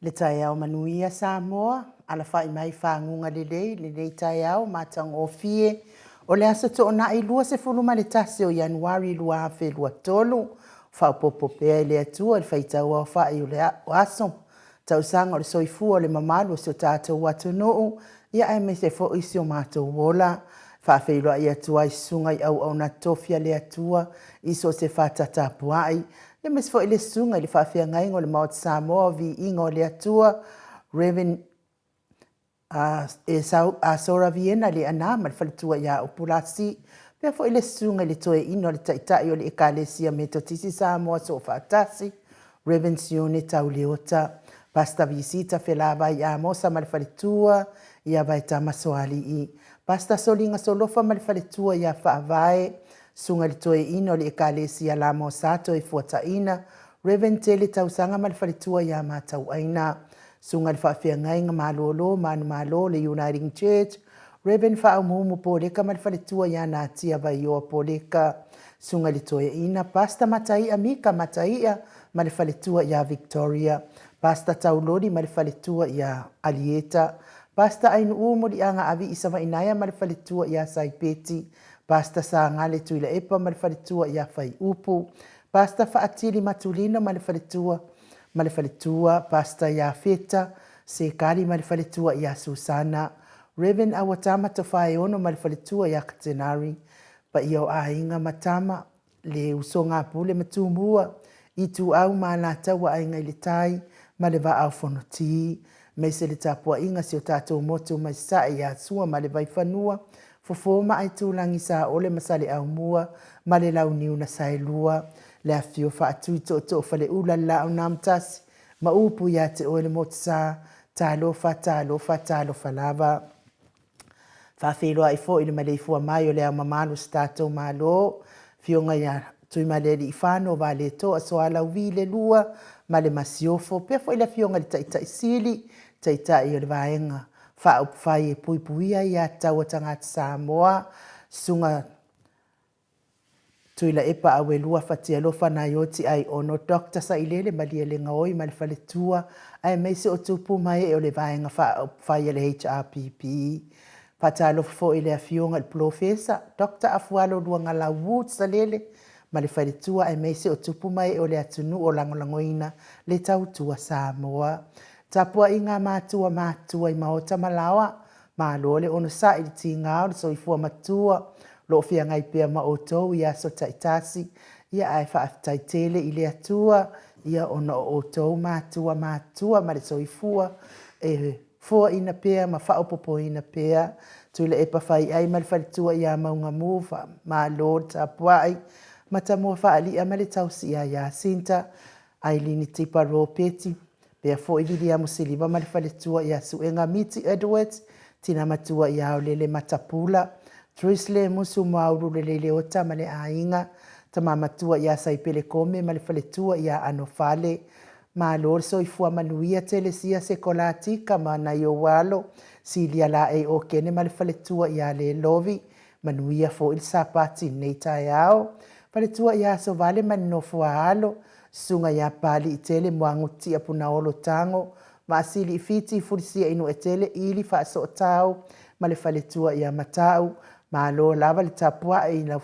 Le taeao manuia Samoa, alafai mai faguga lelei lenei taeao matagofie o le aso Toonai 21 o Ianuari 2023. Faaopoopo pea e le Atua i le faitau aofai o le aso, tausaga o le soifua o le mamalu o si o tatou atunuu, ia aemaise foi si o matou ola. Faafeiloai atu ai susuga i auauna totofi a le Atua i so o se fata tapuai, aemaise foi le susuga i le faafeagaiga o le Maota Samoa o Viiga o le Atua, Rev. Esau Sora Viena Leaana ma le faletua ia Upulasi, faapea foi le susuga i le Toeaina o le Taitai o le Ekalesia Metotisi Samoa Soofaatasi, Rev. Sione Tauleota, Pastor Visita Felavai Amosa ma le faletua ia Vaetama Soalii, Pastor Soliga Solofa ma le faletua ia Faavae, Susuga i le Toeaina o le Ekalesia Lamosa Toefuataina, Rev. Tele Tausaga ma le faletua ia Matauaina, Susuga i le Faafeagaiga Malolo Manumalo o le Uniting Church, Rev. Faaumuumu Poleka ma le faletua ia Natia Vaioa Poleka, Susuga i le Toeaina, Pastor Mataia Mika Mataia ma le faletua ia Victoria, Pastor Tauloli ma le faletua ia Alieta, Pastor Ainuu Muliaga Avii Savainaea ma le faletua ia Saipeti, Pastor Sagale Tuilaepa ma le faletua ia Faiupu, Pastor Faatili Matulino ma le faletua ma le faletua, Pastor Iafeta Sekali ma le faletua ia Susana, Rev. Auatama Tofaeono ma le faletua ia Katenari, paia o aiga ma tama, le usoga a Pule ma Tumua, Ituau ma Alataua Aiga i le Tai ma le Vaa o Fonoti, aemaise le tapuaiga a si o tatou motu mai Sasae ia Sua ma le Vaifanua, Fofo ma Aitulagi Saole ma Saleaaumua ma le Launiu na Saelua, le afifio Faatui Tootoo Faleula le Laau na Amotasi ma upu ia te oe le Motusa, talofa, talofa, talofa lava. Faafeiloai foi i le maleifua mai o le Ao Mamalu o si tatou Malo, Afioga ia Tuimalealiifano Vaaletoa Sualauvi le Lua ma le Masiofo, pea foi le Afioga i le Taitai Sili, Taitai o le Vaega Faaupufai e Puipuia Aiatatau a Tagata Samoa, Susuga Tuilaepa Auelua Fatialofa Naioti Aiono Doctor Sailele Malielegaoi ma le faletua aemaise o tupu ma ee o le Vaega Faaupufai a le HRPP. Faatalofa foi i le Afioga i le Polofesa Doctor Afualo Luagalau Woods Salele ma le faletua aemaise o tupu ma ee o le atunuu o lagolagoina le tautua Samoa. Tapuaiga a matua matutua i maota ma laoa, Malo le onosai i le tiga o le soifua matua o lo o feagai pea ma outou i aso taitasi, ia ae faafetai tele i le Atua ia ona o outou matua matutua ma le soifua e foaina pea ma faaopoopoina pea. Tuilaepa Faiai ma le faletua ia Maugamu, faamalo le tapuai, Matamua Faalia ma le tausi ia Iasinta, Ailini Tipa Ropeti, Pea foi Viliamu Siliva ma le faletua ia Suega Miti Edwards, tina matua ia Aolele Matapula, Tris Lemusu Moaulu Leleileota ma le aiga, tama matua ia Saipele Kome ma le faletua ia Anofale. Malo le soifua manuia Telesia Sekolatika ma nai ou alo, Silia Laei Okene ma le faletua ia Lelovi, Manuia foi le Sapati i lenei taeao. Faletua ia Asovale ma le nofo a alo, Susuga ia Papaliitele Muagututia Punaolo Tago, Maasili Fiti Fulisia Inuetele Ili Faasootau ma le faletua ia Matau. Malo lava le tapuai i lau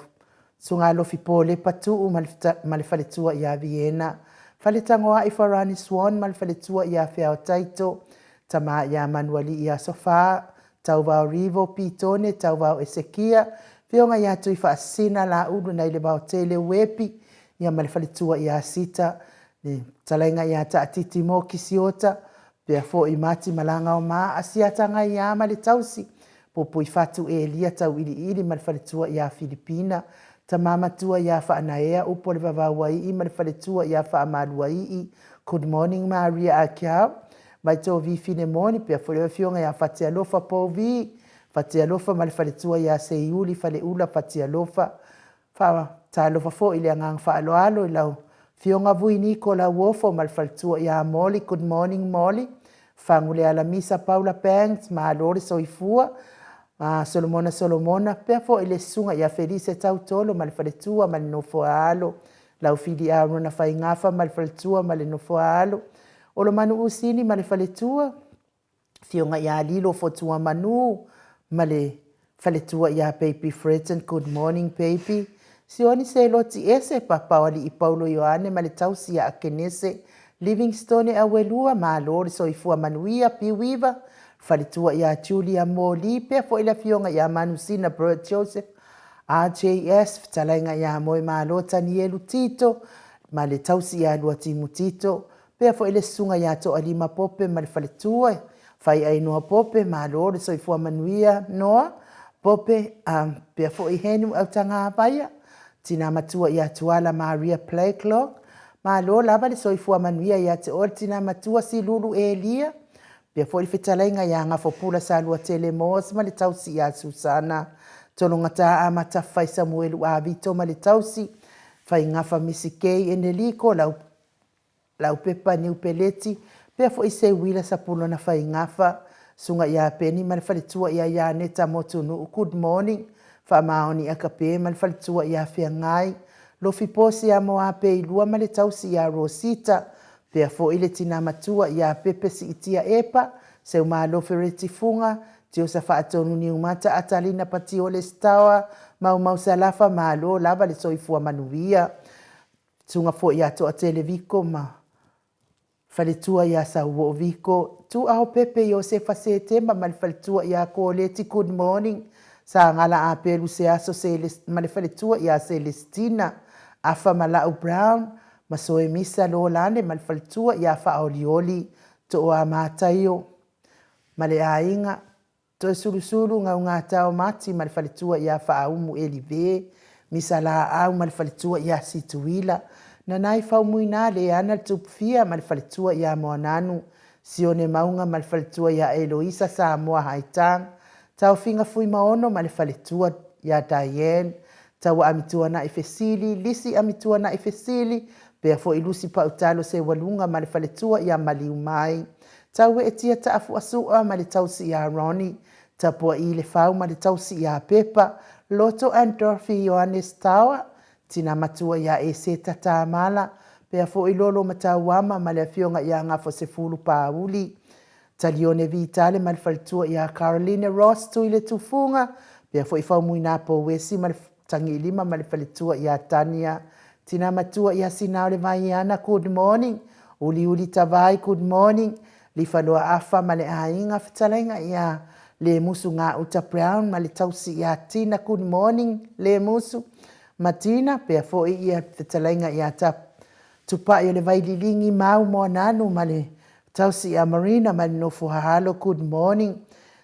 Susuga Alofi Polepa Tuu ma le faletua ia Viena. Faletagoai Farani Swan ma le faletua ia Feaotaito, Tama ia Manualii Asofa, Tauvao Rivo Pitone, Tauvao Esekia, Afioga ia Tuifaasisina Laulu nai le Vaotele Uepi, ia ma le faletua ia Sita, le fetalaiga ia Taatiti Mo Kisiota, pea foi Mati Malaga o Maa, Asiata Gaia ma le tausi, Puipuifatu Elia Tauiliili ma le faletua ia Filipina, Tama matua ia Faanaea Upu o le Vavauaii ma le faletua ia Faamaluaii, Good morning Maria Akiau, Vaitovi Filemoni, pea foi le afioga ia Fatialofa Pouvi, Fatialofa ma le faletua ia Seiuli Faleula Fatialofa, Faatalofa foi i le agaga faaaloalo i lau Afioga Vui Niko Lauofo ma le faletua ia Molly, Good morning Molly, Faguleala Misa Paula Banks, malo le soifua, Solomona Solomona, pea foi le susuga ia Felise Tautolo ma le faletua ma le nofo a alo, lau Fili Arona Faigafa ma le faletua ma le nofo a alo. Olomanu Usini ma le faletua, Afioga ia Lilo Fotuamanu ma le faletua ia Baby Fredson, good morning baby. Sioni Seloti Ese, Papa o Alii Paulo Ioane ma le tausi ia Akenese Livingstone Auelua, malo le soifua manuia, Piuiva, faletua ia Julia Moli, pea foi le afioga ia Manusina Bert Joseph, RJS, fetalaiga ia Moemalo Tanielu Tito ma le tausi ia Luatimu Tito, Pea foi le susuga ia Toalima Pope ma le faletua, Faiainoa Pope, malo le soifua manuia, Noa, Pope, a, pea foi Henu Autagavaia, tina matua ia Tuala Maria Blakelock, malo lava le soifua manuia ia te oe le tina matua Silulu Elia, pea foi le fetalaiga ia Gafopula Saluatele Moores ma le tausi ia Susana Tologata Amata Fai Samuelu Avito ma le tausi, Faigafa Misi Kay Eneliko, lau Laupepa Niu Peleti, pea foi Seuila Sapulona Faigafa, Suga ia Peni ma le faletua ia Ianeta Motunuu, good morning, Faamaoni Akape ma le faletua ia Feagai, Lofi Posi ia Moapeilua ma le tausi ia Rosita, pea foi le tina matua ia Pepe Siitia Epa, Seumalo Fereti Fuga, Tiosa Faatonu Niumata Atalina Patiole Stower, Maumau Salafa, malo lava le soifua manuia. Susuga foi ia Toatele Viko ma Faletua ia Sauoo Viko, Tuaho Pepe Iosefa Setema ma le Faletua ia Koleti Good morning, Sagala Apelu Seaso ma le Faletua ia Selestina, Afa Malau Brown ma Soemisa Lolane ma le Faletua ia Faaolioli Tooa Mataio ma le aiga, Toesulusulu Gaugata o Mati ma le faletua ia Faaumu Elive, Misa Laau ma le faletua ia Situila, Nanai Faumuina Leana le Tupufia ma le faletua ia Moananu, Sione Mauga ma le faletua ia Eloisa Samoa Haitang, Taofiga Fuimaono ma le faletua ia Diane, Taua Amituana'i Fesili, Lisi Amituana'i Fesili, pea foi Lusi Pautalo Seualuga ma le faletua ia Maliumai, Taueetia Taafuasua ma le tausi ia Ronnie, Tapua'i Lefau ma le tausi ia Pepa, Loto and Dorothy Ioannes Taoa, tina matua ia Eseta Tamala, pea foi Lolo Matauama ma le afioga ia Gafosefulu Pauli, Talione Vitale ma le faletua ia Caroline Ross Tuiletufuga, pea foi Faumuina Pouesi ma le Tagiilima ma le faletua ia Tania, tina matua ia Sinaole Vaiana, good morning, Uliuli Tavai, good morning, Lifaloa Afa ma le aiga, fetalaiga ia Lemusu Gauta Brown ma le tausi ia Tina, good morning Lemusu ma Tina, pea foi ia fetalaiga ia Tupai o le Vaililigi Mau Moananu ma le tausi ia Marina ma le nofo hahalo, good morning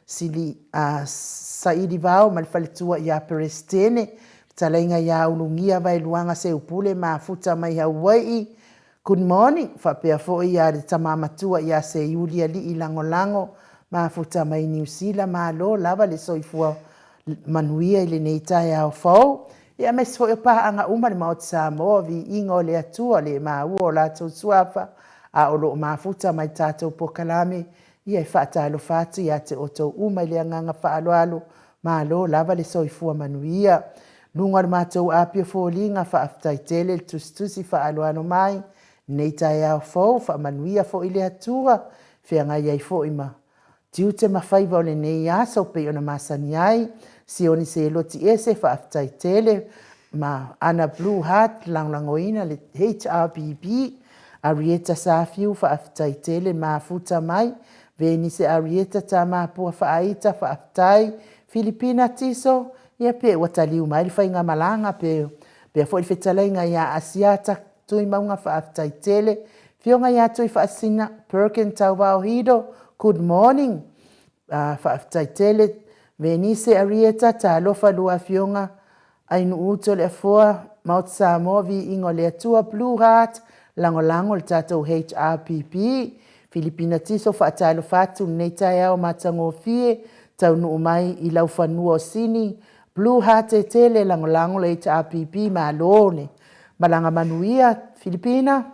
Sili a Saili Vao ma le faletua ia Peresetene, fetalaiga ia Ulugia Vaeluaga Seupule Mafuta mai Hauai'i, good morning, faapea foi ia le tama matua ia Seiuli Alii Lagolago Mafuta mai Niu Sila, malo lava le soifua manuia i lenei taeao fou. Ia aemaise foi o paaga uma le Maota Samoa, viiga o le Atua, le maua o latou suafa, a o lo o mafuta mai tatou polokalame, ia e faatalofa atu ia te outou uma i le agaga faaaloalo, malo lava le soifua manuia. Luga o le matou api o foliga, faafetai tele le tusitusi faaaloalo mai, lenei taeao fou, faamanuia foi le Atua, feagai ai foi ma tiute ma faiva o lenei aso pei ona masani ai, Sioni Seloti Ese, faafetai tele, ma Ana Blue Heart, lagolagoina le HRPP, Arieta Safiu, faafetai tele, mafuta mai, Venise Arieta Tamapua Faaita, faafetai, Filipina Tiso, ia pe ua taliu mai le faigamalaga pe pea foi le fetalaiga ia Asiata Tuimauga faafetai tele. Afioga ia Tuifaasisina Perkin Tauvao Hido, good morning. Faafetai tele. Venise Arieta, talofa lua afioga Ainuuto le Afoa, Maota Samoa, Viiga o le Atua, Blue Heart, lagolago le tatou HRPP. Filipina Tiso, faatalofa atu lenei taeao matagofie, taunuu mai i laufanua o Sini, Blue Heart e tele, lagolago le HRPP, malo le Malaga manuia Filipina.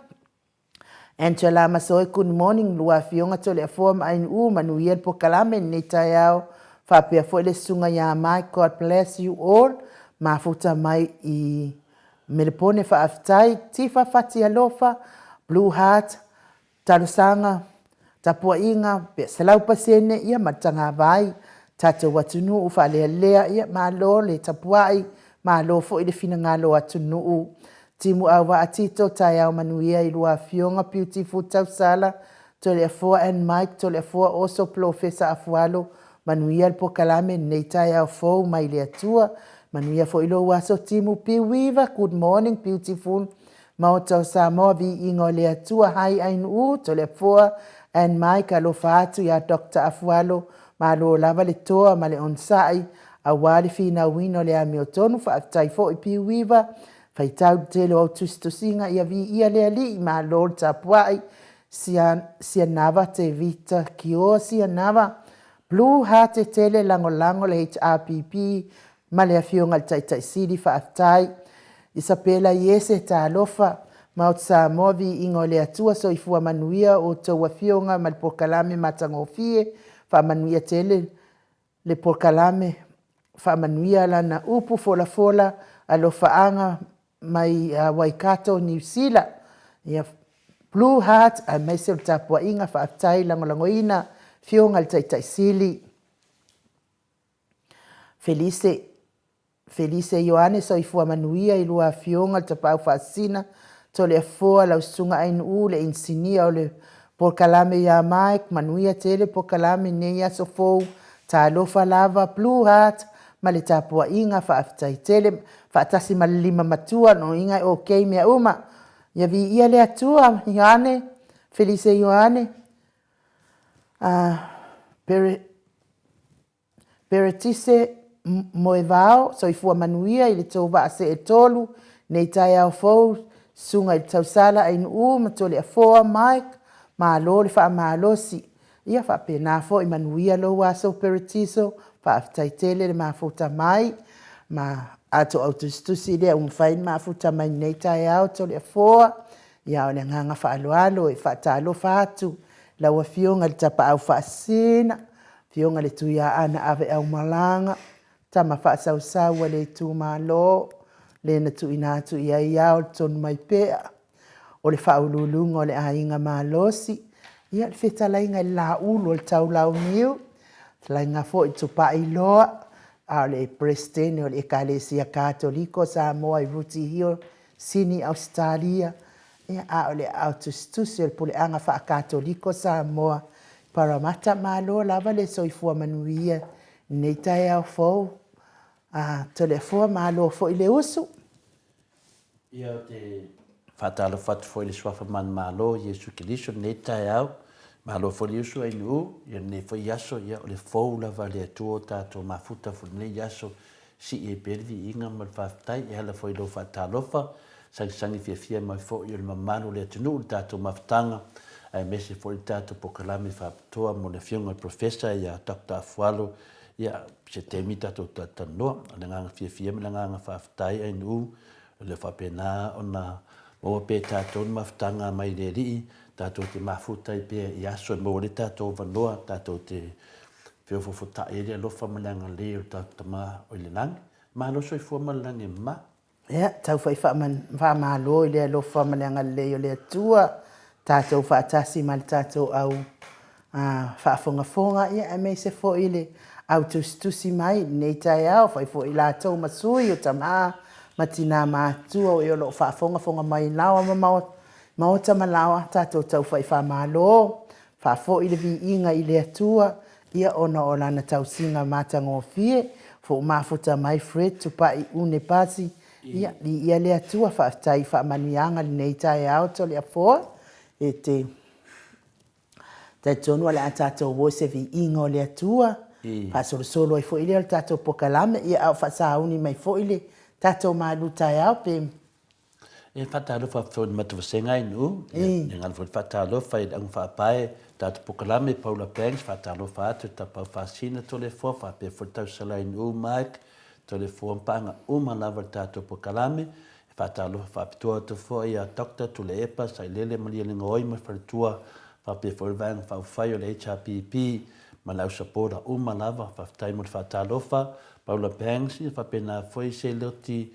Angela Masoe, good morning, lua afioga Toleafoa ma Ainuu, manuia le polokalame i lenei taeao, faapea foi le susuga ia Mike, God bless you all, mafuta mai i Melepone, faafetai, Tifa Fatialofa, Blue Heart, Talosaga, tapuaiga, pe 100% ia ma le tagavai, tatou atunuu faalealea, ia malo le tapuai, malo foi le finagalo o atunuu. Timu Auvaa Tito, taeao manuia i lua afioga, Beautiful Tausala, Toleafoa and Mike, Toleafoa Oso, Polofesa Afualo, manuia le pokalame i lenei taeao fou mai le Atua. Manuia foi lou aso Timu Piuiva, good morning beautiful. Maota o Samoa, viiga o le Atua, Hi Ainuu, Toleafoa and Mike, alofa atu ia Doctor Afualo, malo lava le toa ma le onosai aua le finauina o le amiotonu, faafetai foi Piuiva, faitau le tele o au tusitusiga, ia viia le Alii, malo le tapuai, Sianava Tevita Kioa Sianava, Blue Hate tele lagolago le HRPP ma le Afioga i le Taitai Sili, faafetai. Isapela Iese, talofa. Maota Samoa, viiga o le Atua, soifua manuia outou afioga ma le polokalame matagofie, faamanuia tele le polokalame, faamanuia lana upu folafola, alofaaga mai Waikato, Niu Sila. Ia, Blue Heart aemaise o le tapuaiga, faafetai lagolagoina Afioga i le Taitai Sili. Felise, Felise Ioane, soifua manuia i lua afioga le Tapaau Faasisina, Toleafoa, lau Susuga Ainuu, le inisinia o le polokalame ia Mike, manuia tele polokalame i lenei aso fou, talofa lava, Blue Heart ma le tapuaiga, faafetai tele, faatasi ma le lima matua, lona uiga e okay mea uma. Ia viia le Atua, Ioane, Felise Ioane, Pere, Peretise Moevao, soifua manuia i le tou vaa see tolu, nei taeao fou, Susuga i le Tausala Ainuu ma Toleafoa Mike, malo le faamalosi. Ia faapena foi, manuia lou aso Peretiso, faafetai tele le mafuta mai, ma atoa tusitusi lea ua mafai ona mafuta mai i lenei taeao Toleafoa. Ia o le agaga faaaloalo e faatalofa atu lau Afioga i le Tapaau Faasisina, Afioga i le Tuiaana Aveaumalaga, tama faasausau a le itumalo, le na tuuina atu i ai ao le Tonumaipea, o le faauluuluga o le aiga malosi, ia le fetalaiga i le Laulu o le Taulauniu, fetalaiga foi i Tupailoa, a o le Peresetene o le Ekalesia Katoliko o Samoa i Rooty Hill, Sini, Ausetalia, ia, a o le aao tusitusi o le Puleaga Faa-Katoliko Samoa i Parramatta. Malo lava le soifua manuia i lenei taeao fou. A, Toleafoa, malo foi le usu. Ia, ou te faatalofa atu foi i le Suafa Manumalo o Iesu Keriso i lenei taeao. Malo foi le usu Ainuu, ia lenei foi aso, ia o le fou lava a le Atua o tatou mafuta foi i lenei aso. Sii ai pea le viiga ma le faafetai e ala foi i lou faatalofa, sagisagi fiafia mai foi o le mamalu o le atunuu i le tatou mafutaga, aemaise foi le tatou polokalame faapitoa mo le Afioga i le Professor ia Doctor Afualo, ia, se taimi tatou talatalanoa. O le agaga fiafia ma le agaga faafetai Ainuu, o lea faapena ona maua pea e tatou le mafutaga mai le Alii, tatou te mafuta ai pea i aso e maua ai le tatou avanoa, tatou te Feofoofotai ai le alofa ma le agalelei o le tatou Tama o i le lagi. Malo soifua ma le lagi e mama. Ia, tau fai faamalo i le alofa ma le agalelei o le Atua, tatou faatasi ma le tatou au faafogafoga, ia aemaise foi le au tusitusi mai i lenei taeao, fai foi latou ma sui o tama ma tina matutua o e o lo o faafogafoga mai laoa ma maota ma laoa, tatou tau fai faamalo. Faafoi le viiga i le Atua, ia ona o Lana tausiga matagofie, fou mafuta mai Fred Tupai Une Pasi, ia, viia le Atua, faafetai i faamanuiaga lenei taeao Toleafoa, e te talitonu o le a tatou o i se viiga o le Atua, faasolosolo ai foi lea o le tatou pokalame, ia a o faasauni mai foi le tatou malu taeao pe E faatalofa atu foi i le matou vasega i Nuu, e galo foi le faatalofa i le augafaapae tatou pokalame Paula Banks, faatalofa atu i le Tapaau Faasina Toleafoa faapea foi le Tausala i Nuu Mike Toleafoa ma paaga uma lava i le tatou pokalame. E faatalofa faapitoa atu foi ia Doctor Tuilaepa Sailele Malielegaoi ma le faletua faapea foi le Vaega Faaupufai o le HRPP ma le au sapota uma lava. Faafetai mo le faatalofa Paula Banks, ia faapena foi Seloti.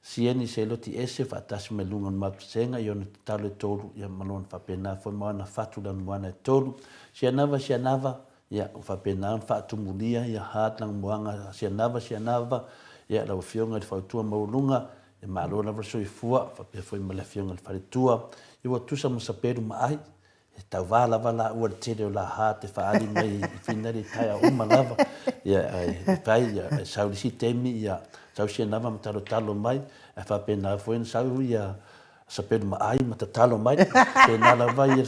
Sieni Seloti Ese faatasi mai luga o le Matusega i ona tatalo e tolu, ia ma lona faapena foi ma ana fatu lanumoana e tolu. Sianava Sianava, ia ua faapena ona faatumulia ia Hart Lanumoana Sianava Sianava, ia lau Afioga i le Fautua Maualuga, ia malo lava le soifua, faapea foi ma le Afioga i le Faletua, ia ua tusa ma sapelu ma ai, E tauva lava laua i le tele o laha te faaali mai i Finali i taeao uma lava. Ia, e fai, ia, e sau i le isi taimi, ia, sau Sianava ma talotalo mai, ae faapena foi ona sau ia Sapelu Maai ma tatalo mai. Pena lava ia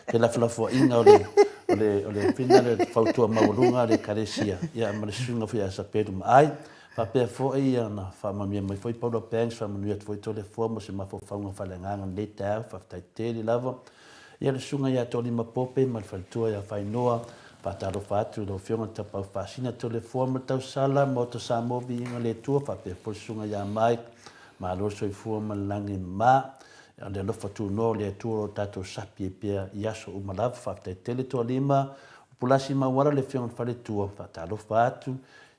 felafolafoaiga o le, o le, o le Finali o le fautua maualuga a le Ekalesia, ia, ma le susuga foi ia Sapelu Maai. Faapea foi ona faamanuia mai foi Paula Banks, faamanuia atu foi Toleafoa mo se mafaufauga faaleagaga i lenei taeao. Faafetai tele lava. Ia le Susuga ia Tolima Pope ma le faletua ia Fainoa, faatalofa atu i lau Afioga i le Tapaau Faasina Toleafoa ma le Tausala, Maota Samoa Viiga le Atua, faapea foi le Susuga ia Mike, malo le soifua ma le lagi e mama. O le alofa tunoa o le Atua o lo o tatou sapi ai pea i aso uma lava. Faafetai tele Toalima, Upulasi ma Auala le Afioga i le Faletua, faatalofa atu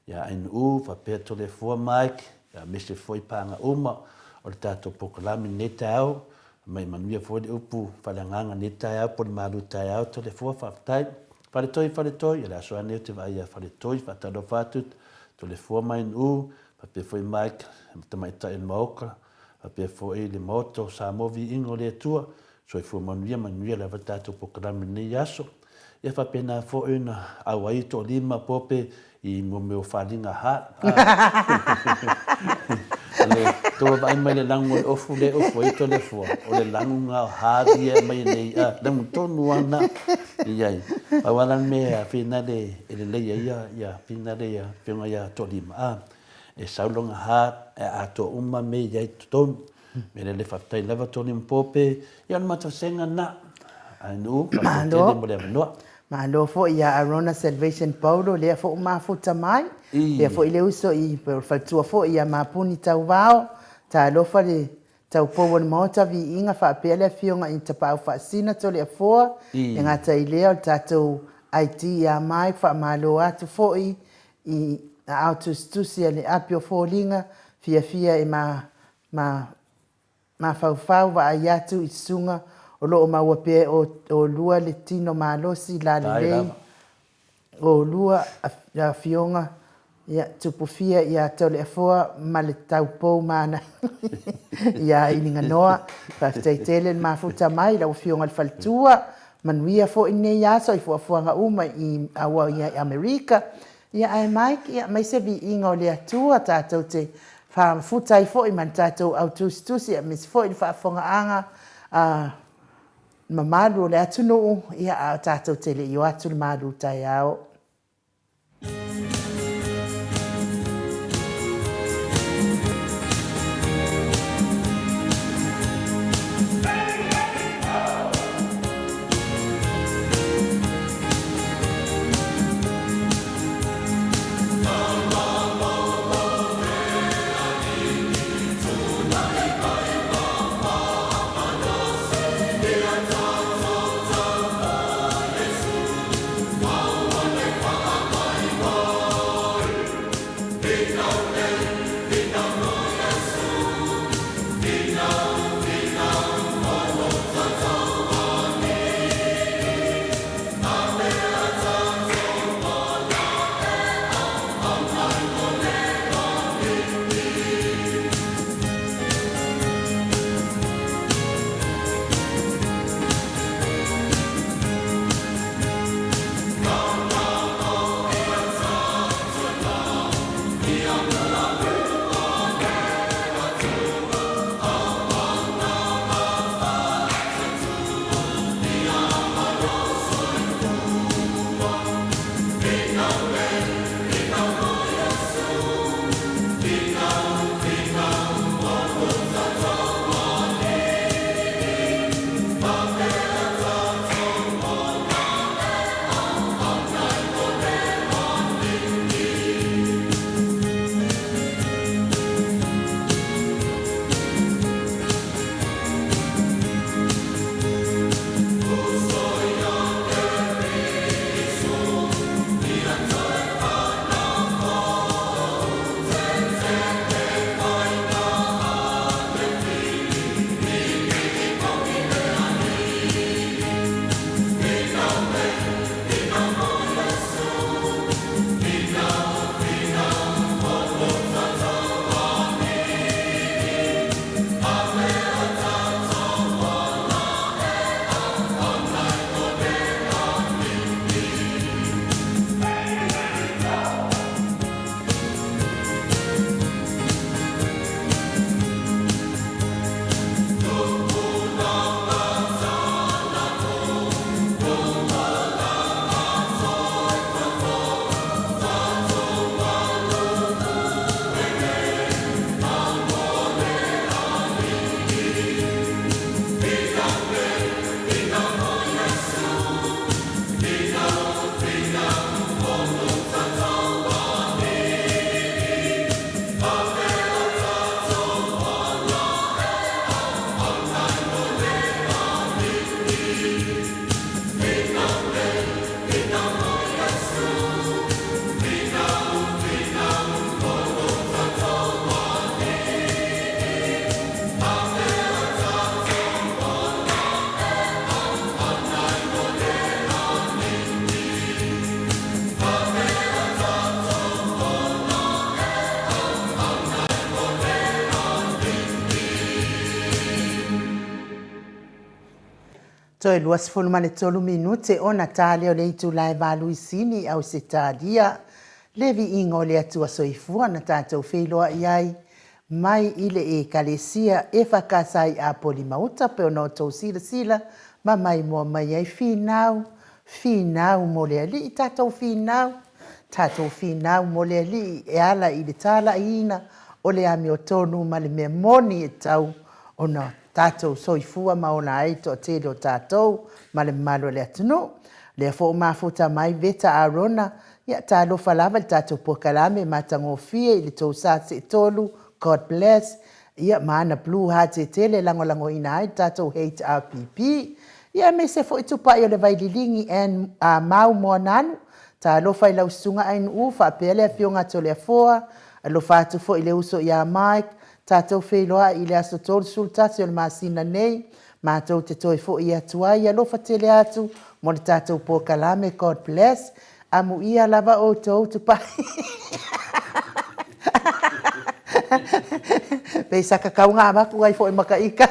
ia Ainuu, faapea Toleafoa Mike, aemaise foi paaga uma o le tatou polokalame i lenei taeao. Mai manuia foi le upu faaleagaga nei taeao po le malu taeao Toleafoa faafetai. Faletoi Faletoi o le aso lava nei ou te vaai ia Faletoi faatalofa atu Toleafoa ma Ainuu faapea foi Mike tamaitai o le Maota faapea foi le Maota o Samoa Viiga o le Atua Soifua manuia manuia lava le tatou polokalame i lenei aso. Ia faapena foi ona auai toalima Pope i mo mea o faaaliga ha. O le tou vaavaai mai le lagu o le ofu lea e ofu ai Toleafoa, o le lagu na o hard ia e aumai nei a, lagu tonu lava na i ai. Pau lava la le mea finale e lelei ai ia finale ia Afioga ia Toalima a, e sau lona hard e atoa uma mea i ai i totonu. Mea lele faafetai lava Tony ma Pope, ia o le matou sega lena. Ainuu, faafetai tele mo le avanoa. Malo foi ia Arona Salvation Paulo, lea foi ua mafuta mai. Lea foi le uso i le faletua foi ia Mapuni Tauvao. Talofa le taupou o le Maota, viiga faapea le Afioga i Tapaau Faasina Toleafoa, e gata i lea o le tatou ID ia Mike, faamalo atu foi i aao tusitusi a le api o foliga, fiafia e ma ma mafaufau vaai atu i susuga o lo o maua pea e oulua le tino malosi lalelei oulua afioga ia tupufia ia Toleafoa ma le taupou mana ia Iliganoa. Faafetai tele le mafuta mai lau afioga i le faletua. Manuia foi lenei aso i fuafuaga uma i i Amerika. Ia ae Mike, ia aemaise viiga o le Atua tatou te faafuta ai foi ma le tatou au tusitusi aemaise foi le faafofogaaga a mamalu o le atunuu, ia a tatou te le i o atu le malu taeao. Toe 23 minute ona ta lea o le itula e valu i Sini i Ausetalia. Le viiga o le Atua Soifua na tatou feiloai ai mai i le Ekalesia EFKS i Apolima-uta pei ona outou silasila ma maimoa mai ai. Finau, finau mo le Alii, tatou finau, tatou finau mo le Alii e ala i le talaiina o le amiotonu ma le mea moni e tatau ona tatou soifua ma ola ai le toatele o tatou ma le mamalu o le atunuu. Lea foi ua mafuta mai Veta Arona, ia talofa lava i le tatou polokalame matagofie i le tou sa seetolu, God bless, ia ma ana blue heart e tele e lagolagoina ai le tatou HRPP. Ia aemaise foi Tupai o le Vaililigi and uh, Mau Moananu, talofa i lau susuga Ainuu faapea le afioga Toleafoa, alofa atu foi i le uso ia Mike, Tatou feiloai i le aso 31 o le masina nei, matou te toe foi atu ai. Alofa tele atu mo le tatou polokalame. God bless. Amuia lava outou tupai. Pei sa kakau nga avatu ai foi ma ka ika.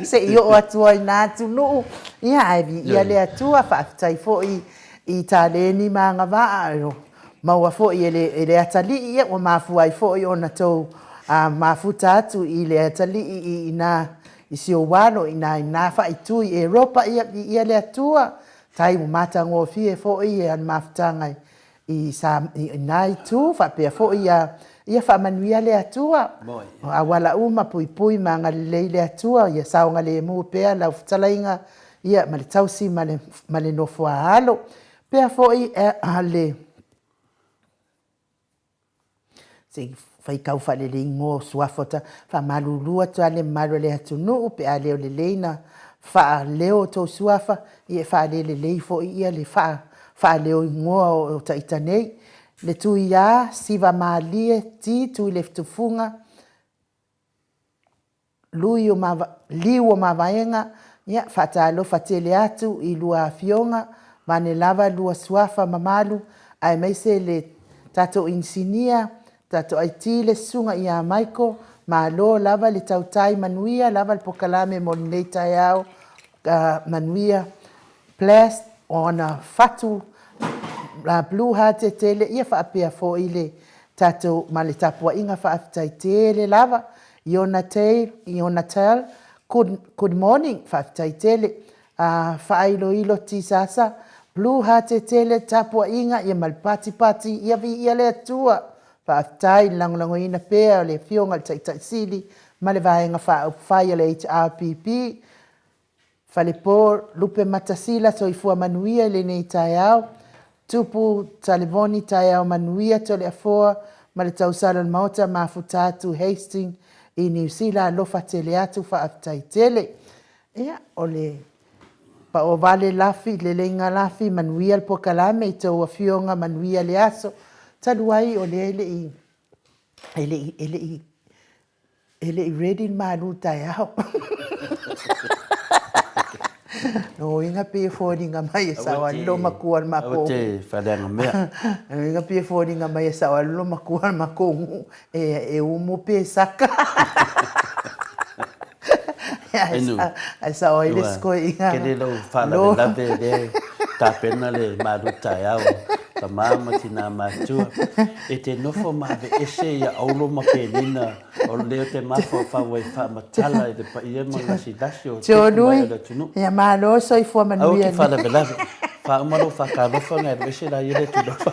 Se i oo atu ai nā atunuu. Ia, ae viia le Atua, faafetai foi i taleni ma agavaa, Maua foi e le, e le atalii, ia ua mafua ai foi ona tou a, mafuta atu i le atalii i ina i si ou alo ina ina faaitu i Eropa, ia viia le Atua, tai ua matagofie foi ia le mafutaga i sa i ina itu faapea foi ia ia faamanuia le Atua. O auala uma puipui ma agalelei le Atua, ia saogalemu pea lau fetalaiga ia ma le tausi ma le ma le nofo a alo. Pea foi a le se i faitau faalelei igoa o suafa o ta faamalulu atu lava le mamalu o le atunuu pe a le o lelei na faaleo o tou suafa, ia e faalelelei foi ia le faaleo igoa o ita nei. Le Tuiā, Siva Malie, T Tuiletufuga, Lui o Liu o Mavaega, ia, faatalofa tele atu i lua afioga, vane lava lua suafa mamalu, aemaise le tatou inisinia, tatou IT le Susuga ia Michael, malo lava le tautai, manuia lava le polokalame mo lenei taeao, manuia Blessed o ana fatu blue heart tele, ia faapea foi le tatou ma le tapuaiga faafetai tele lava Iona Tail, Iona Tail, good, good morning, faafetai tele. Uh, faailoilo Tisasa, Blue Heart tele, tapuaiga, ia ma le patipati, ia viia le Atua. Faafetai le lagolagoina pea o le Afioga i le Taitai Sili ma le Vaega Faaupufai a le HRPP. Falepo, Lupematasila Soifua manuia i lenei taeao. Tupu Talevoni Taeao manuia Toleafoa ma le tausala o le Maota mafuta atu Hastings i Niu Sila alofa tele atu faafetai tele. Ia o le paovale lafi leleiga lafi manuia le polokalame i tou afioga manuia le aso talu ai o lea e le i e le i e le i E le i ready le malu taeao. Lona uiga pei e foliga mai e saoali lou matua o le matou. Aua te faaleaga mea. Lona uiga pei e foliga mai e saoali lou matua o le matou nuu e umu pe saka. Ae sao ai le isi toeaina. Tele lou faalavelave lea e tapena le malu taeao tama ma tina matua. E te nofo ma aveese ia Auro ma Penina o lea ou te mafaufau ai faamatala i le paia ma lasilasi o tupu mai o le atunuu. Ia malo soifua manuia. Aua te faalavelave. Faauma lou faatalofa ona e alu ese laia le tulofa.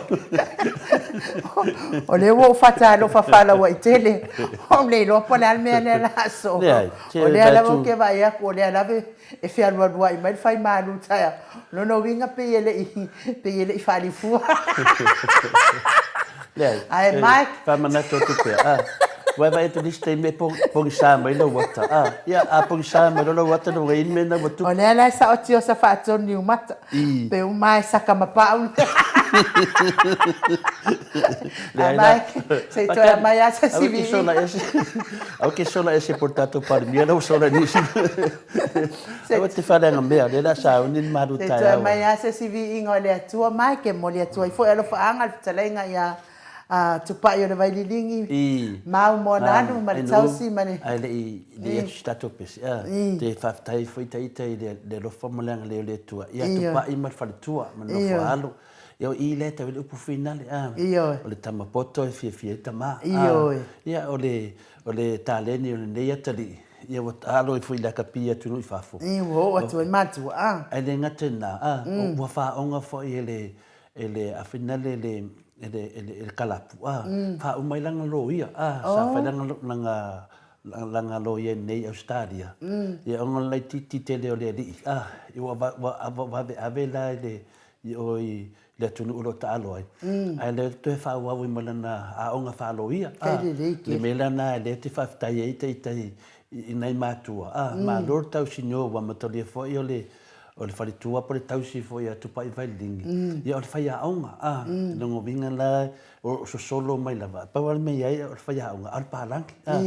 O lea ua ou faatalofa faalauaitele. Ou le iloa po o le a le mea lea la aso. Leai. O lea lava ou te vaai atu o lea lava e fealualuai mai le fai malu taeao. O lona uiga pei e le i, pei e le i faalifua. Leai. Ae Mike. Faamanatu atu pea, a. Ua e vaai atu i le isi taimi e pogisa mai lou ata, a. Ia, a pogisa mai loa lou ata, lona uiga e i ai le mea lena ua tupu. O lea la e sao tiosa faatonu niumata. Pe uma e saka ma pau. Leai la. Se i toe aumai lava se isi viiga. Aua ke sola ese po le tatou Palemia la ua sola nisi. Aua te faaleaga mea, lea o le a sauni le malu taeao. Se i toe aumai lava se isi viiga o le Atua mai, ke momoli atu ai foi alofaaga le fetalaiga ia Tupai o le Vaililigi, Mau Moanalu ma le Tausi ma le. Ae le i atu si tatou pese, ou te faafetai ai foi ita i le alofa ma le agalelei o le Atua ia Tupai ma le faletua ma le nofo a alo. Ia o i lea e tau ai le upu finale, o le tama poto e fiafia ai le tama. Ia o le taleni o lenei atalii, ia ua alo ai foi i le akapi i atunuu i fafo. Ua oo atu ai matua. Ae le gata i lena, ua faaoga foi e le e le afinale le e le e le, le kalapu a mm. faauma ai lana loia a oh. sa fai lana lana lana loia nei Australia mm. ia ona laitiiti tele o le alii a ua ua vave ave la i le i o i le atunuu o lo o taalo ai mm. ae le toe faaauau ai ma lana aoga faaloia a le mea lana e le te faafetai ai ita i nai matua a mm. malo le tausinio ua matalia foi o le o le faletua po o le tausi foi a Tupai Vaililigi, ia o le faiaoga, a, lona uiga la o sosolo mai lava, pau lava le mea e i ai o le faiaoga, a o le palagi, a,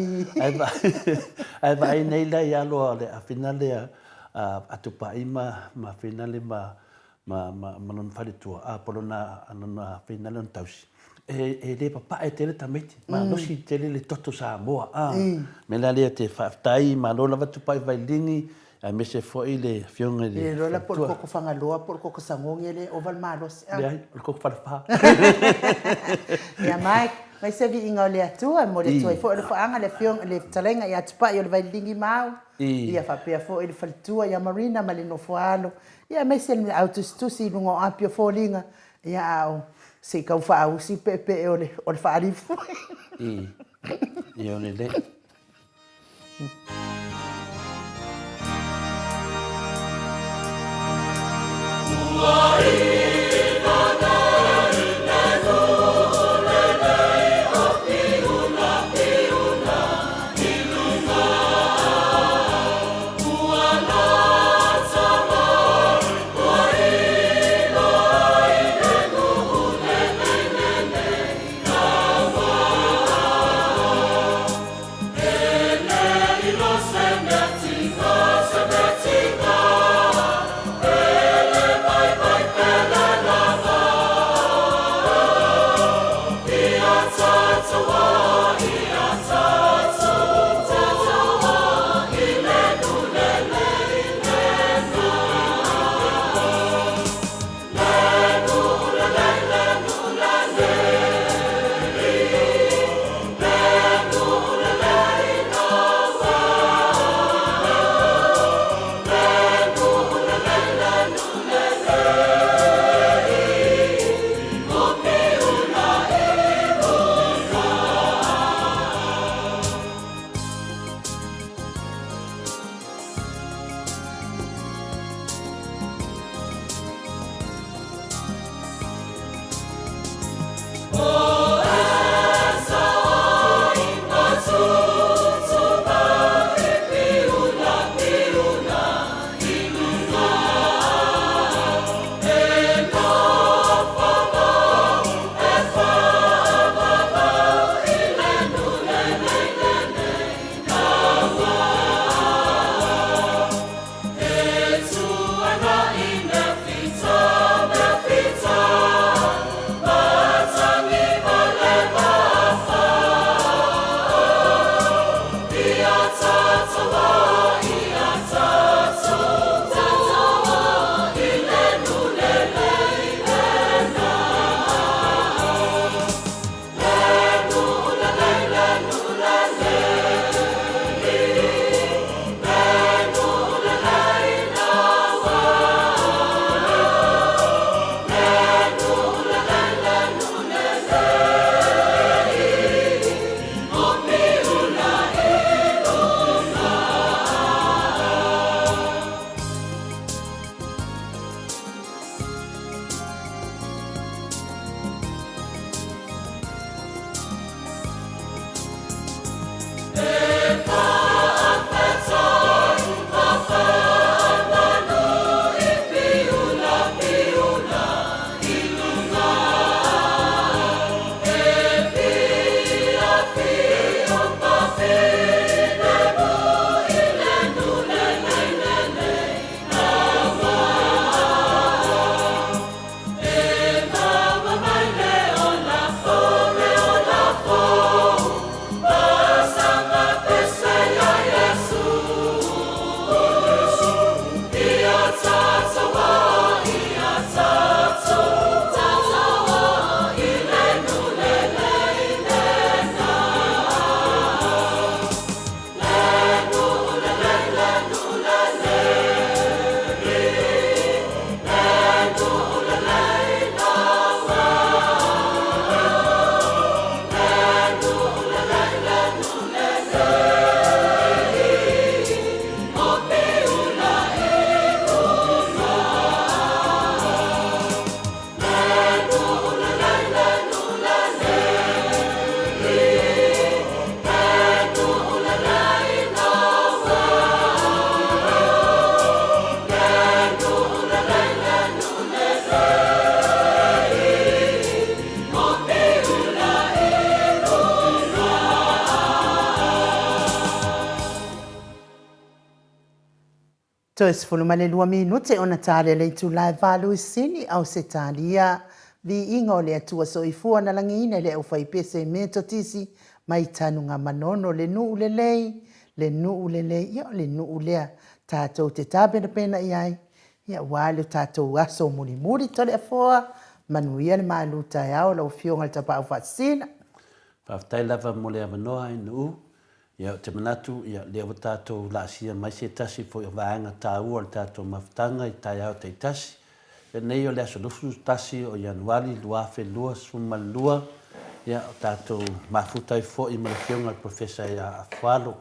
ae vaai nei la i alo a le afina lea a Tupai ma afina le ma ma ma lona faletua, a, po o lona afina lea o lona tausi, e le papae tele tamaiti, malosi tele le toto Samoa, a, o le mea la lea ou te faafetai, malo lava Tupai Vaililigi, Aemaise foi le Afioga i le. Le iloa la po o le koko Fagaloa po o le koko Sagogi e le ova le malosi a. Leai, o le koko Falefa. Ia Mike, mai se viiga o le Atua e momoli atu ai foi alofaaga le Afioga le Fetalaiga ia Tupai o le Vaililigi Mau, ia faapea foi le faletua ia Marina ma le nofo a alo, ia aemaise le au tusitusi i luga o api o foliga, ia a o se i tau faausi peepee o le o le faalifu. Ia o lelei. Toe 12 minute ona tali le itula e 8 i Sini, Ausetalia. Viiga o le Atua Soifua na lagiina i le aufaipese Metotisi mai Tanugamanono, le nuu lelei, le nuu lelei, ia o le nuu lea tatou te tapenapena i ai, ia aua le tatou aso mulimuli. Toleafoa, manuia le malu taeao lau Afioga i le Tapaau Faasisina. Faafetai lava mo le avanoa i Nuu. Ia, ou te manatu, ia, lea ua tatou laasia mai se tasi foi o vaega taua o le tatou mafutaga i taeao taitasi. Ia, nei o le aso 21 o Ianuari 2022, ia, o tatou mafuta ai foi ma le Afioga i le Professor ia Afualo.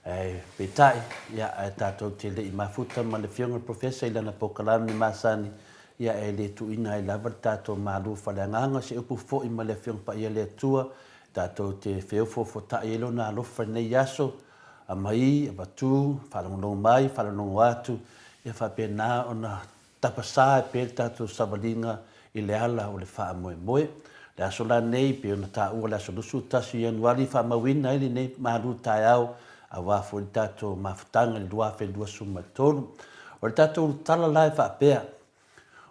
Ae peitai, ia, ae tatou te le i mafuta ma le Afioga i le Professor i lana polokalame masani, ia, e le tuuina ai lava le tatou malu faaleagaga, se upu foi ma le Afioga Paia a le Atua, Tatou te feofoofotai ai Lona alofa i lenei aso, aumai, avatu, faalogologo mai, faalogologo atu, ia faapena ona tapasā ai pea le tatou savaliga i le ala o le faamoemoe. O le aso la nei, pei ona taua le aso 21 o Ianuari e faamauina ai lenei malu taeao aua foi le tatou mafutaga i le 2023. O le tatou tala la e faapea,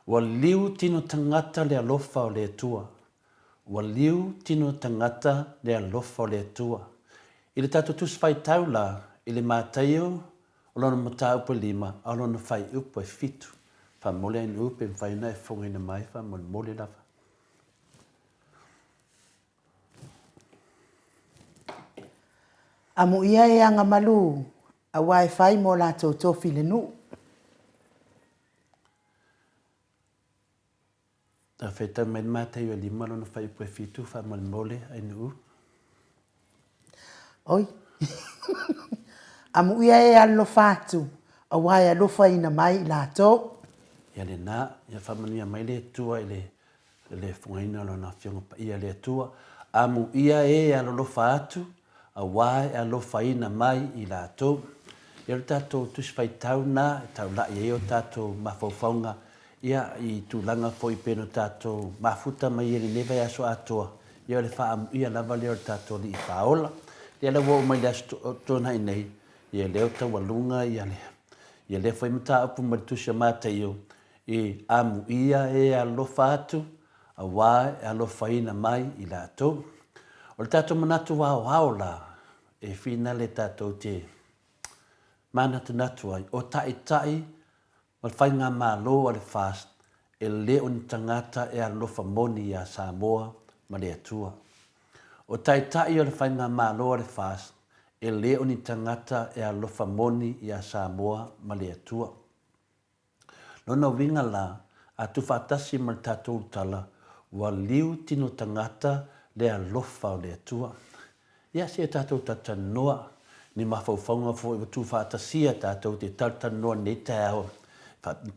Ua liu tino tagata le alofa o le Atua, Ua liu tino tagata le alofa o le Atua. I le tatou Tusi Faitau la, i le Mataio o lona mataupu e lima a o lona faaiupu e fitu. Faamomoli ai nuu pe mafai ona e fofogaina mai faamolemole lava. Amuia e agamalu, aua e fai mo latou tofi le nuu. Faitau mai le Mataio e lima lona faaiupu e fitu, faamolemole, Ainuu. Oi. Amuia e alolofa atu, aua e alofaina mai i latou. Ia lena, ia faamanuia mai le Atua i le, le fofogaina o Lona Afioga Paia le Atua. Amuia e alolofa atu, aua e alofaina mai i latou. Ia o le tatou Tusi Faitau lena e taulai ai o tatou mafaufauga ia i tulaga foi pei ona tatou mafuta mai ai i lenei vaiaso atoa, ia o le faaamuia lava lea o le tatou Alii Faaola. Ia lea ua oo mai i le Aso Toonai nei, ia lea ua taualuga ia le, ia lea foi mataupu mai le Tusi a Mataio, e amuia e alofa atu, aua e alofaina mai i latou. O le tatou manatu aoao la, e finale tatou te manatunatu ai, o taitai ma le Faigamalo a le FAST e le o ni tagata e alofa moni iā Samoa ma le Atua. O taitai o le Faigamalo a le FAST e le o ni tagata e alofa moni iā Samoa ma le Atua. Lona uiga la, a tuufaatasi ma le tatou ulutala, ua liu tino tagata le alofa o le Atua. Ia, se tatou talatalanoa, ni mafaufauga foi ua tuufaatasia tatou te talatalanoa i lenei taeao,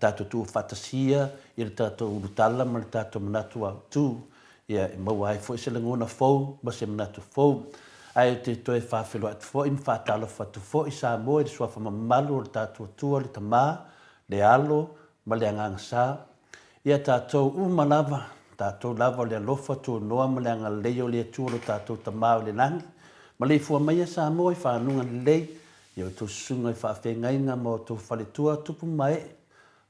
tatou tuufaatasia i le tatou ulutala ma le tatou manatu autu, ia, e maua ai foi se lagona fou ma se manatu fou. Ae ou te toe faafeiloai atu foi ma faatalofa atu foi Samoa i le suafa mamalu o le tatou Atua le Tama, le Alo ma le Agaga Sa. Ia tatou uma lava, tatou lava o le alofa tuanoa ma le agalelei o le Atua lo tatou Tama o i le lagi, maleifua maia Samoa i faguga lelei, i a outou susuga i faafeagaiga ma outou faletua tupu ma ee,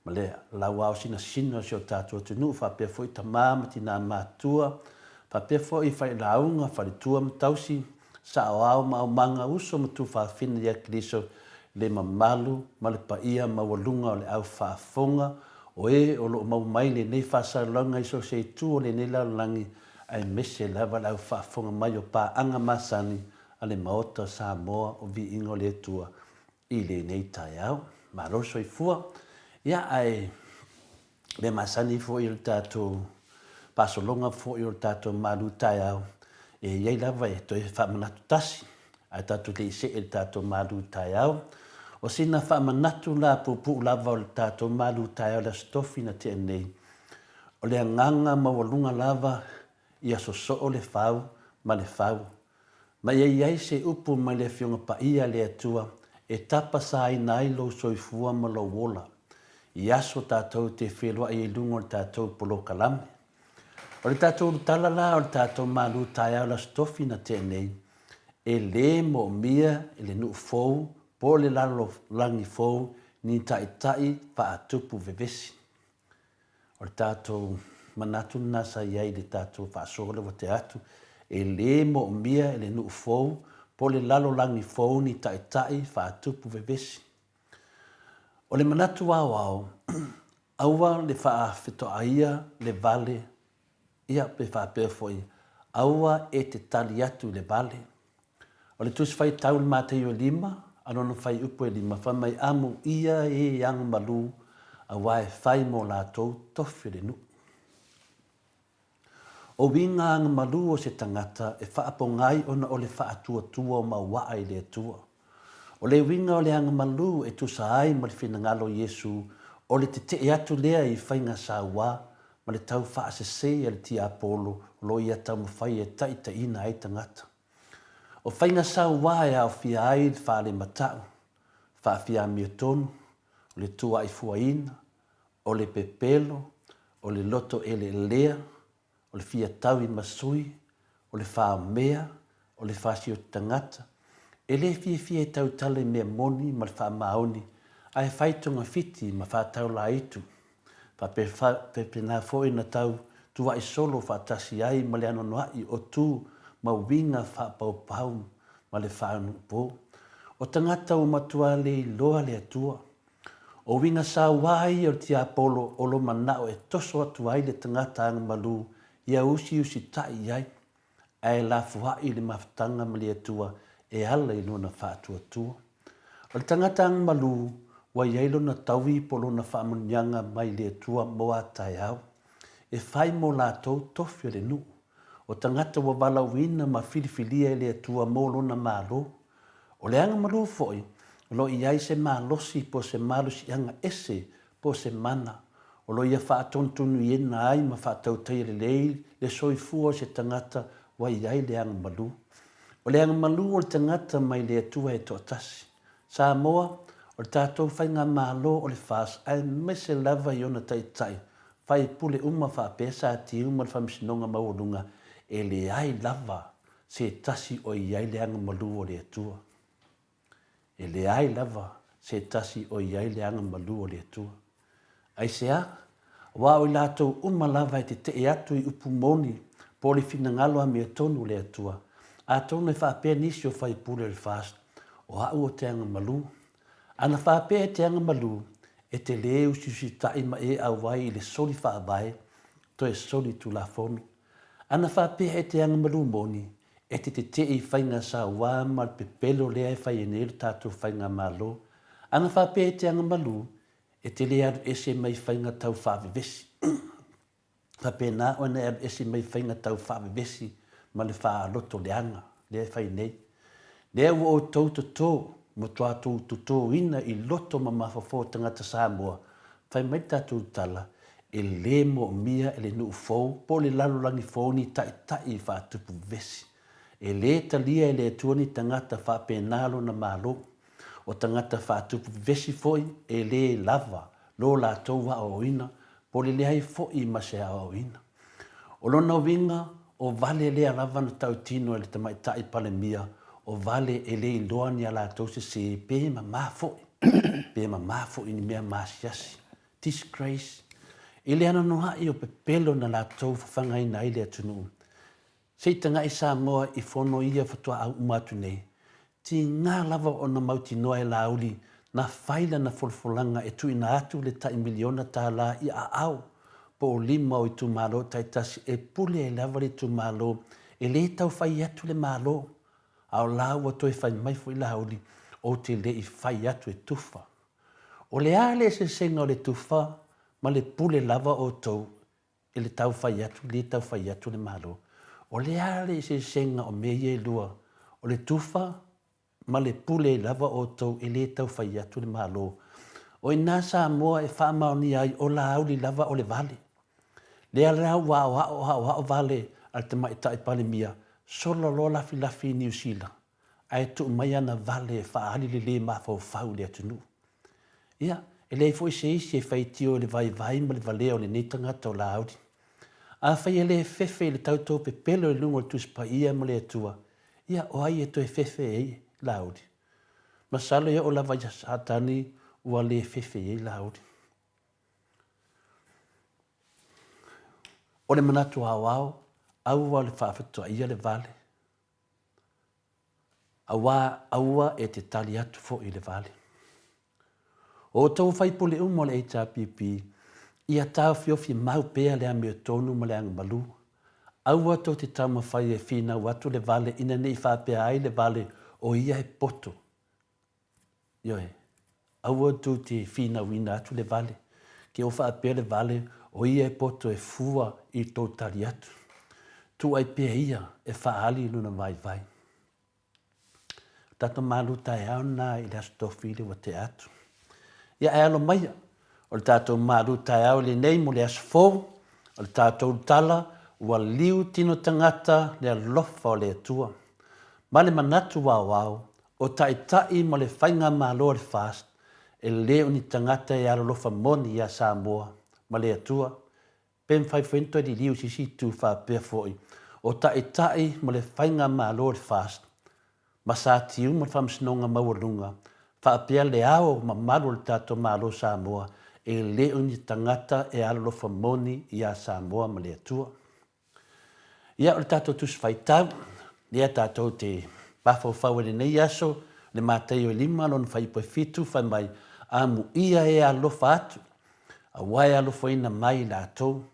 ma le lauao sinasina o si o tatou atunuu faapea foi tama ma tina matutua, faapea foi failauga, faletua ma tausi, saoao ma aumaga, uso ma tuafafine ia Keriso, le mamalu ma le paia maualuga o le au faafofoga o e o lo o maua mai lenei faasalalauga i so o se itu o lenei lalolagi, aemaise lava le au faafofoga mai o paaga masani a le Maota o Samoa o Viiga o le Atua i lenei taeao. Malo le soifua. Ia, ae mea masani foi o le tatou faasologa foi o le tatou malu taeao, e i ai lava e toe faamanatu tasi, ae tatou te i see i le tatou malu taeao. O sina faamanatu la puupuu lava o le tatou malu taeao i le Aso Tofi na tea nei, o le agaga maualuga lava ia sosoo le fau ma le fau. Ma ia i ai se upu mai le Afioga Paia a le Atua e tapasaina ai lou soifua ma lou ola, i aso tatou te feloai ai i luga o le tatou polokalame. O le tatou ulutala la o le tatou malu taeao i le Aso Tofi na tea nei, e lē moomia i le nuu fou po o le lalolagi fou. ni taitai faatupu vevesi. O le tatou manatu lena sa i ai i le tatou faasoa lea ua tea atu, e le moomia e le nuu fou po o le lalolagi fou ni taitai faatupu vevesi. O le manatu aoao, aua le faafetoaia le vale, ia pe faapea foi, aua e te tali atu i le vale. O le Tusi Faitau i le Mataio e lima, a lona fuaiupu e lima, fai mai, Amuia e agamalu, aua e fai mo latou tofi o le nuu. O uiga agamalu o se tagata e faapogai ona o le faatuatua o mauaa i le Atua. O le uiga o le agamalu e tusa ai ma le finagalo o Iesu, o le tetee atu lea i faiga saua ma le tau faasese a le tiapolo o lo o ia taumafai e taitaiina ai tagata. O faiga saua e aofia ai le faalematau, faafiamiotonu, o le tuaifuaina, o le pepelo, o le loto eleelea, o le fia taui ma sui, o le faomea, o le fasioti tagata, e le fiafia e tautala i mea moni ma le faamaoni, ae fai togafiti ma faataulaitu. Faapena foi na tau tuai solo faatasi ai ma le anoanoai o tu ma uiga faapaupau ma le faaunuupo. O tagata ua matua le iloa le Atua. O uiga saua ia o le tiapolo o lo manao e toso atu ai le tagata agamalu ia usiusitai i ai, ae lafoai le mafutaga ma le Atua e ala i lona faatuatua. O le tagata agamalu ua i ai lona taui po o lona faamanuiaga mai le Atua mo a taeao, e fai mo latou tofi o le nuu, o tagata ua valaauina ma filifilia e le Atua mo lona Malo. O le agamalu foi, o lo o i ai se malosi po o se malosiaga ese po o se mana o lo o ia faatonutonuina ai ma faatautaia lelei le soifua o se tagata ua i ai le agamalu. O le agamalu o le tagata mai le Atua e toatasi. Samoa, o le tatou faigamalo o le FAST aemaise lava i ona taitai, faipule uma faapea Sa Tiu ma le Faamasinoga Maualuga, e leai lava se tasi o i ai le agamalu o le Atua. E leai lava se tasi o i ai le agamalu o le Atua. Aisea? Aua o i latou uma lava e tetee atu i upu moni po o le finagalo amiotonu o le Atua. Atonu e faapea nisi o faipule o le FAST, o au o te agamalu. Ana faapea e te agamalu, e te lē usiusitai ma e auai i le soli faavae, toe soli tulafono. Ana faapea e te agamalu moni, e te tetee i faiga saua ma le pepelo lea e fai ai nei lo tatou faigamalo. Ana faapea e te agamalu, e te le alu ese mai faiga tau faavevesi. Faapena ona e alu ese mai faiga tau faavevesi ma le faaloto leaga lea e fai nei. Lea ua outou toto, matua tou totoina i loto ma mafaufau o tagata Samoa, fai mai le tatou tala, e le moomia e le nuu fou po o le lalolagi fou ni taitai faatupu vevesi. E le talia e le Atua ni tagata faapena lona Malo. O tagata faatupu vevesi foi e le lava lo latou aoaoina po o le leai foi ma se aoaoina. O lona uiga, o vale lea lava na tautino e le tamaitai Palemia, o vale e le iloa ni a latou sese pe mama foi, pe mama foi i ni mea maasiasi. Disgrace. I le anoanoai o pepelo na latou fafagaina ai le atunuu. Se i tagai Samoa i fono ia faatoa au uma atu nei. Tiga lava ona mautinoa e Laauli na fai lana folafolaga e tuuina atu le tai miliona tala i aao po o lima o itumalo taitasi e pule ai lava le itumalo e le tau fai atu le Malo. A o la ua toe fai mai foi Laauli ou te le i fai atu e tufa. O le a le eseesega o le tufa ma le pule lava outou i le tau fai atu, le tau fai atu le Malo. O le a le eseesega o mea ia e lua, o le tufa ma le pule lava outou e le tau fai atu le Malo. O i ina Samoa e faamaonia ai o Laauli lava o le vale. Lea la ua aoao aoao vale a le Tamaitai Palemia, sola loa lafilafi i Niu Sila, ae tuu mai ana vale e faaali le le mafaufau i le atunuu. Ia, e leai foi se isi e faitio i le vaivai ma le valea o lenei tagata o Laauli. Afai e le fefe i le tautau pepelo i luga o le Tusi Paia ma le Atua, ia, o ai e toe fefe ai Laauli? Masalo e oo lava ia Satani ua le fefe i ai Laauli. O le manatu aoao, aua le faafetoaia le vale, Aua aua e te tali atu foi i le vale. O outou faipule uma o le HRPP, ia taofiofi mau pea le amiotonu ma le agamalu. Aua tou te taumafai e finau atu le vale ina ne i faapea ai le vale o ia e poto. Ioe, aua tou te finauina atu le vale, ke o faapea le vale o ia e poto e fua i tou tali atu. Tuu ai pea ia e faaali i lona vaivai. O tatou malu taeao lena i le Aso Tofi ua tea atu. Ia ae alo maia, o le tatou malu taeao lenei mo le aso fou, o le tatou tala ua liu tino tagata le alofa o le Atua. Ma le manatu aoao, O Taitai ma le Faigamalo a le FAST, e le o ni tagata e alolofa moni ia Samoa ma le Atua, pe mafai foi ona toe liliu i se isi itu faapea foi, o Taitai ma le Faigamalo a le FAST, ma Sa Tiu ma le Faamasinoga Maualuga, faapea le ao mamalu o le tatou Malo Samoa, e le o ni tagata e alolofa moni ia Samoa ma le Atua. Ia, o le tatou Tusi Faitau, lea tatou te mafaufau ai i lenei aso, le Mataio e 5 lona fuaiupu e 7, fai mai, Amuia e alofa atu, aua e alofaina mai i latou.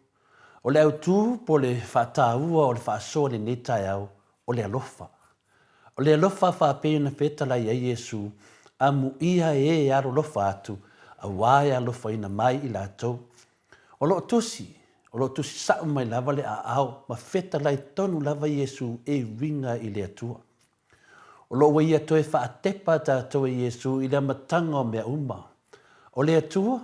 O le autu po o le faataua o le faasoa i lenei taeao, o le alofa. O le alofa faapei ona fetalai ai Iesu, Amuia e alolofa atu, aua e alofaina mai i latou. O lo o tusi, o lo o tusi sa'o mai lava le aao ma fetalai tonu lava Iesu e uiga i le Atua. O lo o ua Ia toe faatepa tatou e Iesu i le amataga o mea uma. O le Atua,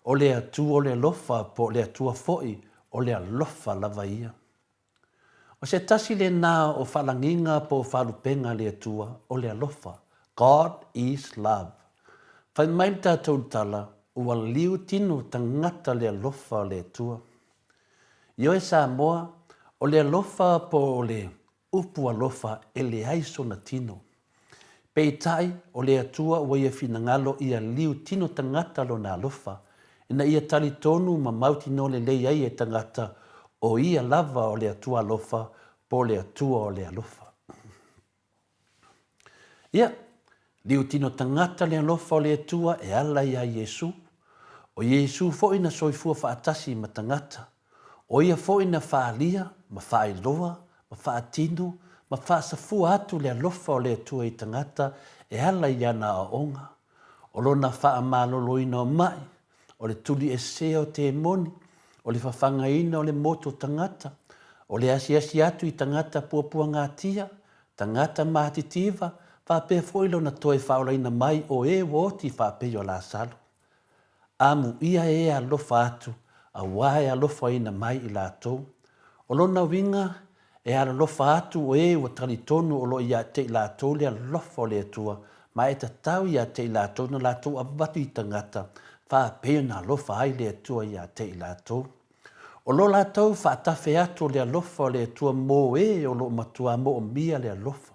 o le Atua o le alofa po o le Atua foi o le alofa lava ia. O se tasi lena o faalagiga po o faalupega a le Atua, o le alofa, God is love. Fai mai le tatou tala, ua liu tino tagata le alofa o le Atua. Ioe Samoa, o le alofa po o le upu alofa e leai sona tino. Peitai, o le Atua ua ia finagalo ia liu tino tagata lona alofa, ina ia talitonu ma mautinoa lelei ai e tagata o Ia lava o le Atua alofa po o le Atua o le alofa. Ia, liu tino tagata le alofa o le Atua e ala iā Iesu. O Iesu foi na soifua faatasi ma tagata, O ia foi na faaalia ma faailoa ma faatino ma faasafua atu le alofa o le Atua i tagata e ala i ana aoaoga, o lona faamaloloina o maʻi, o le tuliesea o temoni, o le fafagaina o le motu o tagata, o le asiasi atu i tagata puapuagatia, tagata matitiva, faapea foi lona toe faaolaina mai o e ua oti faapei o Lasalo. Amuia e alofa atu, aua e alofaina mai i latou. O lona uiga, e alolofa atu o e ua talitonu o lo o ia te i latou le alofa o le Atua, ma e tatau ia te i latou na latou avatu i tagata, faapei ona alofa ai le Atua ia te i latou. O lo latou faatafe atu o le alofa o le Atua mō e o lo o matuā moomia le alofa.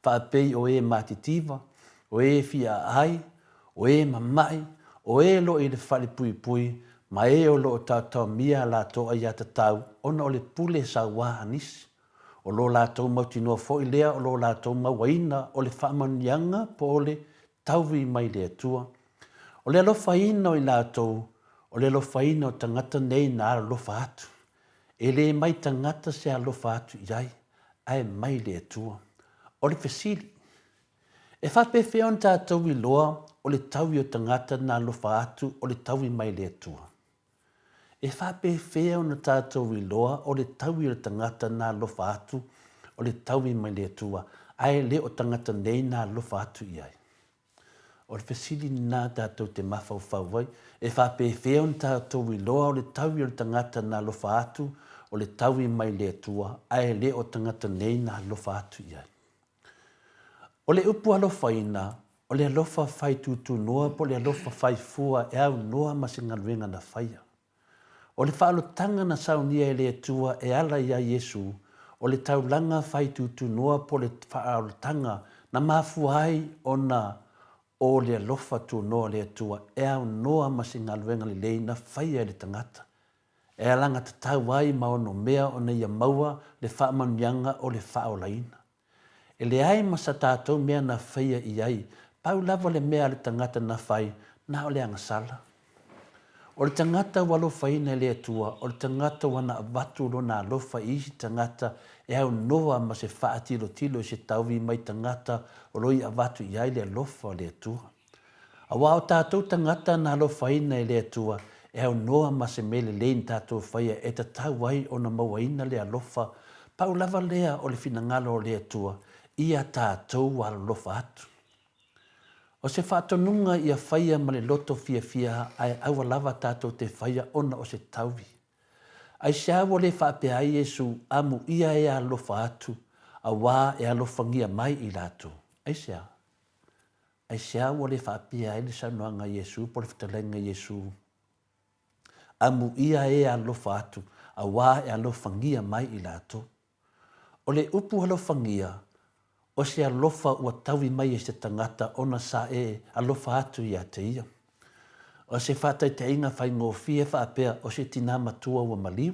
faapei o e matitiva, o e fia aai, o e mama'i, o e lo'o i le fale puipui, ma e o lo o taotaomia a latou aiatatau ona o le pule sauā a nisi. O lo latou mautinoa foi lea o lo latou mauaina o le faamanuiaga po o le taui mai le Atua. O le alofaina o i latou, o le alofaina o tagata nei na alolofa atu. E le mai tagata se alofa atu i ai, ae mai le Atua. O le fesili, E faapefea ona tatou iloa o le taui o tagata na alofa atu o le taui mai le Atua? E faapefea ona tatou iloa o le taui o le tagata na alofa atu o le taui mai le Atua, ae le o tagata nei na alofa atu i ai? O le fesili lena tatou te mafaufau ai, e faapefea ona tatou iloa o le taui o le tagata na alofa atu o le taui mai le Atua, ae le o tagata nei na alofa atu i ai? O le upu alofaina, o le alofa fai tutunoa po o le alofa fai fua e aunoa ma se galuega na faia. O le faaolotaga na saunia e le Atua e ala iā Iesu, o le taulaga fai tutunoa po o le faaolotaga na mafua ai ona O le alofa tunoa o le Atua e aunoa ma se galuega lelei na faia e le tagata, e alagatatau ai ma onomea ona ia maua le faamanuiaga o le faaolaina. E leai ma sa tatou mea na faia i ai, pau lava le mea a le tagata na fai, na o le agasala. O le tagata ua alofaina e le Atua, o le tagata ua na avatu lona alofa i isi tagata e aunoa ma se faatilotilo i se tauvi mai tagata o lo i avatu i ai le alofa o le Atua. Aua o tatou tagata na alofaina e le Atua, e aunoa ma se mea lelei na tatou faia e tatau ai ona mauaina le alofa, pau lava lea o le finagalo o le Atua, ia tatou alolofa atu. O se faatonuga ia faia ma le loto fiafia ae aua lava tatou te faia ona o se taui. Aisea ua le faapea ai Iesu, Amuia e alofa atu, auā e alofagia mai i latou? Aisea? Aisea ua le faapea ai le saunoaga a Iesu po o le fetalaiga a Iesu, Amuia e alofa atu, auā e alofagia mai i latou? O le upu alofagia, o se alofa ua taui mai e se tagata ona sa e alofa atu ia te ia. O se faataitaiga faigofie faapea o se tinā matua ua maliu,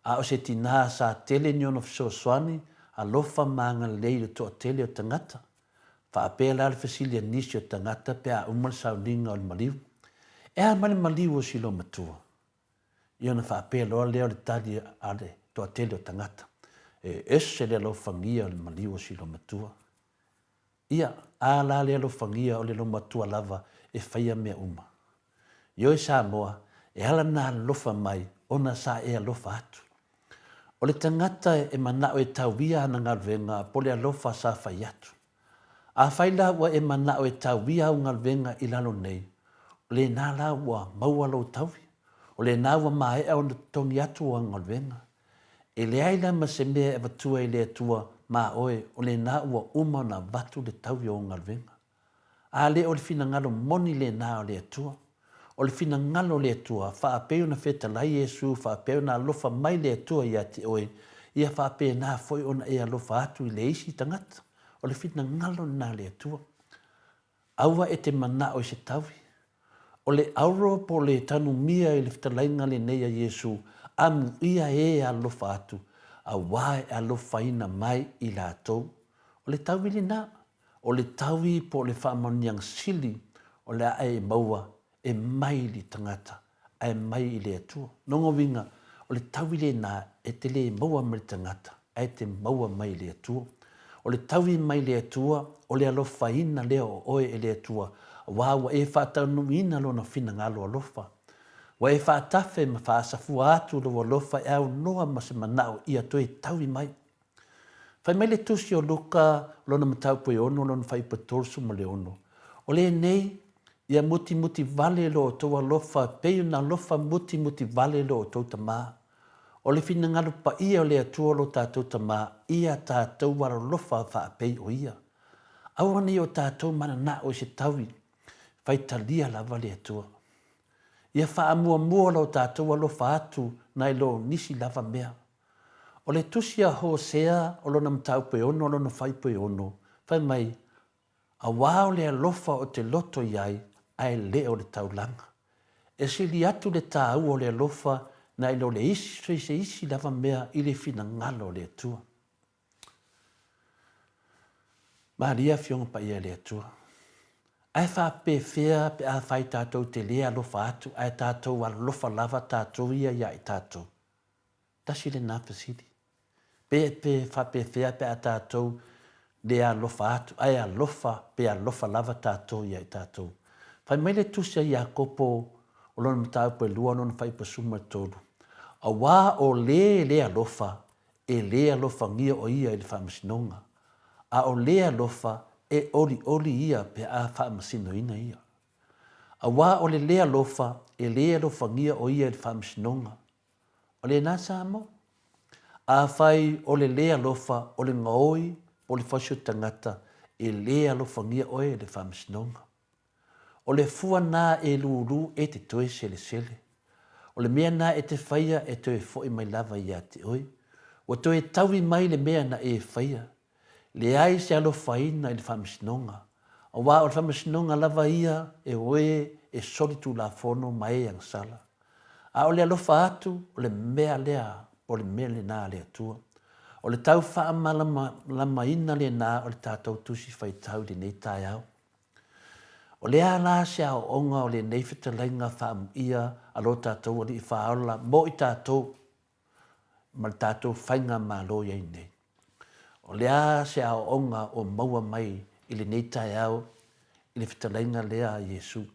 a o se tinā sa tele ni ona fesoasoani alofa ma agalelei i le toatele o tagata. Faapea la le fesili a nisi o tagata pe a uma le sauniga o le maliu, E a mai le maliu o si loomatua? Ia ona faapea loa lea o le tali a le toatele o tagata, E ese le alofagia o le maliu o si loomatua. Ia, a la le alofagia o le loomatua lava e faia mea uma. Ioe Samoa, e ala na alofa mai ona sa e alofa atu. O le tagata e manao e tauia ana galuega po le alofa sa fai atu. Afai la ua e manao e tauia au galuega i lalo nei, o lena la ua maua lou taui, o lena ua maea ona totogi atu au galuega. E leai la ma se mea e avatua i le Atua ma oe, o lena ua uma ona avatu le taui o au galuega. A le o le finagalo moni lena o le Atua? O le finagalo o le Atua, faapei ona fetalai Iesu, faapea ona alofa mai le Atua ia te oe, ia faapena foi ona e alofa atu i le isi tagata. O le finagalo lena o le Atua. Aua e te manao i se taui. O le auro po o le tanumia i le fetalaiga lenei a Iesu, amuia e alofa atu, auā e alofaina mai i latou. O le taui lena. O le taui po o le faamanuiaga sili o le a e maua e mai i le tagata ae mai i le Atua. Lona uiga, o le taui lena e te le maua mai le tagata ae te maua mai i le Atua. O le taui mai le Atua, o le alofaina lea o oe e le Atua, aua ua e faataunuuina Lona finagalo alofa. Ua e faatafe ma faasafua atu lou alofa e aunoa ma se manao ia toe taui mai. Fai mai le Tusi o Luka, lona mataupu e ono, lona fuaiupu e 36, O lenei, ia mutimuti vale lo outou alofa pei ona alofa mutimuti vale lo outou Tama. O le finagalo paia o le Atua lo tatou Tama, ia tatou alolofa faapei o Ia. Aua nei o tatou mananao i se taui, faitalia lava le Atua. Ia faamuamua lo tatou alofa atu nai lo nisi lava mea. O le tusi a Hosea o lona mataupu e ono lona fuaiupu e ono, fai mai, Auā o le alofa o te loto i ai, ae le o le taulaga. E sili atu le tāua o le alofa nai lo le isi se isi lava mea i le finagalo o le Atua. Malia Afioga Paia e le Atua. Ae faapefea pe afai tatou te le alofa atu ae tatou alofa lava tatou ia ia i tatou? Tasi lena fesili. Pe pe faapefea pe a tatou le alofa atu, ae alofa pe alofa lava tatou ia i tatou. Fai mai le tusi a Iakopo o lona mataupu e lua lona fuaiupu 13, Auā o le le alofa, e le alofagia o ia i le faamasinoga, a o le alofa, e olioli ia pe a faamasinoina ia. Auā o le le alofa, e le alofagia o ia i le faamasinoga, O lena Samoa. Afai o le le alofa o le gaoi po o le fausi o tagata, e le alofagia oe e le Faamasinoga. O le fua na e lulu e te toe selesele. O le mea na e te faia e toe foi mai lava ia te oe. Ua toe taui mai le mea na e faia. Leai se alofaina i le Faamasinoga. Aua o le faamasinoga lava ia e o e e soli tulafono ma e agasala. A o le alofa atu, o le mea lea po o le mea lena a le Atua. O le tau faamalamalamaina lena o le tatou Tusi Faitau i lenei taeao. O le a la se aoaoga o lenei fetalaiga faaamuia a lo tatou Alii Faaola mo i tatou ma le tatou Faigamalo i ai nei? O le a se aoaoga o maua mai i lenei taeao i le fetalaiga lea a Iesu?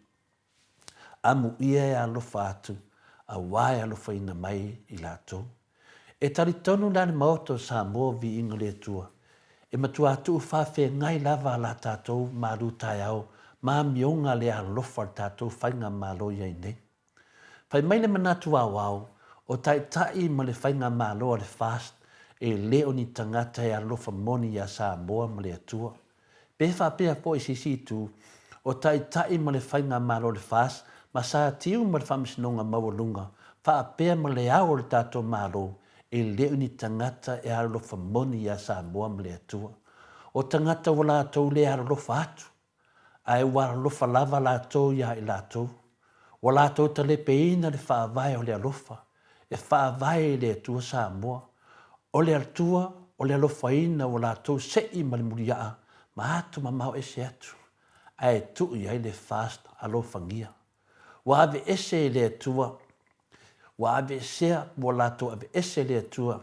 Amuia e alofa atu, auā e alofaina mai i latou. E talitonu la le Maota o Samoa Viiga le Atua, e matuā tuu faafeagai lava la tatou malu taeao ma amioga le alofa o le tatou Faigamalo i ai nei. Fai mai le manatu aoao, o Taitai ma le Faigamalo a le FAST e le o ni tagata e alofa moni iā Samoa ma le Atua. Pe faapea foi i se isi itu, o Taitai ma le Faigamalo a le FAST ma Sa Tiu ma le Faamasinoga Maualuga faapea ma le Ao o le tatou Malo e le o ni tagata e alolofa moni iā Samoa ma le Atua. O tagata ua latou le alolofa atu, ae ua alolofa lava latou iā i latou. Ua latou talepeina le faavae o le alofa, e faavae i le Atua Samoa. O le Atua o le alofaina ua latou se'i ma le muliaa ma atu mamao ese atu, ae tuu i ai le fast alofagia. Ua aveese e le Atua, ua aveesea, ua latou aveese e le Atua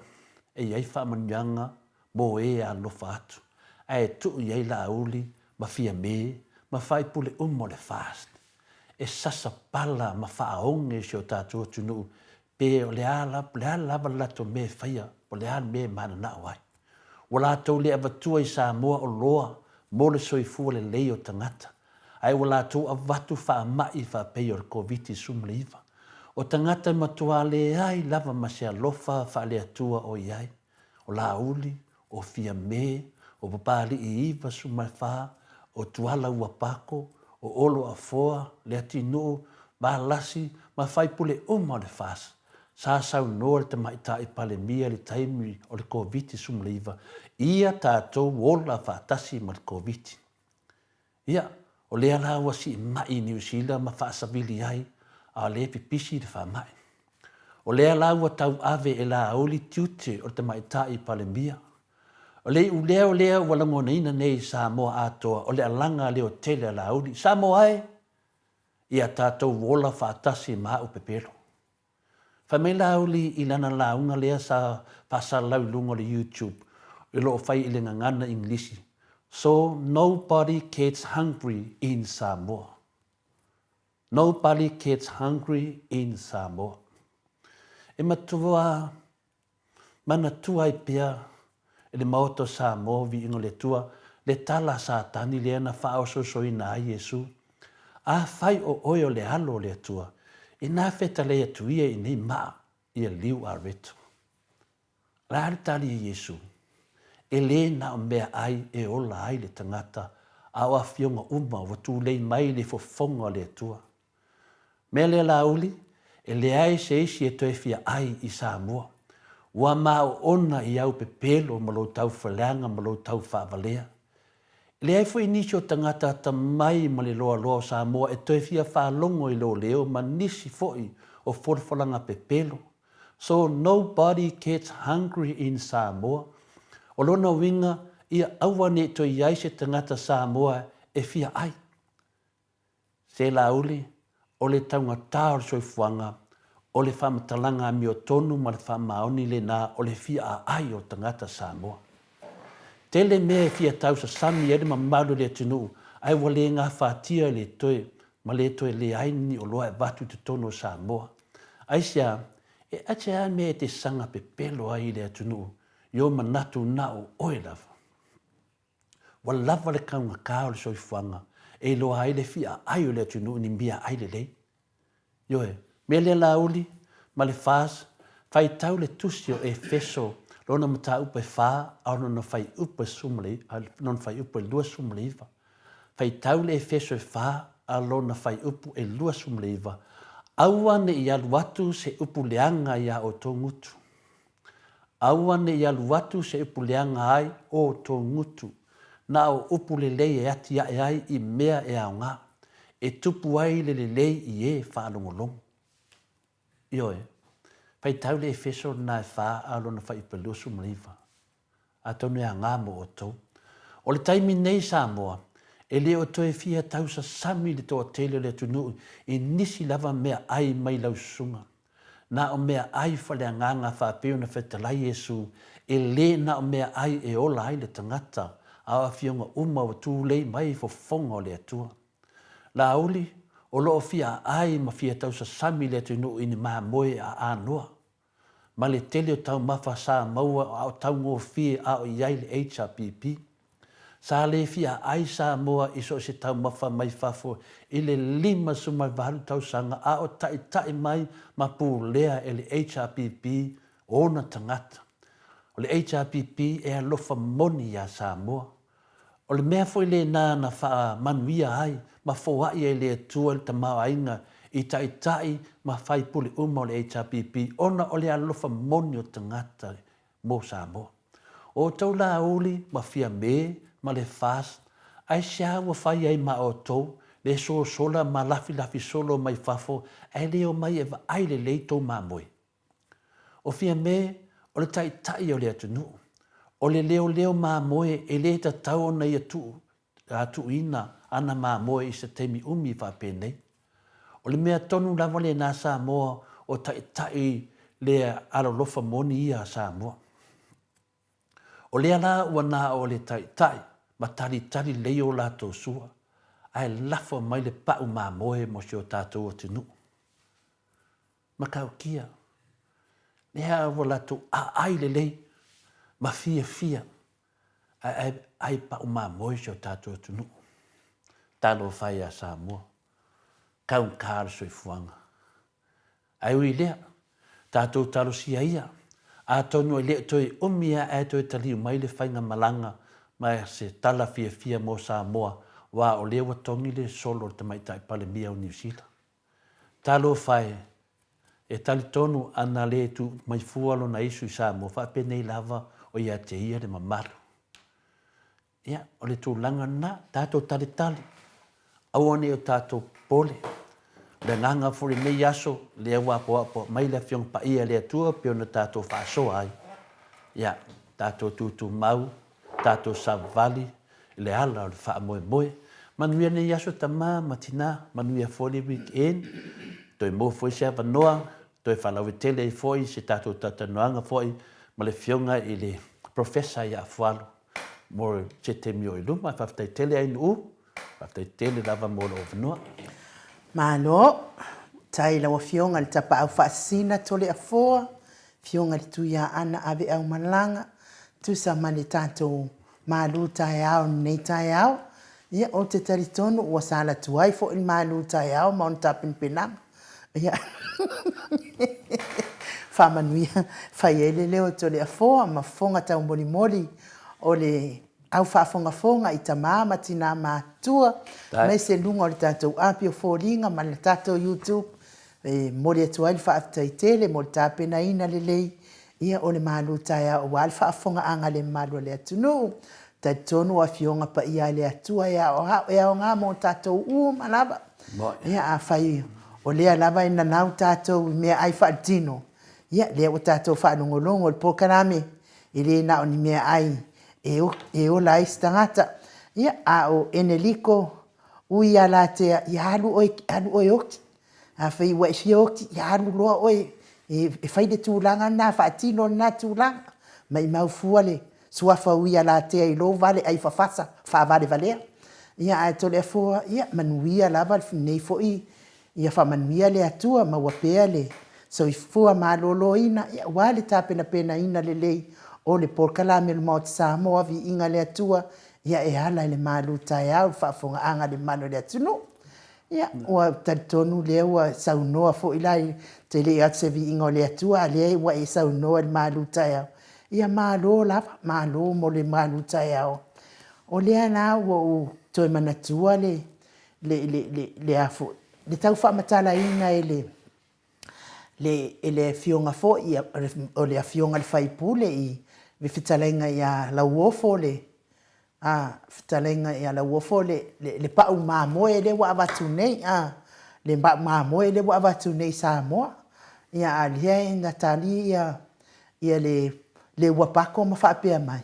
e i ai faamanuiaga mo e e alofa atu, ae tuu i ai Laauli ma Fiame ma faipule uma o le fast. E sasa pala ma faaoge si o tatou atunuu pe o le a lava le latou mea e faia, po o le a le mea e mananao ai. Ua latou le avatua i Samoa oloa mo le soifua lelei o tagata, ae ua latou avatu faamai faapei o le Koviti-19. O tagata e matuā leai lava ma se alofa faale-Atua o i ai, o Laauli, o Fiame, o Papalii 94, o Tuala Uapako, o Olo Afoa, Leatinuu, Valasi ma faipule uma o le FAS. Sa saunoa le Tamaitai Palemia i le taimi o le Koviti-19, ia tatou ola faatasi ma le Koviti. Ia, o lea la ua siimai i Niu Sila ma faasavili ai, a o lea e pipisi le faamai. O lea la ua tauave e Laauli tiute o le Tamaitai Palemia. O le iuleo lea ua lagonaina nei i Samoa atoa o le alaga leotele a Laauli. Samoa e! Ia tatou ola faatasi ma au pepelo. Fai mai Laauli i lana lauga lea sa faasalalau i luga o le YouTube o lo o fai i le gagana Igilisi, So nobody gets hungry in Samoa. Nobody gets hungry in Samoa. E matua Manatua ai pea e le Maota o Samoa, Viiga o le Atua, le tala a Satani lea na faaosoosoina ai Iesu, Afai o oe o le Alo o le Atua, inā fetalai atu ia i nei maa ia liu a reto. O le a le tali a Iesu? E lē na o meaai e ola ai le tagata, a o afioga uma ua tulei mai le fofoga o le Atua. Mea lea Laauli, e leai se isi e toe fia ai i Samoa. Ua maoona i au pepelo ma lou taufaleaga ma lou taufaavalea. E leai foi nisi o tagata atamai ma le loaloa o Samoa e toe fia faalogo i lou leo ma nisi foi o folafolaga pepelo. So nobody gets hungry in Samoa. O lona uiga, ia aua ne i toe i ai se tagata Samoa e fia ai. Se Laauli, o le taugata o le soifuaga, o le faamatalaga amiotonu ma le faamaoni lena o le fia aai o tagata Samoa. Tele mea e fia tausasami ai le mamalu o le atunuu ae ua le gafatia i le toe ma le toe leai ni oloa e avatu i totonu o Samoa. Aisea, e aisea mea e te saga pepelo ai i le atunuu i ou manatu na o oe lava? Ua lava le kaugata o le soifuaga e iloa ai le fia ai o le atunuu i ni meaai lelei. Ioe, mea lea Laauli ma le FAS, faitau le tusi o Efeso lona mataupu e fa a o lona fuaiupu e lona fuaiupu e 29. Faitau le Efeso e fa a lona fuaiupu e 29, Aua ne i alu atu se upu leaga iā outou gutu. Aua ne i alu atu se upu leaga ai o tou gutu. Na o upu lelei e atiae ai i mea e aoga, e tupu ai le lelei i e faalogologo. Ioe. Faitau le Efeso lena e fa a o lona fuaiupu e 29. Atonu e aoga mo outou. O le taimi nei Samoa, e le o toe fia tausasami le toatele o le atunuu i nisi lava mea ai mai laususuga. Na o mea ai faaleagaga faapei ona fetalai Iesu, e le na o mea ai e ola ai le tagata, a o afioga uma ua tulei mai i fofoga o le Atua. Laauli, o lo o fia aai ma fia tausasami le atunuu i ni mamoe aanoa, ma le tele o taumafa sa maua a o taugofie a o i ai le HRPP. Sa le fia aai Samoa i so o se taumafa mai fafo i le 58 tausaga a o taitai mai ma pulea e le HRPP ona tagata. O le HRPP e alofa moni iā Samoa. O le mea foi lena na faamanuia ai ma foai ai le Atua i le tamaoaiga i taitai ma faipule uma o le HRPP ona o le alofa moni o tagata mo Samoa. O outou laauli ma Fiame ma le FAST, aisea ua fai ai ma outou le sosola ma lafilafi solo mai fafo ae le omai e vaai lelei tou mamoe? O Fiame o le taitai o le atunuu. O le leoleo mamoe e le tatau ona ia tuuina ana mamoe i se taimi umi faapenei. O le mea tonu lava lena Samoa o taitai le alolofa moni ia a Samoa. O lea la ua na o le taitai ma talitali lelei o latou sua ae lafo mai le pau mamoe mo si o tatou atunuu. Matautia, lea ua latou aai lelei ma fiafia ae ai pau mamoe si o tatou atunuu. Talofa e ia Samoa, taugata le soifuaga. Ae ui i lea, tatou talosia ia, atonu e le o toe umi lava ae toe taliu mai le faigamalaga ma se tala fiafia mo Samoa, aua o lea ua togi le solo a le Tamaitai Palemia o Niu Sila. Talofa e, e talitonu ana le tuu mai fua lona isu i Samoa faapenei lava o ia te ia le mamalu. Ia, o le tulaga lena, tatou talitali, aua ne i o tatou popole. O le agaga foi i lenei aso, lea ua apoapo mai le Afioga Paia a le Atua pei ona tatou faasoa ai. Ia, tatou tutumau, tatou savavali i le ala o le faamoemoe. Manuia lenei aso tama ma tina, manuia foi le week end, toe maua foi se avanoa, toe faalauaitele ai foi se tatou talatalanoaga foi ma le Afioga i le Professor ia Afualo mo se taimi o i luma. Faafetai tele Ainuu, faafetai tele lava mo lou avanoa. Malo, faafetai i lau Afioga i le Tapaau Faasisina Toleafoa, Afioga i le Tuiaana Aveaumalaga, tusa ma le tatou malu taeao i lenei taeao. Ia, ou te talitonu ua sala tuai foi le malu taeao ma ona tapenapenaga. Ia, faamanuia, fai ai le leo o Toleafoa ma fofoga taumolimoli o le au faafogafoga i tama ma tina matutua, aemaise luga o le tatou api o foliga ma le tatou YouTube E momoli atu ai le faafetai tele mo le tapenaina lelei ia o le malu taeao aua le faafofogaaga a le mamalu o le atunuu. Talitonu o Afioga Paia a le Atua e aoao e aoga mo tatou uma lava. Ia afai o lea lava e nanau tatou i meaai faaletino, ia lea ua tatou faalogologo i le polokalame e le na o ni meaai e ola ai se tagata. Ia a o Eneliko Uialatea, ia alu oe, alu oe oti. Afai ua e fia oti, ia alu loa oe e fai le tulaga lena, faatino lena tulaga. Maimau fua le suafa Uialatea i lou vale ai fafasa faavalevalea. Ia ae Toleafoa, ia manuia lava lenei foi, ia faamanuia le Atua, maua pea le soifua maloloina, ia aua le tapenapenaina lelei o le polokalame o le Maota Samoa, viiga i le Atua, ia e ala i le malu taeao i le faafofogaaga a le mamalu o le atunuu. Ia, ua talitonu lea ua saunoa foi la i te le i atu se viiga o le Atua, a lea ua e saunoa i le malu taeao. Ia malo lava, malo mo le malu taeao. O lea la ua ou toe manatua le, le, le, le, le, a foi, le tau faamatalaina e le, le, e le afioga foi, o le afioga i le sui usufono i le fetalaiga ia Lauofo le. A, fetalaiga ia Lauofo le, le, le pau mamoe lea ua avatu nei, a, le pau mamoe lea ua avatu nei i Samoa. Ia, a lea e na tali ia, ia le, le ua pako ma faapea mai,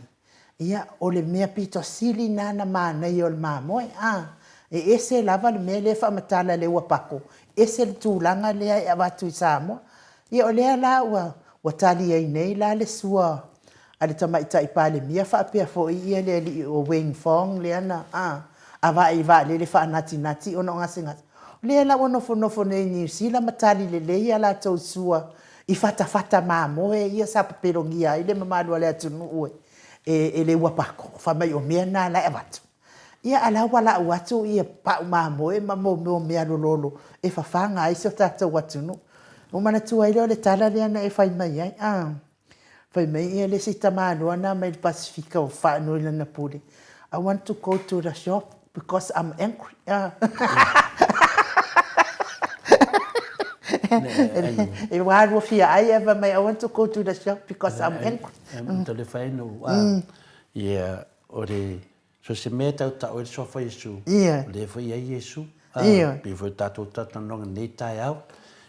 ia, o le mea pito sili na na manaia o le mamoe, a, e ese lava le mea lea e faamatala e le ua pako, ese le tulaga lea e avatu i Samoa. Ia, o lea la ua, ua tali ai nei la le sua a le Tamaitai Palemia faapea foi ia le alii o Wayne Fong lea na avae i vaalele faanatinati ona o gasegase. O lea la ua nofonofo nei i Niu Sila ma tali lelei a latou sua i fatafata mamoe ia sa pepelogia ai le mamalu o le atunuu e le ua pako, fai mai o mea na la e avatu. Ia a la ua lau atu ia pau mamoe ma mea lololo e fafaga ai si o tatou atunuu. Ua manatua ai lea o le tala lea na e fai mai ai. Fai mai ia le isi tamaloa na mai le Pasefika ua faanoi lana pule, I want to go to the shop because I'm angry. E wā lua fia ai e fai mai, I want to go to the shop because I'm angry. Ia, o le So se mea tau tau ai le suafa o Iesu, o lea foi i ai Iesu. E pei foi o tatou talatalanoaga i lenei taeao.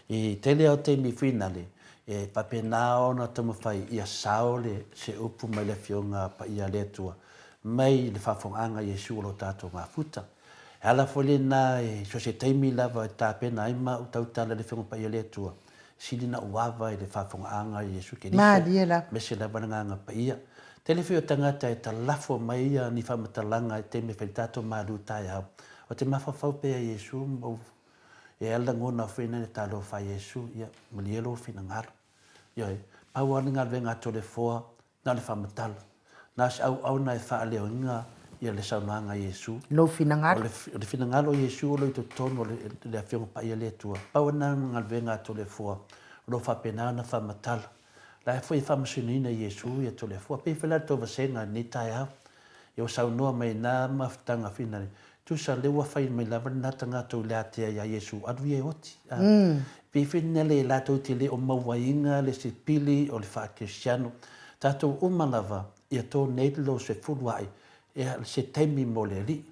I tele lava o taimi finale, e faapena ona taumafai ia sao le se upu mai le Afioga Paia a le Atua mai le faafofogaaga a Iesu o lo tatou mafuta. E ala foi lena i so o se taimi lava e tapena ai ma ou tautala i le Afioga Paia a le Atua, Sili na ou ava i le faafogaaga a Iesu Keriso, aemaise lava le Agaga Paia. Tele foi o tagata e talafo mai ia ni faamatalaga i taimi e fai tatou malu taeao. O te mafaufau pea ia Iesu ma ou e ala lagona foi na le talofa a Iesu, ia malie lou finagalo. Ioe, pau lava le galuega a Toleafoa Na o le faamatala. Na o se auauna e faaleoina ia le saunoaga a Iesu. Lou finagalo. O le finagalo o Iesu o lo o i totonu o le Afioga Paia a le Atua. Pau lena o le galuega a Toleafoa o lo o faapena ona faamatala. La e foi e faamasinoina e Iesu ia Toleafoa. Pei foi la le tou vasega i lenei taeao. Ia ua saunoa mai na mafutaga finale, Tusa lea ua fai mai lava lena tagata i le atea ia Iesu, alu ia e oti. Pei foi lena le latou te le o mauaina le sipili o le faa-Kerisiano. Tatou uma lava ia tonei le lou sefulu aʻe ia se taimi mo le Alii.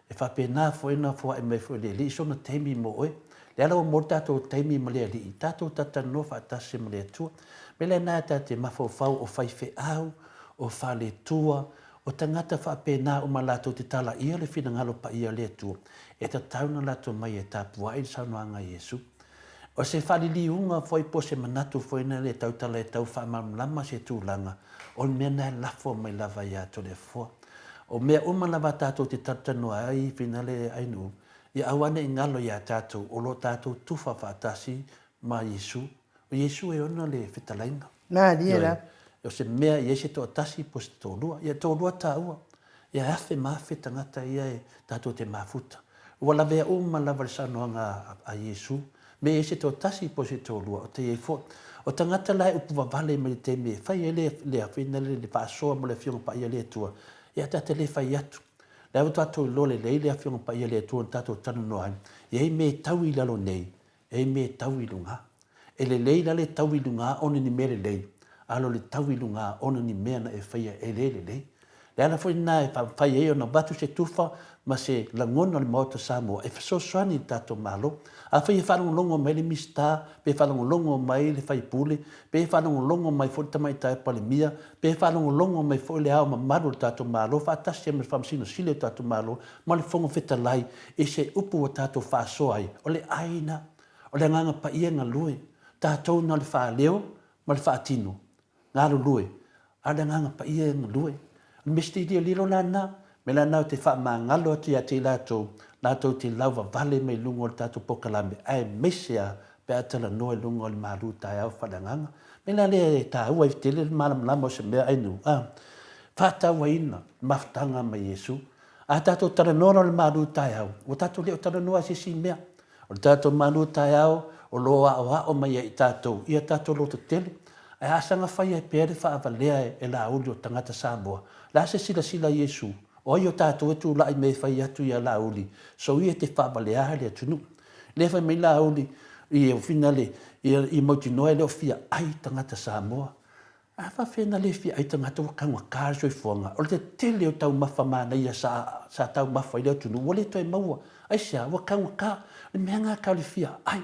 E faapena foi ona foaʻe mai foi le Alii sona taimi mo oe. Le ala ua maua le tatou taimi ma le Alii, tatou talatalanoa faatasi ma le Atua. Mea lena ta te mafaufau o faifeau, o faletua, O tagata faapena uma latou te talaia le finagalo paia o le Atua, e tatau ona latou mai e tapuai le saunoaga a Iesu. O se faaliliuga foi po o se manatu foi na e tautala e tau faamalamalama se tulaga, o le mea na e lafo mai lava ia Toleafoa. O mea uma lava tatou te talatalanoa ai i finale ainuu, ia aua ne i galo ia tatou o lo tatou tufa faatasi ma Iesu. O Iesu e ona le fetalaiga. Malie la. O se mea i ai se toatasi po o se toalua. Ia toalua taua. Ia e afe ma afe tagata ia e tatou te mafuta. Ua lavea uma lava le saunoaga a Iesu. Me i ai se toatasi po o se toalua, o te i ai foi. O tagata la e upu vavale mai le taimi e fai ai le, le afe ina le, le faasoa mo le Afioga Paia a le Atua, ia ta te le fai atu. La ua tatou iloa lelei le Afioga Paia a le Atua na tatou talanoa ai, e i ai mea e tau i lalo nei, E mea e tau i luga. E lelei la le tau i luga ona ni mea lelei, a lo le tau i luga ona ni mea na e faia e le lelei. Le ala foi lena e fai ai ona avatu se tufa ma se lagona o le Maota Samoa e fesoasoani i le tatou Malo. Afai e faalogologo mai le Minisita, pe faalogologo mai le Faipule, pe faalogologo mai foi le Tamaitai Palemia, pe faalogologo mai foi le Ao Mamalu o le tatou Malo faatasi ai ma le Faamasino Sili o le tatou Malo ma le Fofoga Fetalai i se upu ua tatou faasoa ai, o le ʻāina, o le Agaga Paia e galue, tatou na o le faaleo ma le faatino, galulue, a o le Agaga Paia e galue. O le mea sili lilo la lena, mea la lena ou te faamagalo atu ia te i latou, latou te lauvavale mai luga o le tatou polokalame, aemaise lava pe a talanoa i luga o le malu taeao faaleagaga. Mea la lea e taua ai tele le malamalama o se mea ainu, a, faatauaina le mafutaga ma Iesu. A tatou talanoa loa i le malu taeao, ua tatou le o talanoa i se isi mea. O le tatou malu taeao o lo o aoao mai ai i tatou ia tatou loto tele. Ae a saga fai ai pea le faavalea e Laauli o tagata Samoa, le a se silasila a Iesu? O ai o tatou e tulai mai e fai atu ia Laauli, so ia te faavalea le atunuu. Lea fai mai Laauli i finale, ia mautinoa e le o fia ai tagata Samoa. A faafefea na le fia ai tagata ua taugata le soifuaga? O le tetele o taumafa manaia sa sa taumafa ai le atunuu ua le toe maua. Aisea? Ua taugata. O le mea lena tau le fia ai.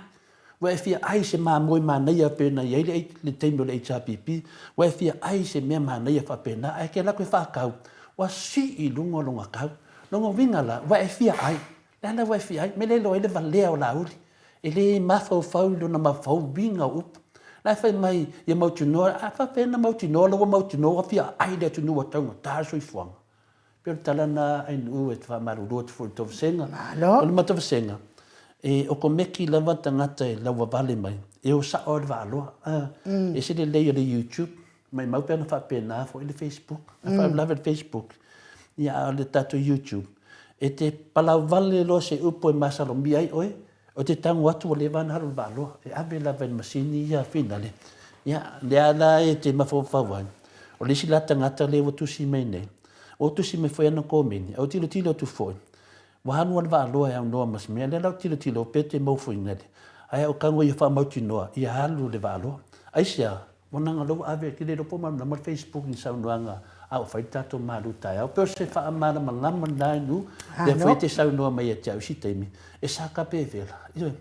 Ua e fia ai i se mamoe manaia pei ona i ai le, le taimi o le HRPP. Ua e fia ai i se mea manaia faapena, ae e te alu atu e faatau, ua sii i luga lona tau. Lona uiga la, ua e fia ai. Le a la ua e fia ai? Mea lea e iloa ai le valea o Laauli. E le mafaufau i lona mafaufau uiga o upu. La e fai mai ia mautinoa, a faapea na mautinoa la ua mautinoa ua fia ai le atunuu ua taugata le soifuaga. E pei o le tala lena Ainuu e faamalulu atu foi i le tou vasega. Malo. O le matou vasega, e okomeki lava tagata e lauavale mai, e o sao lava i le vaaloa. E ese le lelei o le YouTube, maimau pe ana faapena foi le Facebook. A faalavelave le Facebook, ia a o le tatou YouTube, e te palauvale loa se upu e masalomia ai oe, Ou te tago atu ua leva ona alu le vaaloa, e ave lava i le masini ia finale. Ia, lea la e te mafaufau ai, o le isi la tagata lea ua tusi mai nei, ua tusi mai foi ana komeni, a ua tilotilo atu foi, ua alu lava le vaaloa e aunoa ma se mea, lea la ou te tilotilo pe te mau foi nale, ae ou tago ia faamautinoa ia alu le vaaloa. Aisea? Monaga lea ua ave, e le iloa po o malamalama le Facebook i ni saunoaga a o fai le tatou malu taeao. Pei o se faamalamalama lena Inu, lea foi e te saunoa mai ia te au i isi taimi, e saka pe vela. Ioe,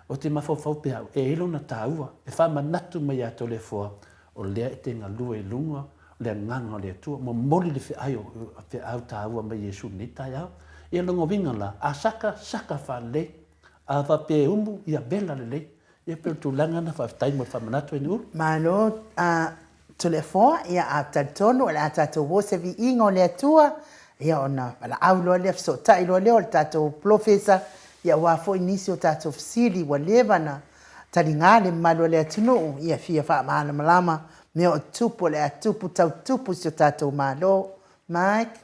ou te mafaufau pea au, e i ai lona taua, e faamanatu mai ia Toleafoa, o lea e te galue i luga o le agaga o le Atua, momoli le feai o feau taua mai Iesu i lenei taeao. Ia lona uiga la, a saka, saka faalelei. A faapea e umu, ia vela lelei. Ia pei o le tulaga lena, faafetai mo le faamanatu e Nu'u. Malo a Toleafoa, ia a talitonu o le a tatou o se viiga o le Atua, ia ona valaau loa lea, fesootai loa lea o le tatou polofesa, ia aua foi nisi o tatou fesili ua leva na taliga le mamalu o le atunuu, ia fia faamalamalama mea o tupu o le a tupu tau tupu i si o tatou Malo. Mike.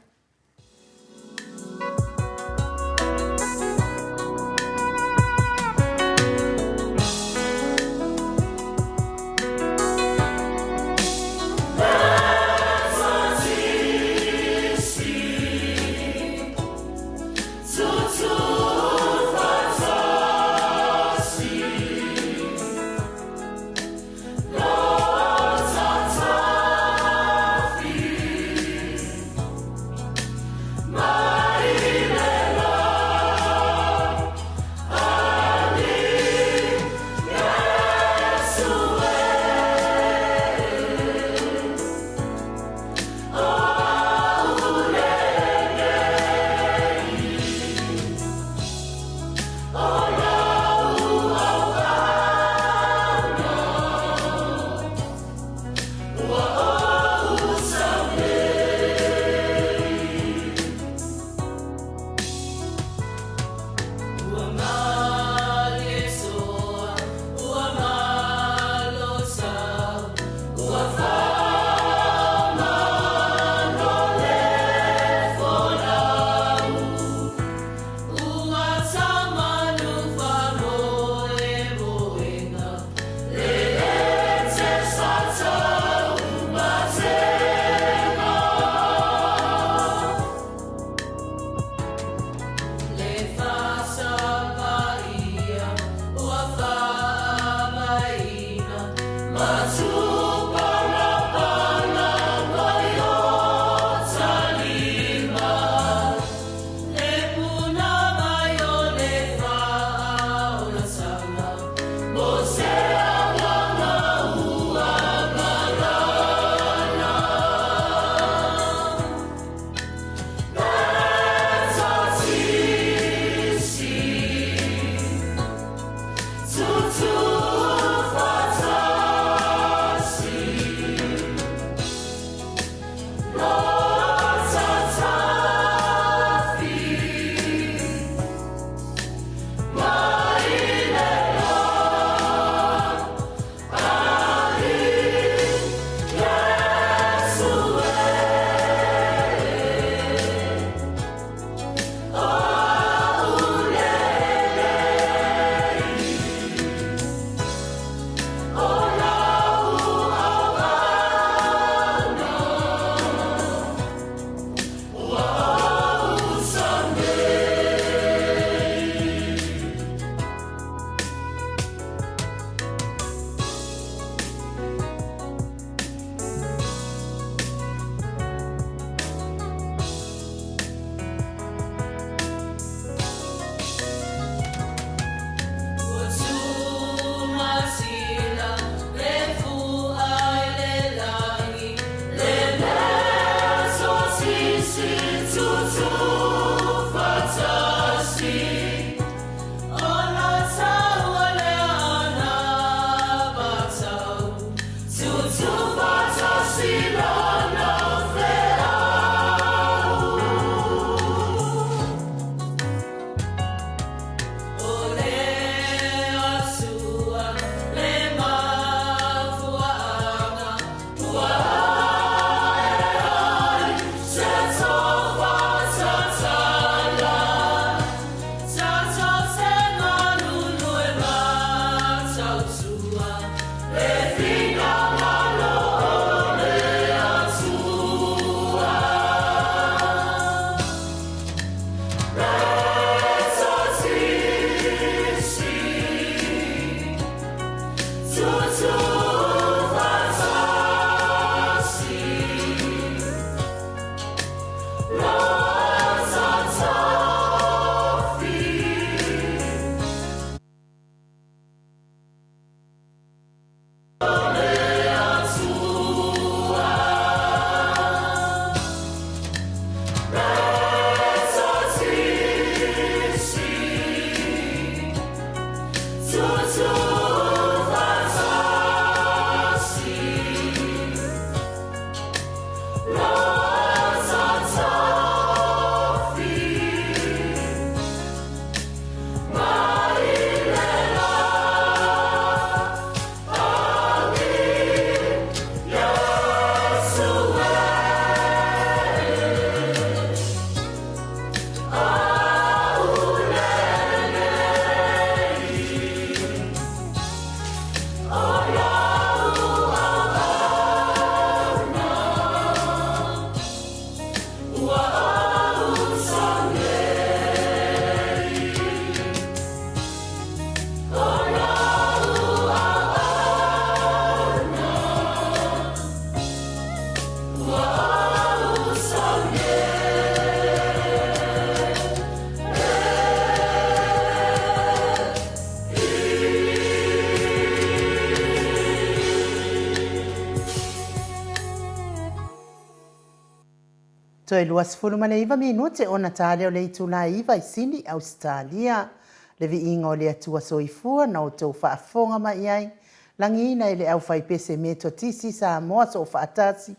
Toe 29 minute ona ta lea o le itula e 9 i Sini, Ausetalia. Le viiga o le Atua Soifua na outou faafofoga mai i ai, lagiina e le aufaipese Metotisi Samoa Soofaatasi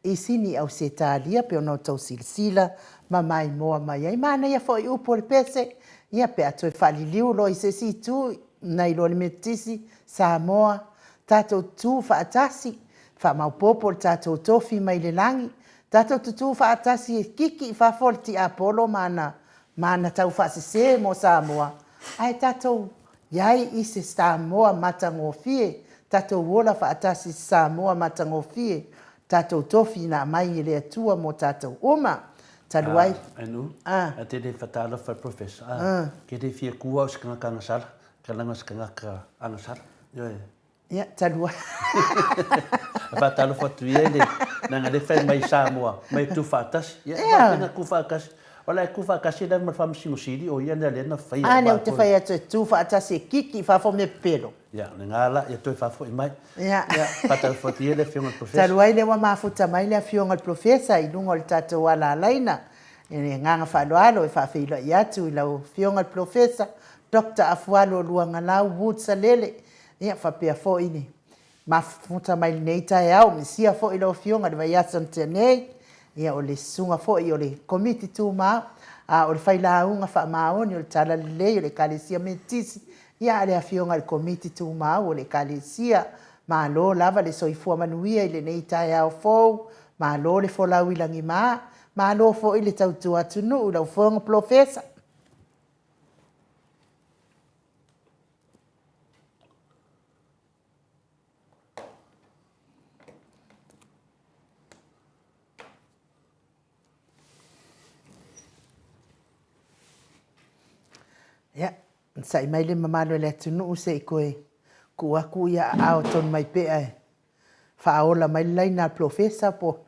i Sini, Ausetalia, pe ona outou silasila ma maimoa mai ai. Manaia foi upu o le pese, ia pe a toe faaliliu loa i se isi itu nai loa le Metotisi Samoa, tatou tutu faatasi, faamaopoopo le tatou tofi mai le lagi, tatou tutu faatasi e kiki i fafo le tiapolo ma ana ma ana taufaasese mo Samoa, ae tatou i ai i se Samoa matagofie, tatou ola faatasi i se Samoa matagofie, tatou tofi na aumai e le Atua mo tatou uma. Talu ai. Anu, a te le fatalofa Professor, a, ke le fia kua o se kangaka agasala, ka langa se kangaka agasala. Ioe. Ia, talu ai. E faatalofa atu ia i le, leaga lea fai mai Samoa, mai tu faatasi. Ia, yeah. Faapena tu faatasi. O la e tu faatasi la ma le Faamasino Sili, o ia lea lea na faia. A lea ou te fai atu e tu faatasi e kiki i fafo mea pepelo. Ia, o lena la, ia toe faafoi mai. Ia. Ia, faatalofa atu ia le Afioga i le Professor. Talu ai lea ua mafuta mai le Afioga i le Professor i luga o le tatou ala alaina. I le agaga faaaloalo e faafeiloai atu i lau Afioga i le Professor Doctor Afualo Luagalau Wood Salele, Ia, faapea foi le mafuta mai lenei taeao, misia foi lau Afioga i le vaiaso na tea nei, ia o le susuga foi o le Komiti Tumau, a o le failauga faamaoni o le Talalelei o le Ekalesia Metotisi, ia a le Afioga i le Komiti Tumau o le Ekalesia. Malo lava le soifua manuia i lenei taeao fou, malo le folau i lagima, malo foi le tautua atunuu i lau Afioga Polofesa. Ia, onosai mai le mamalu o le atunuu se i toe tuu atu ia aao tonu mai pea e faaola mai le laina a le Polofesa po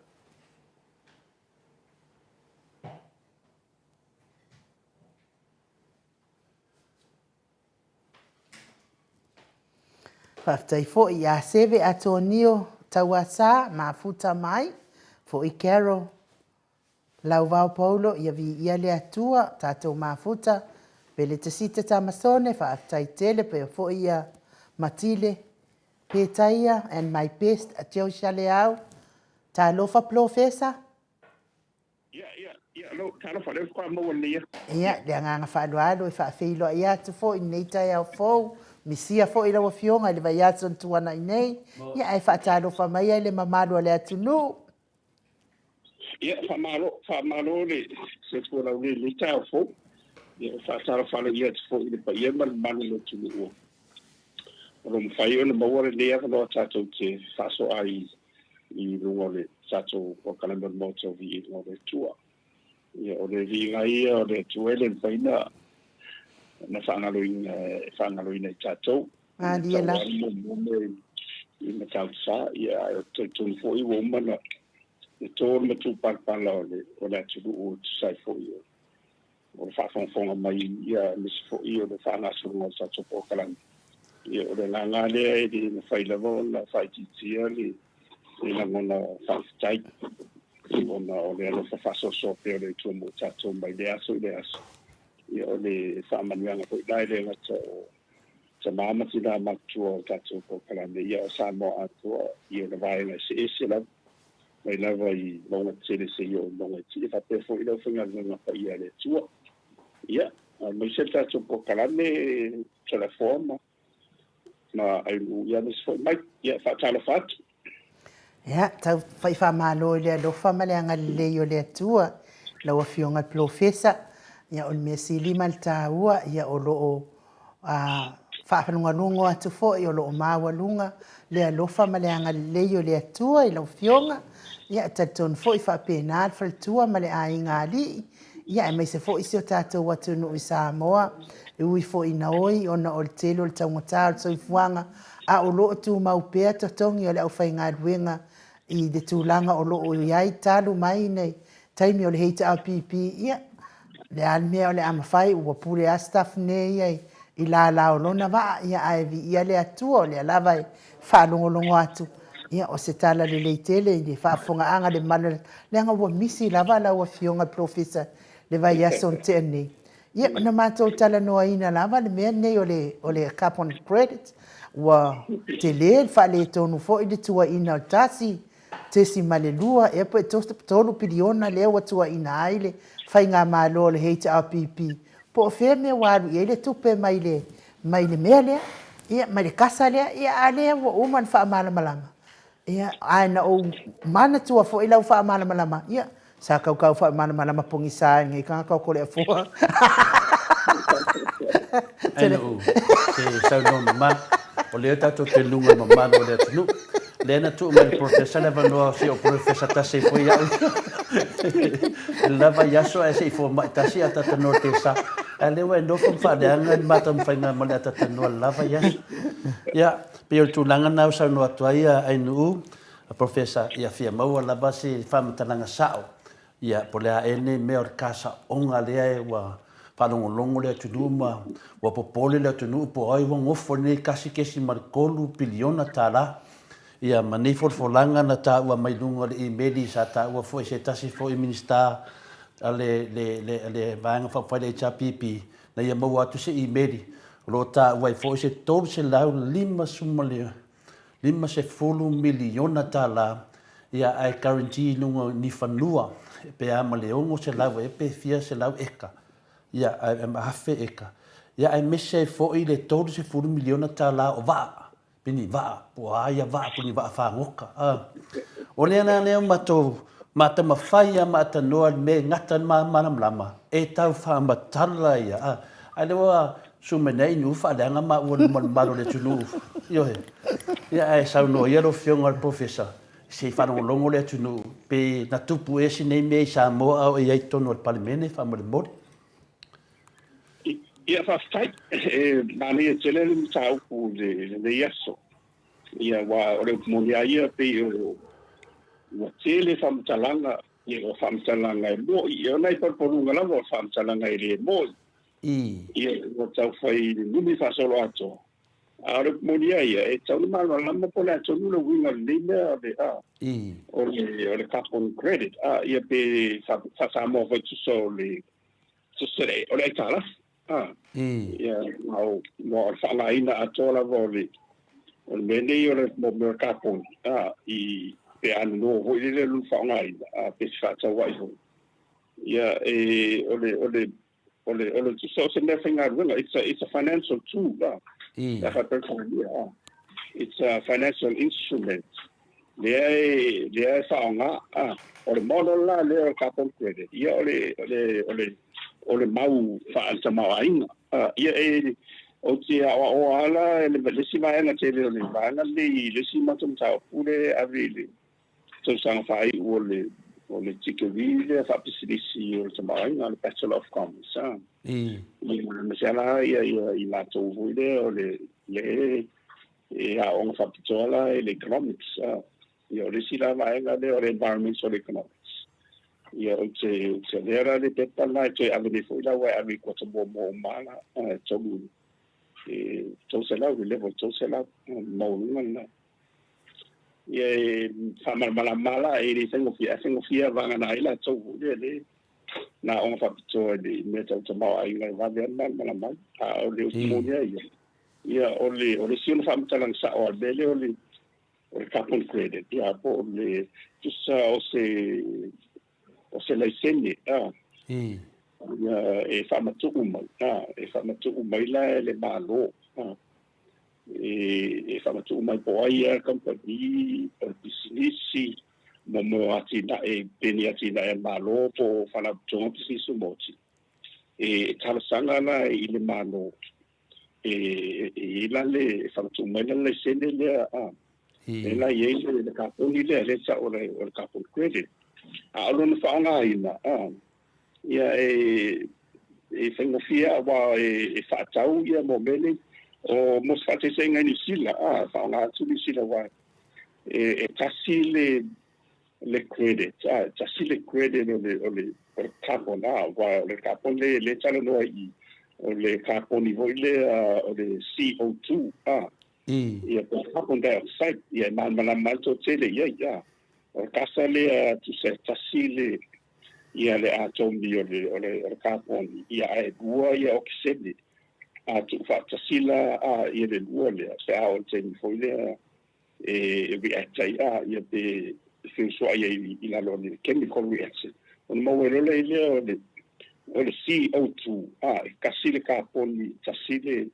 Faafetai foi ia Seve Atonio Tauasa, mafuta mai, foi Carol Lauvao Paulo, ia viia le Atua, tatou mafuta, Peletasita Tamasone, faafetai tele, pea foi ia Matile Petaia and my best Joe Leao. Talofa Polofesa. Ia, ia, ia, lo, talofa, lea faatoa maua lenei aso. Ia, le agaga faaaloalo e faafeiloai atu foi i lenei taeao fou, misia foi lau Afioga i le vaiaso na tuanai nei, ia ae faatalofa mai ai le mamalu o le atunuu. Ia, faamalo, faamalo le soifua laulelei i lenei taeao fou. Ia, e faatalofa aloaia atu foi i le paia ma le mamalu o le atunuu o lo o mafai ona maua lenei avanoa tatou te faasoa ai i luga o le tatou polokalame o le Maota o Viiga o le Atua. Ia, o le viiga ia o le Atua e le mafai na faagaloina, e faagaloina i tatou. Malie Tau lava. lava muamua mea i Matautu-Sa, ia ae ou te talitonu foi ua uma ona to le matupalapala o le o le atunuu e tusa ai foi o o le faafogafoga mai, ia aemaise foi o le faagasologa o le tatou polokalame. Ia o le agaga lava lea e le mafai lava ona faaitiitia le le lagona faafetai ona o le alofa faasoasoa pea o le Atua mo tatou mai lea aso i lea aso. Ia o le faamanuiaga foi la e le gata o tama ma tina matutua o tatou polokalame, ia o Samoa atoa i ona vaega eseese lava, mai lava i mauga tetele seia oo i mauga iti, e faapea foi le aufaigaluega paia a le Atua. Ia, aemaise le tatou polokalame Toleafoa ma ma Ailu, ia aemaise foi Mike. Ia, faatalofa atu. Ia, tau fai faamalo i le alofa ma le agalelei o le Atua, lau Afioga i le Polofesa. Ia, o le mea sili ma le taua, ia, o lo o faalugalugo atu foi, o lo o maualuga le alofa ma le agalelei o le Atua i lau Afioga. Ia, e talitonu foi faapena le faletua ma le aiga alii, ia aemaise foi si o tatou atunuu i Samoa, e ui foi ina oi ona o le tele o le taugata o le soifuaga, a o lo o tumau pea totogi o le aufaigaluega i le tulaga o lo o i ai talu mai le taimi o le HRPP, ia, o le a le mea o le a mafai, ua pule lava Stuff nei ia i lala o lona vaa, ia ae viia le Atua o lea lava e faalogologo atu, ia o se tala lelei tele i le faafofogaaga a le mamalu o le leaga ua misi lava lau Afioga i le Polofesa le vaiaso na tea nei. Ia na matou talanoaina lava le mea lenei o le, o le carbon credit, ua tele le faaletonu foi le tuuaiina o le 1.2 ea pe 3 piliona lea ua tuuaiina ai le faigamalo o le HRPP, po o fea mea ua alu i ai le tupe mai le, mai le mea lea, ia, mai le kasa lea, ia, a lea ua uma ona faamalamalama. Ia, ae na ou manatua foi lau faamalamalama, ia, sa kaukau faamalamalama pogisa ai lenei tagata o Toleafoa. Ai no, se saunoa mamalu, o lea tatou te luga i mamalu o le atunuu. Lea na tuu mai le Professor le avanoa o si ou Professor tasi ai foi au. I le la vaiaso ae se i fomai tasi atatanoa te sa. Ae lea ua e nofo ma faaleaga le mataumafaiga ma le atatanoa i le la vaiaso. Ia, pei o le tulaga lena ua saunoa atu ai Ainuu, Professor, ia fia maua lava se faamatalaga sao, ia, po o le a ea lenei mea o le kasaoga lea ua faalogologo le atunuu ma ua popole le atunuu po o ai ua gofo i lenei $1.3 piliona. Ia, ma nei folafolaga na taua mai luga o le imeli sa taua foi e se tasi foi Minisita a le, le, le, le Vaega Faaupufai le HRPP, na ia maua atu se imeli o lo o taua ai foi se $350 miliona tala, ia, ae guarantee i luga o ni fanua pe a ma le 600 ea pe fia selau eka, ia, ae afe eka, ia, aemaise ai foi le $30 miliona tala o vaa. Pe ni vaa, po o a ia vaa, po o ni vaa fagota. A. O lea la lea matou matamafai a ma atanoa le mea e gata le malamalama, e tau faamatala ia. A. A lea ua susu mai nei Inu faaleaga maua i luma o le mamalu o le atunuu. Ioe. Ia ae saunoa ia lau Afioga i le Polofesa, se i faalogologo le atunuu pe na tupu ea si nei mea i Samoa a o e i ai i totonu o le Palemene faamolemole. Ia, faafetai. E manaia tele le mataupu i lenei aso. Ia, aua o le upu moni lava ia, pei o ua tele faamatalaga, ia o faamatalaga e mo'i, ia o nai palupaluga lava o faamatalaga e le mo'i. Ia, ua tau fai numi faasoloatoa. A o le upu moni lava ia, e tatau ona malamalama po o le a tonu le uiga o lenei mea o le, a, o le, o le carbon credit, a, ia pe faa-Samoa foi tusa o le, tusa o le aitalafu, a, ia, ma o, ma o le faaaogaina atoa lava o le, o le mea nei o le, mo mea o le carbon, a, i, pe a nono foi lele lona faaaogaina, a, pe fefaatauai foi. Ia, e, o le, o le, O le, o le, tusa o se mea faigaluega, it's a, it's a financial tool, a. Pe a faapea le a. It's a financial instrument. Lea e, lea e faaaoga, a. O le model la lea o le carbon credit, ia o le, o le, o le, o le mau faaletamaoaiga. A, ia e, ou te aoaoa lava la le, le isi vaega tele o le vaega lenei i le isi matou mataupu lea e ave i le, tausaga faaiu o le o le tikeri lea faapisinisi o le tamaoaiga, le Bachelor of Commerce. A. Ia, aemaise lava ia, ia i latou foi lea o le Le e aoga faapitoa la i le economics. Ia o le isi la vaega lea o le environmental economics. Ia ou te, ou te avea la le pepa lena e toe ave nei foi la aua e ave i kuata muamua uma la, e tolu, e 300, le level 300, maualuga lena. Ia e faamalamalama la, e le faigofie, ae faigofie vagana ai latou foi lea le na aoga faapitoa i le mea tau tamaoaiga e vave lava ona malamalama ai. A o le upu moni lava ia, ia o le, o le isi ona faamatalaga sao lava o le mea lea o le, o le carbon credit, ia po o le tusa o se, o se laisene, a, ia e faamatuu mai, a, e faamatuu mai la e le Malo, a, e faamatuu mai po o ai lava le kamupani, o le pisinisi, mo atinae, pe ni atinae a le Malo po o faalapotopotoga pisinisi tumaoti, e talosaga la i le Malo e i ai la le, e faamatuu mai la le laisene lea, a, lea la e i ai le kaponi lea, lea e tau o le carbon credit. A o lona faaaogaina, a, Ia e e faigofie aua e faatau ia mo mea nei. O mo se faataitaiga i Niu Sila, a, faaaoga atu Niu Sila aua e tasi le le credit, a, e tasi le credit o le o le o le carbon, a, aua o le carbon lea lea e talanoa i i, o le kaponi foi lea o le CO2, a, ia po o le carbon dioxide, ia e malamalama lava le toatele i ai, a. O le kasa lea tusa e tasi le ia le atomi o le, o le, o le kaponi, ia ae lua ia okesene. A tuufaatasi la a ia le lua lea, pe a oo i le taimi foi lea e, e react ai a ia pe feusuai ai i lalo o le chemical reaction. Ona maua ai loa lea o le, o le CO2, a, e kasi le kaponi, tasi le,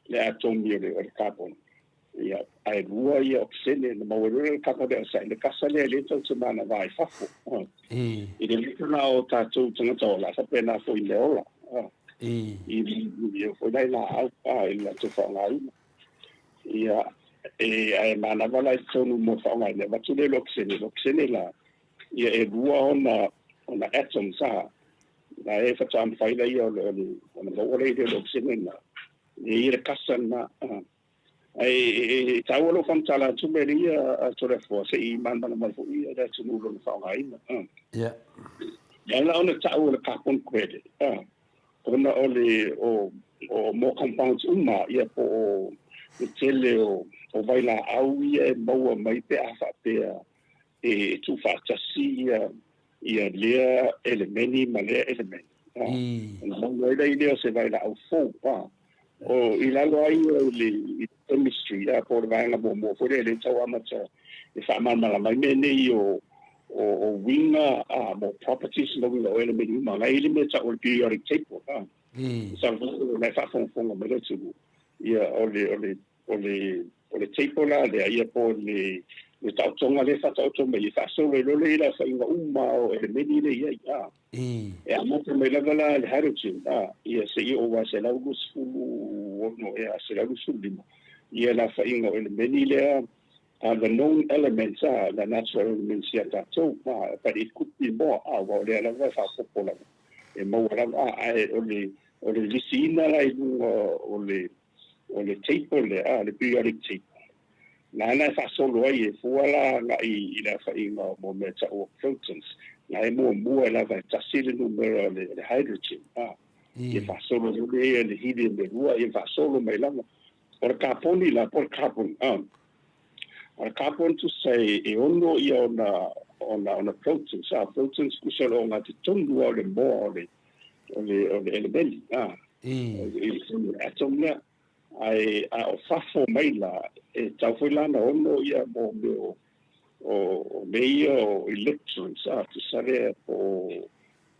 le atomi o le, o le carbon. Ia, ae lua ia okesene, na maua loa le carbon dioxide, le kasa lea lea tou te manava ai fafo. I le mea na o tatou tagata ola, faapena foi i le ola. I le foi la i laau, i le latou faaaogaina. Ia, e, ae manava la i totonu mo le faaaogaina, e avatu lea i le okesene, le okesene la, ia e lua ona, ona atoms, a, Na e faatoa mafai lea o le, ona maua lea i le okesene lena. E i ai le kasa lena. Ae e taua lou faamatala atu mea ia a Toleafoa se i malamalama ai foi le atunuu i lona faaaogaina. Ia. E ala ona tau o le carbon credit, ona o le o o mo compounds uma ia po o le tele o o vailaau ia e maua mai pe a faapea e tuufaatasi ia ia lea elemeni ma lea elemeni. Ona maua ai lea o se vailaau fou. O i lalo ai o le chemistry, po o le vaega muamua foi lea e le tau amata e faamalamalama ai mea nei o o uiga mo properties ma uiga o elemeni uma. Na e i ai le mea e tau o le periodic table. Masalo foi o la e faafogafoga mai le atunuu. Ia o le o le O le, o le table la lea, ia po o le, le taotoga lea e faataoto mai e faasolo ai loa lea i le aofaiga uma o elemeni lea e i ai, a. E amata mai lava la i le hydrogen, a, ia seia oo aua e 126 ea, 125, ia le aofaiga o elemeni lea, the known elements, a, the natural elements ia tatou, a, but it could be more, a, aua o lea lava e faaopoopo lava, e maua lava, a, ae o le, o le lisiina la i luga o le, o le table lea, le periodic table, lana e faasolo ai, e fua la agai i le aofaiga o mo mea tau o protons, na e muamua lava e tasi le numera o le, le hydrogen, a, ia faasolo loa lea le helium e lua, ia faasolo mai lava. O le kaponi la, po o le carbon, a, o le carbon tusa e, e ono ia ona, ona, ona protons, a, protons tusa o le ogatotonu lava o le moa o le, o le, o le elemeni, a, i le atom lea. Ae a o fafo mai la, e tatau foi la ona ono ia mo mea o, o mea ia o electrons, a, tusa lea po o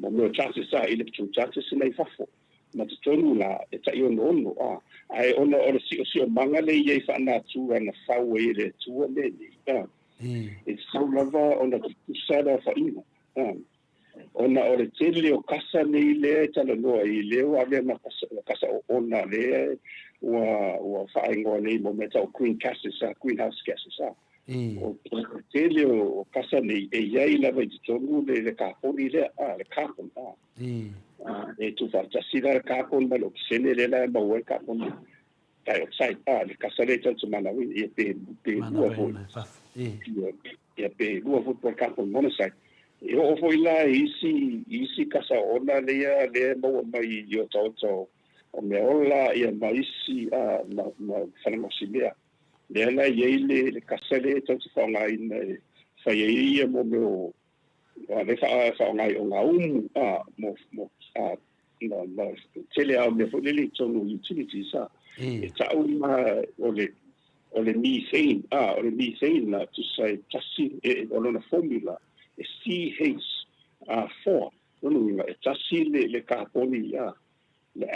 mo mea o charges, a, electron charges na i fafo. Ma totonu la, e tai onoono, a. Ae ona o le siosiomaga lea e i ai faa-natura na fau ai e le Atua mea nei, a, e tatau lava ona tutusa le aofaiga, a. Ona o le tele o kasa nei lea e talanoa ai, lea ua avea ma kasa, kasa oona lea ua, ua faaigoa nei mo mea tau green gases, a, greenhouse gases, a. O le tele o kasa nei e i ai lava i totonu le, le kaponi lea, a, le carbon, a. A, e tuufaatasi la le carbon ma le okesene lea la e maua ai le carbon. dioxide, le kasa lea tatou te manawina, ia pe pe lua foi. Ia pe lua foi po o le carbon monoxide. E oo foi la i isi i isi kasa oona lea lea e maua mai i otaota o mea ola ia ma isi ma ma falegaosimea. Lea la e i ai le le kasa lea tatou te faaaogaina e fai ai ia mo mea o le faaaoga i ogaumu mo mo ma ma tele lava o mea foi lele i totonu o utilities e tau ma o le o le methane o le methane la tusa e tasi e o lona formula e CH4. Lona uiga e tasi le le kaponi le le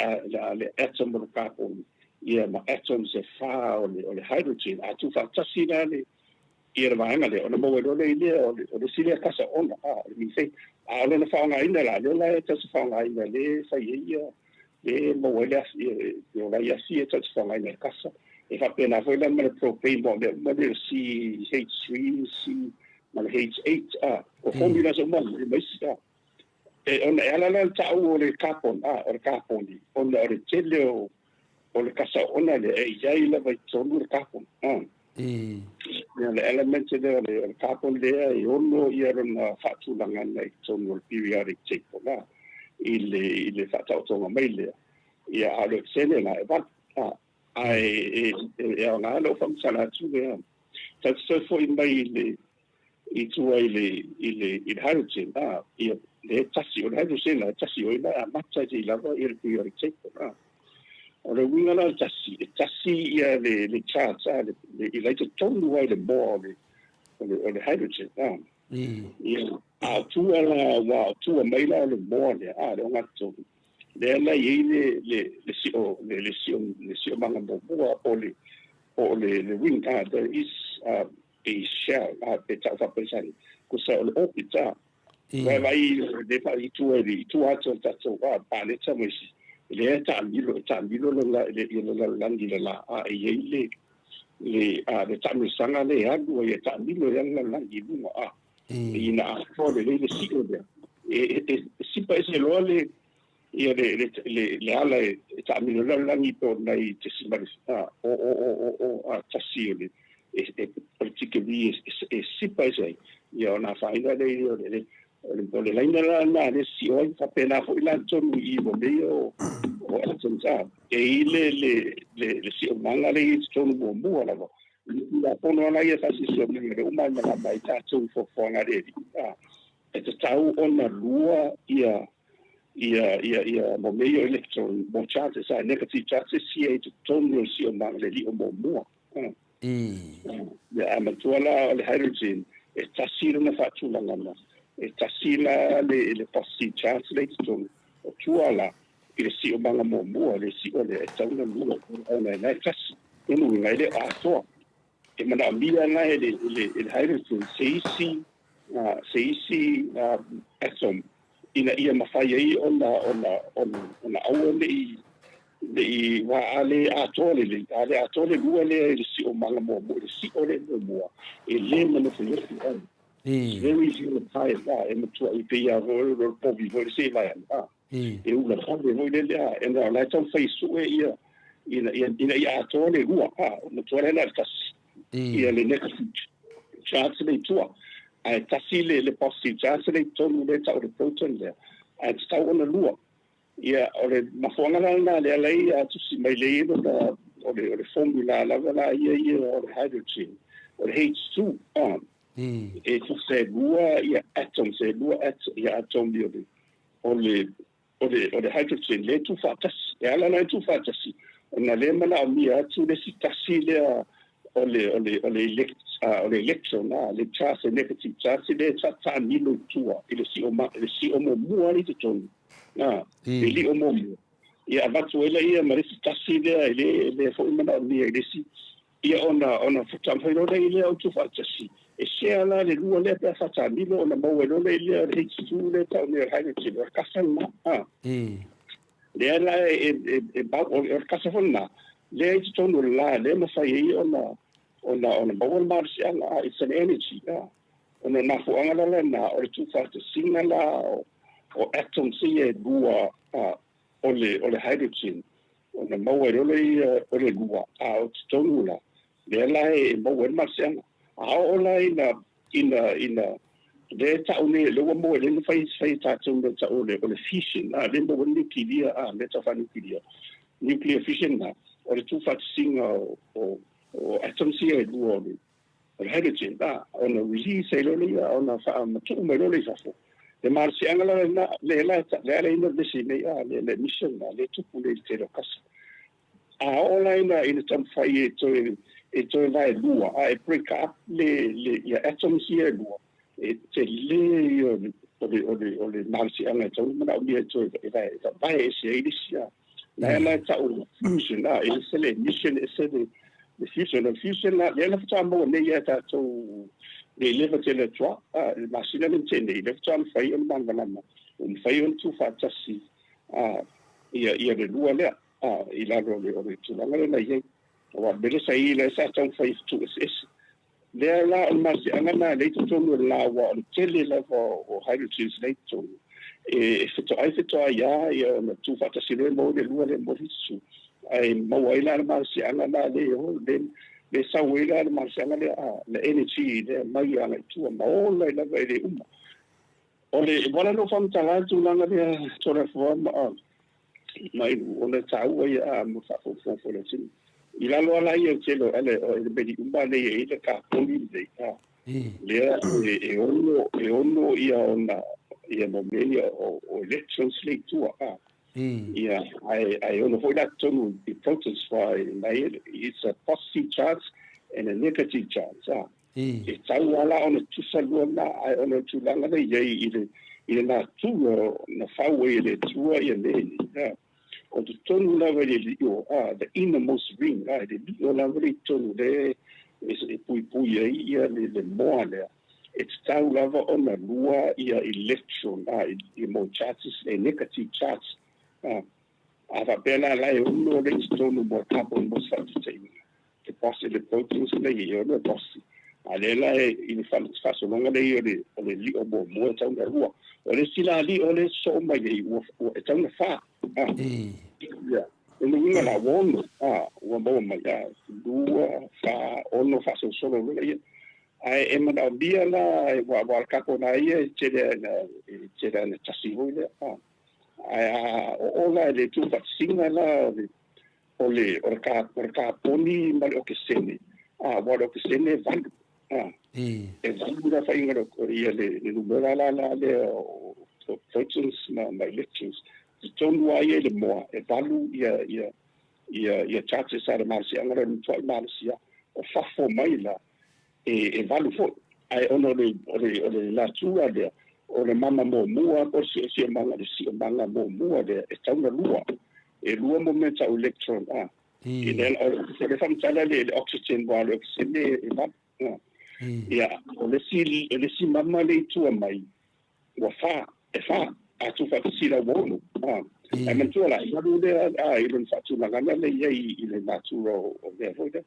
le atom o le kaponi ia ma atoms e fa o le o le hydrogen. A tuufaatasi la le ia le vaega lea, ona maua ai loa lea i lea o le o le isi lea kasa ona, o le methane. A o lona faaaogaina la, lea la e tatou te faaaogaina lea e fai ai ia, lea e maua ai le afi, e ola ai afi e tatou te faaaogaina i le kasa. E faapena foi la ma le propane ma mea uma lea o le CH3, C ma le H8, o formulas uma ma isi, E, ona e ala la le ta'u o le carbon, o le kaponi, ona o le tele o, o le kasa oona lea, e i ai lava i totonu le carbon. Ia, le element lea o le, o le carbon lea e ono ia lona faatulagaga i totonu o le periodic table la, i le, i le faataotoga mai lea. Ia, a o le okesene la, e 8. Ae e, e, e aoga lou faamatala atu lea. Tatou te toe foi mai i le, i tua i le, i le, i le hydrogen, ia, le tasi, o le hydrogen la, e tasi, o i la e amata i lava ia le periodic table, O le uiga la o le tasi, e tasi ia le, le charge, le, le, i la i totonu ai le moa o le, o le, o le hydrogen, Ia, a o tua la, ua o tua mai la o le moa lea, le ogatotonu, lea la e i ai le, le, le sio, le, le sio, le siomaga muamua po o le, po o le, le wing, there is, a shell, pe tau faa-Peretania, tusa o le orbit, Ua vaai le faa i tua i tua atu o le tatou paleta ma isi, lea e taamilo, e taamilo le le lalolagi i le la, e i ai le le le taamilosaga lea e alu ai e taamilo ai le lalolagi i luga, ina atoa lelei le sio lea. E e sipa ese loa le ia le le le le ala e taamilo ai le lalolagi po o nai tesimale o o o o o tasi o le e e o le tikeri e e sipa ese ai, ia ona afaina lea o le o le laina la lena lea e sio ai. Faapena foi la totonu i i mo mea ia o o atoms e i le le le le siomaga lea e i totonu muamua lava. O le Tulafono lava la ia faasisiomaga lea ua malamalama ai tatou i foafoaga a le Alii, e tatau ona lua ia ia ia ia mo mea ia o electron mo charges, negative charges ia i totonu o le siomaga le lio muamua. Ia, a matua la o le hydrogen, e tasi lona faatulagaga, e tasi la le, le positive charge lea i totonu, o tua la, i le siomaga muamua, le sio lea, e tatau ona lua, ona e la e tasi. Lona uiga, e le o atoa. E manaomia la e le, le, e le hydrogen se isi, se isi atom ina ia mafai ai ona, ona, ona, ona aua ne i, ne i wā a le atoa lelei, a le atoa le lua lea i le siomaga muamua, i le sio lea muamua, e le manofonofo ai. It's very volatile, a, e matua i pei lava foi o le povi foi le se vaeane, a, e ula vave foi lele, a, e na o la e taumafai e sue ia, ina ia, ina ia atoa le lua, a, matua lea na o le tasi, ia le negative charge lea i tua, ae tasi le, le positive charge lea i totonu lea e tau o le proton lea, ae tatau ona lua. Ia, o le mafuaaga la lena lea la ia tusi mai lea i lona, o le, o le formula lava la ia ia o le hydrogen, o le H2, e tusa e lua ia atoms, e lua at, ia atomi o le, o le, o le, o le hydrogen lea e tuufaatasi. E ala la e tuufaatasi, ona lea e manaomia atu le isi tasi lea o le, o le, o le elect, o le electron, le charge, le negative charge lea e taamilo i tua i le sio, le sio muamua lea i totonu. A, e le o muamua. Ia avatu ai laia ma le isi tasi lea e le, e le foi manaomia i le isi, ia ona, ona taumafai loa lea i lea o tuufaatasi. E share la le lua lea pe a faataamilo ona maua ai loa lea i lea o le H2 lea e tau nei o le hydrogen, o le kasa lena. A. Lea la e, e, e, mau, o le kasa foi lena, lea i totonu o le la, lea e mafai ai ona, ona, ona maua le malosiaga, a, it's an energy, a. Ona o mafuaaga la lena o le tuufaatasiga la o, o atoms ia e lua o le, o le hydrogen. Ona maua ai loa lea o le lua, a o totonu la, lea la e maua ai le malosiaga. A oo la ina ina ina lea e tau nei, lea ua maua, lea na fai fai e tatou mea tau o le fission, a lea maua ai le nuclear, a mea tau faa-nuclear, nuclear fission na, o le tuufaatasiga o atoms ia e lua o le hydrogen, a ona release ai loa lea, ona faamatuu mai loa lea i fafo. Le malosiaga la lena lea la lea la ina vesi nei, a le mission na le tupu nei i le tele o kasa. A oo la ina taumafai e toe vaelua, a e break up le ia atoms ia e lua, e tele ia o le malosiaga e tatau ona manaomia e toe e vae ese ai le isi a. La la e tau fusion, a e ese le emission, ese le fusion. O le fusion la lea la faatoa maua nei ia tatou le leva tele atu a le masina le tene le faatoa mafai ona malamalama ua mafai ona tuufaatasi a ia le lua lea a i lalo o le tulaga lea na i ai. Aua mele sa i la sa taumafai e tuueseese lea la o le malosiaga na lea i totonu o le la, aua o le tele lava o hydrogens lea i totonu e fetoai fetoai a ia ona tuufaatasi loa e maua le lua lea mo le fitu, ae maua ai la le malosiaga la le o le sau ai la le malosiaga lea a le energy lea mai agai tua ma ola ai lava e le uma. O le wala no faamatala le tulaga lea Toleafoa ma mai ona taua ia a mo faafofoga le atunuu. I lalo ala ia o tele o ele o elemeni uma nei e i le kaponi lenei a lea e ono ia ona ia mo mea ia o electrons le i tua a ia ae ono foi la totonu i protons fa nai it's a positive charge and a negative charge a e tau ala ona tusa lua na ae ona o tulaga le i ai i le natura na fau ai e le Atua ia mea nei a o totonu lava i le lio a the innermost ring a le lio lava le i totonu le e puipui ai ia le moa lea e tatau lava ona lua ia electron a i mo charges e negative charge a a faapea la la e ono le i totonu mo carbon mo se faataitaiga le positive protons le i ono e positive a lea la e i le faasologa lea o le lio muamua e tau na lua o le isi la lio le sosoo mai ai ua e tau na fa a ia o le uiga la ua ono a ua maua mai a lua fa ono faasolosolo loa ia ae e manaomia la ua le kapona ia e tele ana e tele ana tasi foi lea a ae a oo la i le tuufaatasiga la o le kaponi ma le okesene a ua le okesene e 8 a e 8 la faiga o ia le numera la la lea o protons ma electrons totonu a ia i le moa e 8 ia charges a le malosiaga le matuai malosia o fafo mai la e 8 foi ae ona o le natura lea o le mama muamua po o le siosiomaga le siomaga muamua lea e tau na lua e lua mo mea tau electron a i le o le faamatala le oxygen wa le oxygen e 8 a. Ia o le isi mama le i tua mai ua fa e fa a tuufaatasi la ua 6 a ae manatua la e 8 lea a i lona faatulagaga le i ai i le natura o mea foi lea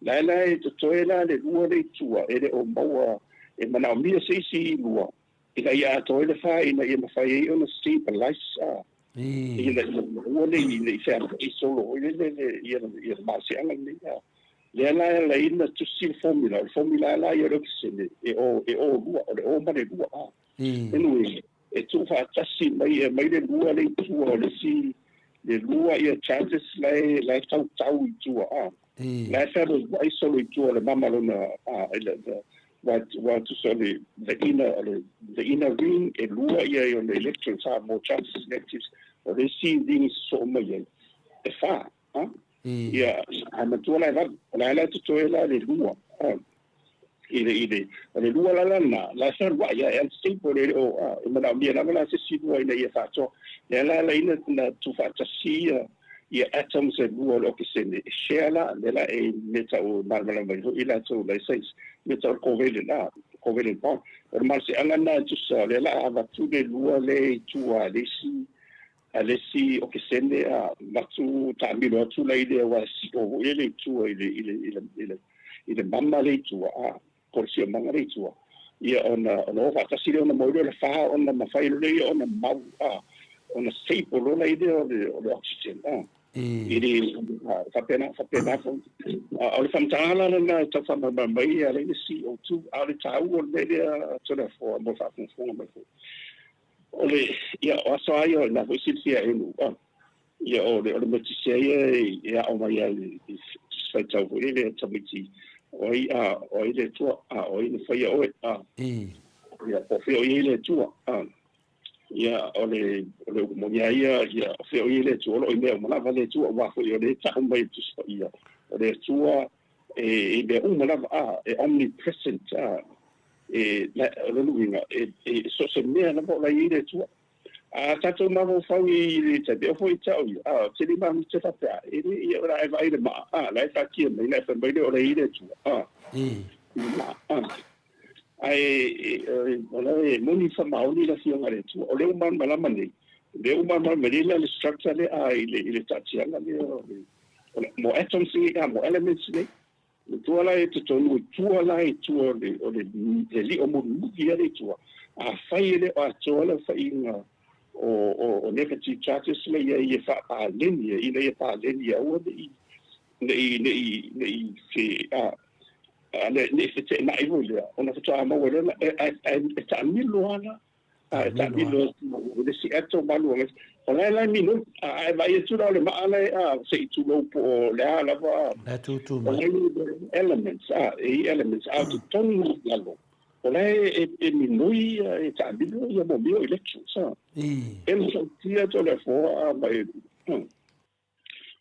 la la e totoe la le lua le i tua e le o maua e manaomia se isi lua ina ia atoa ai le fa ina ia mafai ai ona stabilize a ina ia maua le ina i fealuai solo foi le le ia ia le malosiaga lenei a lea la e laina tusi le formula o le formula la ia o le okesene e o lua o le o ma le lua a anyway e tuufaatasi mai e mai le lua le i tua o le isi le lua ia charges la e tautau i tua a la e fealuai solo i tua o le mama lona a le wa tusa o le the inner o le the inner ring e lua ia o le electrons a more charges negatives o le isi ring sosoo mai ai e fa a ia a matua la e 8 o la la totoe la le lua a i le o le lua la la na la fealuai ia e unstable le o a e manaomia lava la se isi lua ina ia faatoa lea la la ina na tuufaatasi ia ia atoms e lua o le okesene e share la lea la e mea tau malamalama ai foi latou la science mea tau covalent a covalent bond o le malosiaga na e tusa lea la avatu le lua le i tua a le isi okesene a matu taamilo atu la i le aua e sio foi le i tua i le mama le i tua a po le siomaga le i tua ia ona o faatasi lea ona maua lea o le fa ona mafai lea ona mau a ona stable loa la i lea o le oxygen a. I le faapena, faapena foi. O le faamatalaga la lena e tau faamalamalama mai e ala ai le CO2, a o le taua o le mea lea Toleafoa mo le faafogafoga mai foi. O le, ia, o aso lava ia o lena foi e silafia e Nu'u, ia, o le, o le metisia ia e aʻo mai ai i le faitau foi lele a tamaiti, o ai, a, o ai le Atua, a, o ai na faia oe, a, ia, po o fea o i ai le Atua, a. Ia, o le, o le upu moni lava ia, ia, o fea o i ai le Atua, o lo o i mea uma lava le Atua, aua foi o lea e tau mai e le Tusi Paia, o le Atua e i mea uma lava, a, e omnipresent, a, e, o lona uiga, e, e so o se mea lava o la e i ai le Atua. A tatou mafaufau i le taimi, e oo foi i te au ia, a, ou te le mafuta faapea, e le, ia, o le a e vaai i le maa, a, la e taatia mai, ona e fai mai lea o la e i ai le Atua, a, i le maa, a. Ae o la e moni faamaoni le Afioga i le Atua. O lea ua malamalama nei, o lea ua malamalama nei la le structure lea a i le i le taatiaga lea o le o le mo atoms nei a mo elements nei. Le tua la e totonu i tua la i tua o le o le le lio mulimuli ale i tua. Afai e le o atoa le aofaiga o o o negative charges la i ai e faapaleni ai ina ia paleni e aua ne i ne i ne i ne i fe a ne i feteenai foi lea, ona faatoa maua lea, e taamilo lava la, e taamilo atu i le isi atom alu agai. O la e la e minoi, a e vaai atu la o le maa la e, se i tulou po o le a lava, La e tūtū mai. Elements, e i elements, a o totonu i lalo, o la e minoi, e taamilo ia mea o electrons. E matautia Toleafoa ma e,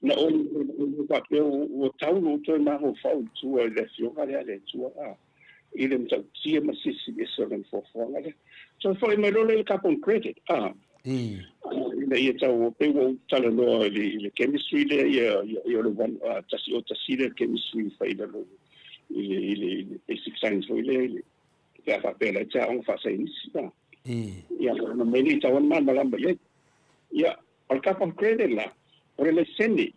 Na ou faapea ua tau lou toe mafaufau i tua i le Afioga lea a le Atua, a, i le matautia ma le silisili ese o lana foafoaga lea. Toe foi mai loa lea i le carbon credit, a, ina ia tau, pei ua ou talanoa i le, i le chemistry lea, ia, ia, ia o le one, 101 lea chemistry e fai i lalo i le, i le, i le basic science foi lea, i le, pe a faapea o la e te aoga faasaienisi, a. Ia, ona mea lea i tau ai ona malamalama i ai. Ia, O le carbon credit la, o le laisene.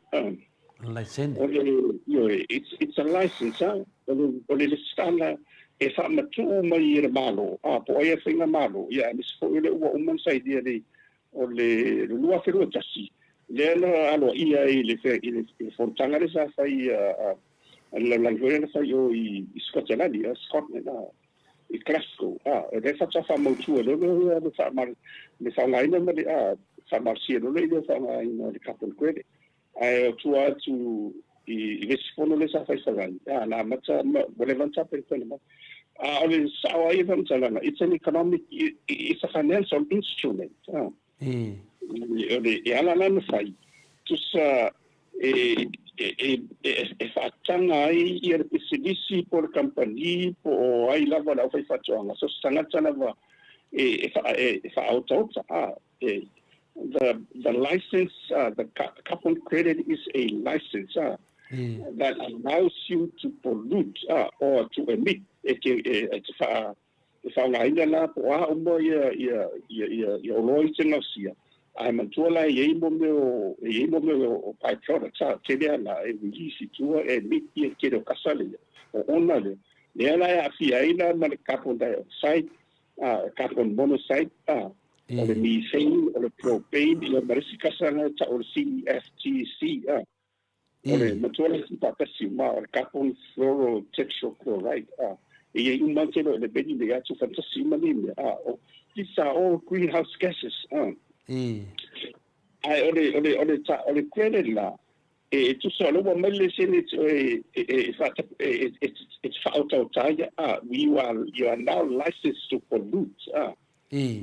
Laisene. O le, ioe, it's, it's a license, a, o le, o le lesitala e faamatuu mai e le Malo, a, po o ai a faigamalo, ia, aemaise foi o lea ua uma ona sainia le, o le 2021, lea na aloaia ai i le, i le, i le fonotaga lea sa fai a, a, a le lalolagi foi lea na fai i o i, i Sikotelani, a, Scotland, a, i Glasgow, ā, o lea faatoa faamautu ai loa le faamalo, le faaaogaina ma le, ā, faamalosia loa lea i le faaaogaina o le carbon credit. Ae o tua atu i, i le isi fono lea sa fai i Savaii, ā, na amata, ma, ua leva ona tapenapena mai. A o le sao lava ia faamatalaga, it's an economic, it's a financial instrument, ā. O le, e ala la ona fai, tusa e, e, e, e faataga ai ia le pisinisi po o le kamupani po o ai lava le aufaifaatoaga, so o se tagata lava e, e, e, e faaotaota, a, e, the, the license, the carbon credit is a license, that allows you to pollute, or to emit, e te, e, e te whaa, E faaaogaina la po o a uma ia ia ia ia ia oloa i te gaosia, ae manatua la e i ai mo mea o e i ai mo mea o by products a tele a la e release i tua e emit ia tele o kasa lea o ona lea lea la e aafia ai la ma le carbon dioxide a carbon monoxide a o le methane o le propane ia ma le isi kasa na e tau o le CFTC a O le matua la isi faatasi uma, o le carbon fluorotetrachloride, a, e i ai uma te loa i le meli nei atu fanatasi uma nei mea, a, o, these are all greenhouse gases, a. Ae o le, o le, o le, ta, o le credit la, e, e tusa o lea ua mai le lesene e, e, e, e, faata, e, e, e, e te faaotaota ai, a, you are, you are now licensed to pollute, a.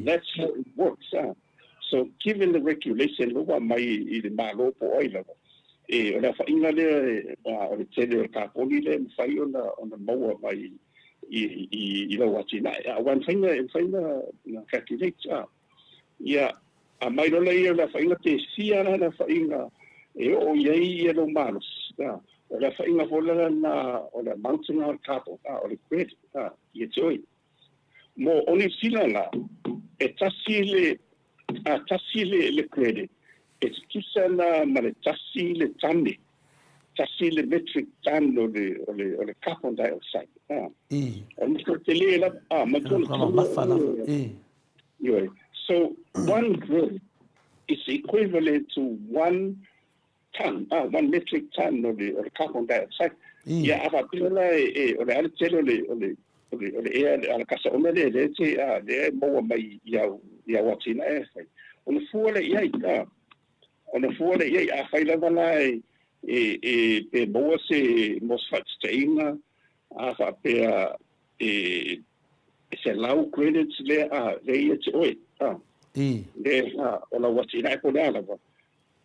That's how it works, a. So given the regulation lea ua aumai i le Malo po o ai lava, e, o le aofaiga lea e, o le tele o le kaponi lea e mafai ona, ona maua mai i, i, i lau atinae. A, aua e mafai ona, e mafai ona, ona calculate, a. Ia, aumai loa lea o le aofaiga pe fia la le aofaiga e oo i ai ia lou malosi, a. O le aofaiga foi la lena o le amount lena o le carbon, a, o le credit, a, ia te oe. Mo o Niu Sila la, e tasi le, a tasi le, le credit, e tutusa ana ma le tasi le tane, tasi le metric ton o le, o le, o le carbon dioxide. A. O le matua tele lava, a, matua le tele. Ioe. So, one credit is equivalent to one. Ton, one metric ton o le, o le carbon dioxide. Ia, a faapea la e, e, o le a le tele o le, o le, o le, o le ea, a le kasa ona lea, lea te, a, lea e maua mai i au, i au atinae e fai. Ona fua lea i ai, a, ona fua lea i ai, afai lava la e, e, e, pe maua se, mo se faataitaiga, a faapea e, e 100 credits lea, a, lea ia te oe, a, lea, a, o lau atinae po o le a lava,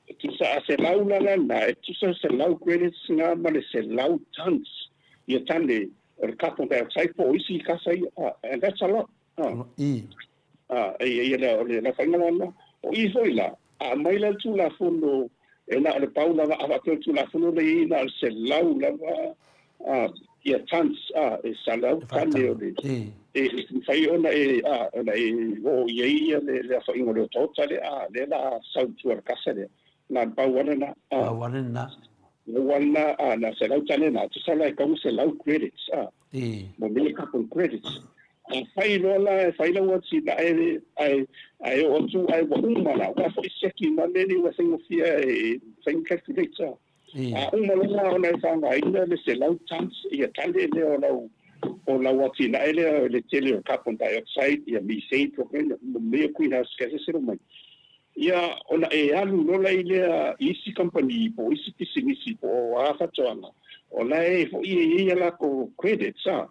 E tusa a 100 la lana, e tusa 100 credits na ma le 100 tons ia tane o le carbon dioxide po o isi kasa ia, and that's a lot. Ia, ia le, o le lafaina lana. O i foi la, a aumai la le Tulafono, e na o le pau lava, a faapea o le Tulafono lea e i ai na o le 100 lava ia tons, e 100 tane o le, e mafai ona e, ona e oo i ai ia le afaina o le otaota lea, a, lea la a sau i tua o le kasa lea. Na le pau lava lena. Pau lava lena. Pau lava lena, a, na 100 tane na, tusa la e tatau ona 100 credits, a, mo mea ia carbon credits. A fai loa la, e fai lau atinae, ae, ae oo atu ae ua uma la, aua foi siaki ma mea nei ua faigofie e fai ni calculator. A uma loa la ona e faaaogaina le 100 tons ia tane lea o lau o lau atinae lea le tele o carbon dioxide ia methane propane ma mea greenhouse gases e mai. Ia ona e alu loa la i lea i isi kamupani po o isi pisinisi po o a faatoaga o la e foi e i ai a latou credits a.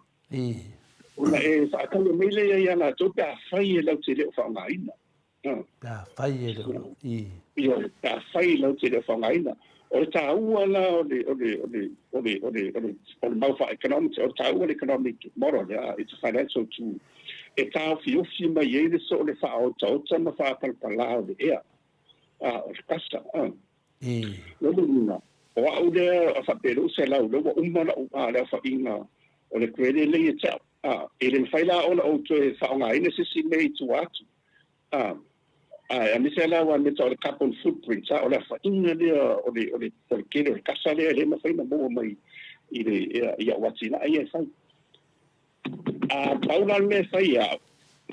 Ona e faatali mai lea ia latou pe afai e latou te le o faaaogaina. Pe afai e le o i. Ioe, pe afai latou te le o faaaogaina. O le taua la o le, o le, o le, o le, o le, o le, o le mau faa-economics, o le taua o le economic model lea, it's a financial tool, e taofiofi mai ai le soo le faaotaota ma faapalapala o le ea, a, o le kasa, a. Lona uiga, o au lea a faapea lou 100, lea ua uma lau, a, le aofaiga o le credit lea ia te au. A, e le mafai la ona ou toe faaaogaina se isi mea i tua atu. A, ae aemaise la aua mea tau o le carbon footprint, a, o le aofaiga lea o le, o le, o le tele o le kasa lea e le mafai ona maua mai i le, i au atinae ia e fai. A pau la le mea e fai ia au,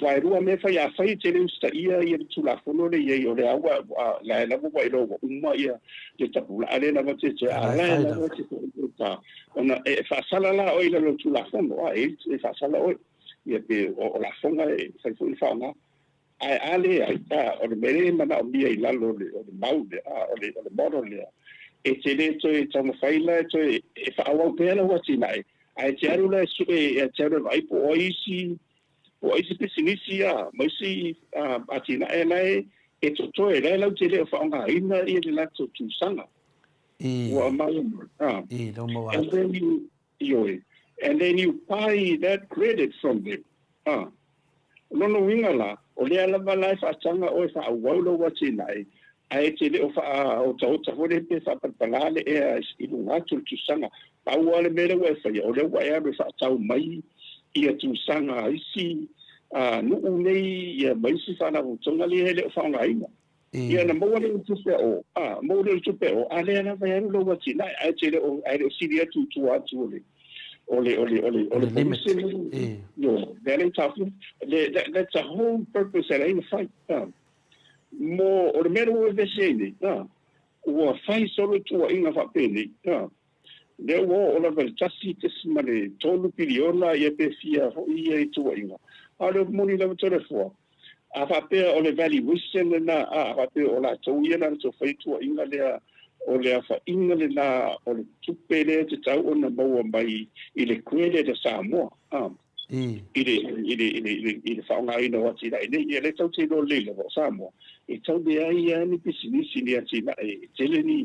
aua e lua mea e fai, afai e te le usitaia ia le Tulafono lea e i ai, o lea ua, la e lava ua iloa ua uma ia le tapulaa lea lava te te, a la e lava te te ona e faasala la oe i lalo o le Tulafono, a e, e faasala oe, ia pe o lafoga e fai foi ona faaaoga. Ae a leai, a, o le mea lea e manaomia i lalo o le, o le mau lea, a, o le, o le model lea, e te le toe taumafai la e toe, e faaauau pea lau atinae, ae e te alu la e sue, e te alu e vaai po o ai isi, po o ai isi pisinisi, a, ma isi a, atinae la e, e totoe, la e latou te le o faaaogaina ia le latou tusaga. Ua aumai, a. I, lea ua maua atu. And then you, ioe, and then you buy that credit from them, a. O lona uiga la, o lea lava la e faataga oe faaauau lou atinae, ae e te le o faaotaota foi lea pe faapalapala le ea i luga atu o le tusaga. Pau lava le mea lea ua e faia, o lea ua e alu e faatau mai ia tusaga a isi nuu nei ia ma isi faalapotopotoga lea e le o faaaogaina. Ia ona maua lea o le tupe o, a, maua lea o le tupe o, a lea lava e alu lou atinae, ae te le o, ae le o sili atu i tua atu o le, o le, o le, o le, o le limit. Ioe, lea la i taofia. Le, that, that's the whole purpose e ala ai ona fai. A, mo, o le mea lea ua vevesi ai nei, a, ua fai solo tuuaiga faapenei, a, lea ua oo lava i le 1.3 piliona ia pe fia foi ia i tuuaiga. A o le moni lava Toleafoa, A faapea o le valuation lena, a faapea o latou ia na latou faia tuuaiga lea, o le aofaiga lena o le tupe lea e tatau ona maua mai i le credit a Samoa, a, i le, i le, i le, i le, i le faaaogaina o atinae nei. Ia lea tatou te iloa lelei lava o Samoa, e tau leai lava ni pisinisi, ni atinae e tele ni,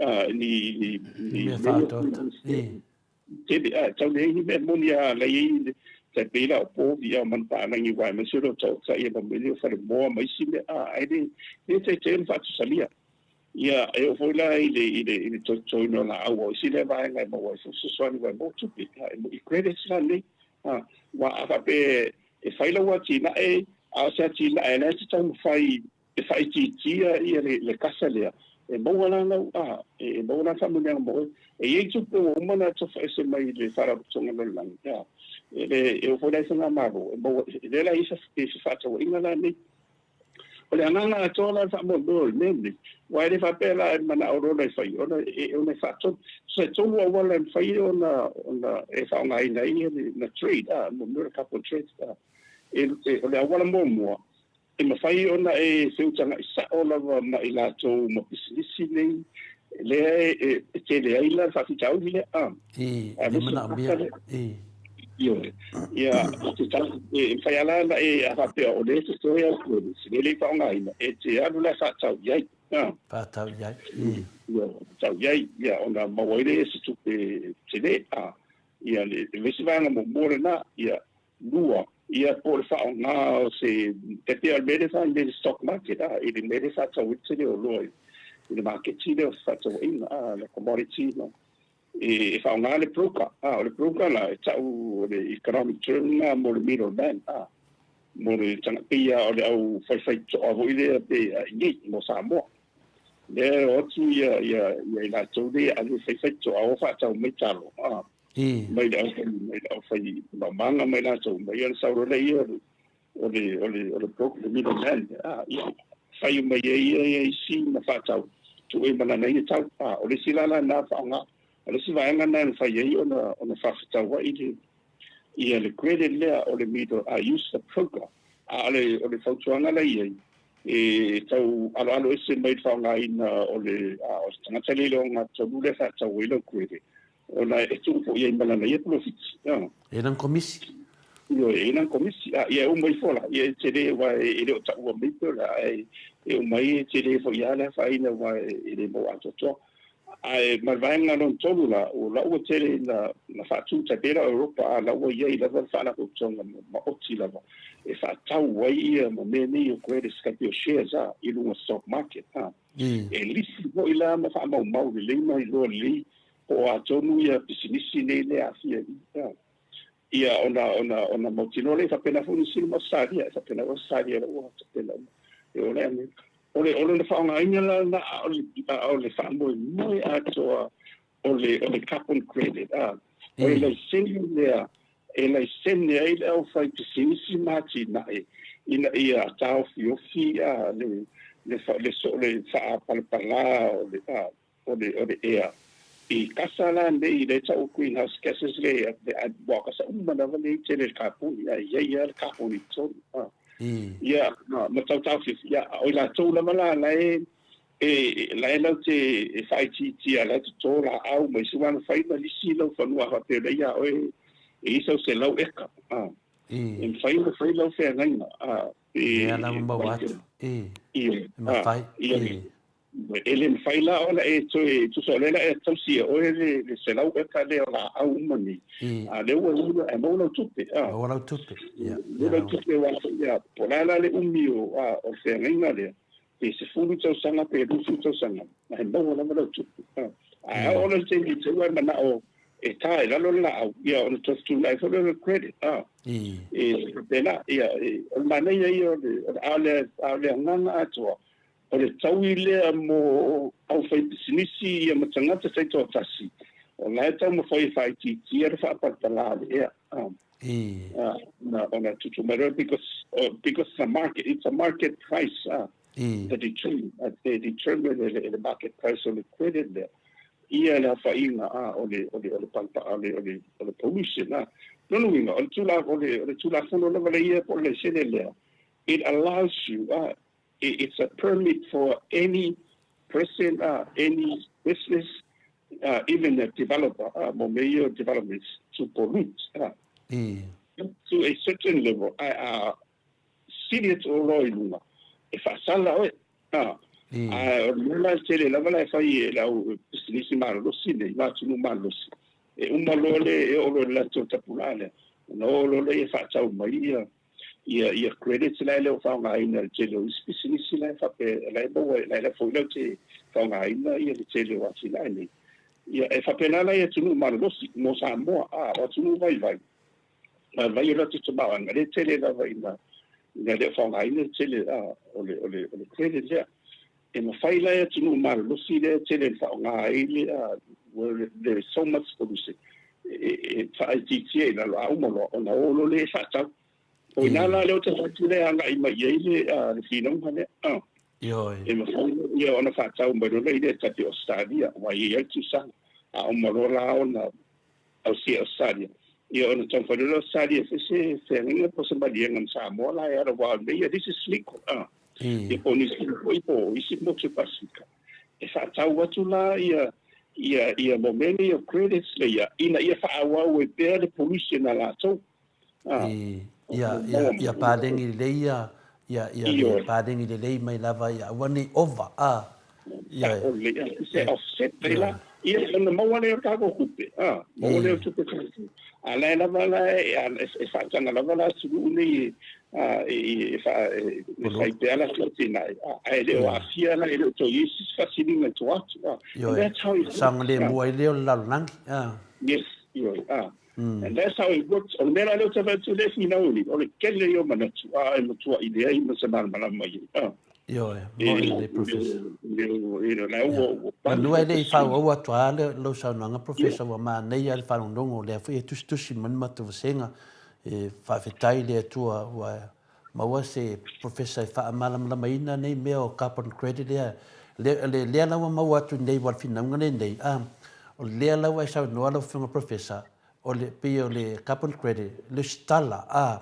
a, ni, ni, ni mea faaotaota. Tele, a, tau leai ni mea moni a la i ai tai pei la o povi a o manupapalagi aua aemaise o le otaota ia ma mea nei o falemoa ma isi mea, a, ae le, le taitai ona faatusalia. Ia, e oo foi la i le, i le, i le totoina o laau, o isi lea vaega e maua ai foi fesoasoani aua e maua tupe, a, e i credits la nei. A, aua a faapea e fai lau atinae, a o se atinae la e te taumafai e faaitiitia ia le kasa lea, e maua la lau, a, e maua la le faamanuiaga mo oe. E i ai tupe ua uma ona tofaese mai i le Faalapotopotoga Lalolagi, a, e le, e oo foi la i Faigamalo, e maua, e lea la e i ai se fefaatauaiga la nei. O le agaga atoa la o le faamoemoe o le mea lenei, aua e le faapea la e manao loa ona e fai, ona e ona e faatonu. So e tolu auala e mafai ona ona e faaaogaina ai ia le na trade a, mo mea o le carbon trade a. E, e, o le auala muamua, e mafai ona e feutaga'i sa'o lava ma i latou ma pisinisi nei lea e, e tele ai la le faafitauli lea a. I, e manaomia. I. Ioe. Ia, te tau, e mafai lava la ona e, a faapea o lea e totoe au credits, lea e le i faaaogaina, e te alu la e faatau i ai. A. Faatau i ai. I. Ia, faatau i ai, ia, ona maua ai lea o se tupe tele. A. Ia, le, le isi vaega muamua lena, ia, lua, ia po o le faaaoga o se, e pei o le mea lea e fai i le stock market, a, i le mea lea e faatau ai le tele o oloa i le maketi lea o fefaatauaiga, a, le commodity ma, e faaaoga le broker, a, o le broker la, e tau o le economic term lena mo le middle man, a, mo le tagata, pei lava o le au faifaitoa foi lea pe a i inei mo Samoa. Lea e o atu ia, ia, ia i latou lea e ave e faifaitoa o faatau mai talo, a, mai le aufai, mai le aufai maumaga mai latou mai, ia ona sau loa lea o le, o le, o le broker, le middle man, a, ia, fai mai ai ia, ia isi ma faatau, tuu ai ma lana ia tau. A, o le isi la la na faaaoga, o le isi vaega lena e mafai ai ona, ona faafetauai le, ia le credit lea o le middle, a, use the broker. A o le, o le fautuaga la i ai, e tau aloalo ese mai le faaaogaina o le, a, o le tagata lea i le ogatotonu lea e faatau ai lau credit, ona e tuu foi i ai ma lana ia polofiti. E lana komisi. Ioe, e lana komisi. A, ia e uma ifo la, ia e tele aua e le o taua mai pe o le a, ae e uma ai e tele foi lava le afaina aua e le maua atoatoa. Ae ma le vaega lona tolu la, o la ua tele ina na faatu tai pei la o Europa, a la ua i ai lava le faalapotopotoga maoti lava e faatau ai ia ma mea nei o credits tai pei o shares a, i luga o stock market a. E lisi foi la ma faamaumau lelei ma iloa lelei po o a tonu ia pisinisi nei lea e aafia i i. Ia ona ona ona mautinoa lea e faapena foi Niu Sila ma Ausetalia, e faapena foi Ausetalia la ua faapena uma. E oo la i Amerika. O le o lona faaaogaina la lena a o le a o le faamoemoe atoa o le o le carbon credit a. O le laisene lea e laisene ai le aufaipisinisi ma atinae ina ia taofiofi a le le le le faapalapala o le a o le o le ea i kasa la nei lea e tau o greenhouse gases lea ua kasa uma lava lea e tele le kaponi ae i ai lava le kaponi i totonu a ia ma tau taofiofi ia o i latou lava la la e e la e latou te e faaitiitia la e toto laau ma isi aua na fai ma lisi lau fanua a faapea o lea ia oe e i ai sau 100 eka a e mafai ona fai lau feagaiga a e Lea la ua maua atu e mafai e E le mafai la ona e toe, tusa o lea la e tausi e oe le 100 eka lea o laau uma nei, a o lea ua maua, e maua lau tupe. Maua lau tupe, ia. Maua lau tupe aua foi, ia, po o le a la le umi o, a, o le feagaiga lea, pe 10 tausaga pe 20 tausaga, e maua lava lau tupe. A oo la i le taimi e te i ua e manao e ta i lalo le laau, ia, ona toe fetuunai foi lea o le credit, a. E faapena, ia, o le manaia ia o le, a o le, a o le agaga atoa, O le taui lea mo aufaipisinisi ia ma tagata taitoatasi, o la e taumafai e faaitiitia le faapalapala o le ea. Ona tutu mai loa because, because it's a market, it's a market price, the determine, they determine e le market price o le credit lea, ia le aofaiga o le, o le, o le palapala, o le, o le, o le pollution. Lona uiga, o le o le Tulafono lava lea ia po o le laisene lea, it allows you, it's a permit for any person, any business, even a developer, mo mea ia o developments, to pollute to a certain level, ae a sili atu oloa i luga, e faasala oe. Ae o le mea la e tele lava la e fai e le au pisinisi malolosi nei, ma atunuu malolosi, e uma loa le, e oo loa i le latou tapulaa lea, ona o loa lea e faatau mai ia ia ia credits la e le o faaaogaina e le tele o isi pisinisi la e faapea la e maua la e foi latou te faaaogaina ia le tele o atinae nei. Ia e faapena la i atunuu malolosi mo Samoa, a o atunuu vaivai, vaivai o latou tamaoaiga, lea e tele lava ina ina le o faaaogaina le tele a o le o le o le credit lea. E mafai la e atunuu malolosi lea e tele ina faaaoga ai le a where there is so much pollution e faaitiitia i lalo, a uma loa ona o loa lea e faatau. O ina la lea ou te vaai atu lea e agai mai i ai le, le finauga lea. Ioe. E mafai ia ona faatau mai loa lea i tape Australia, aua e i ai lava le tusaga. A uma loa la ona ausia e Australia, ia ona taumafai loa lea o Australia e fai se feagaiga po o se maliega ma Samoa la e ala, aua o le mea ia, this is legal. Ia po o Niu Sila foi po o isi motu Pasefika. E faatau atu la ia ia ia mo mea nei o credits lea ina ia faaauau ai pea le pollution a latou. I, ia, ia, ia paleni lelei ia, ia, ia le paleni lelei mai lava ia aua ne i ova, a. Ia, se offset nei la, ia ona maua lea o le tatou tupe, a, maua lea o tupe tatou. A la e lava la e, e faataga lava la atunuu nei e, e, e fai pea latou atinae, ae le o aafia la, e le o toe i ai se isi faasiliga i tua atu. Ioe, saogalemu ai lea o le lalolagi, a. Yes, ioe, a. And that's how it works. O le mea la lea ou te vaai atu lea e finau nei, o le tele ia o manatu, a e matuai leai ma se malamalama i ai. A. Ioe, moni lelei Professor. Manu e le i faaauau atu lava lau saunoaga Professor, ua manaia le faalogologo, o lea foi e tusitusi mai le matou vasega, e faafetai i le Atua ua maua se Professor e faamalamalamaina nei mea o carbon credit lea, lea la ua maua atu nei ua le finauga lenei, a, o lea la ua e saunoa lau Afioga Professor, o le, pei o le carbon credit, lesitala, a,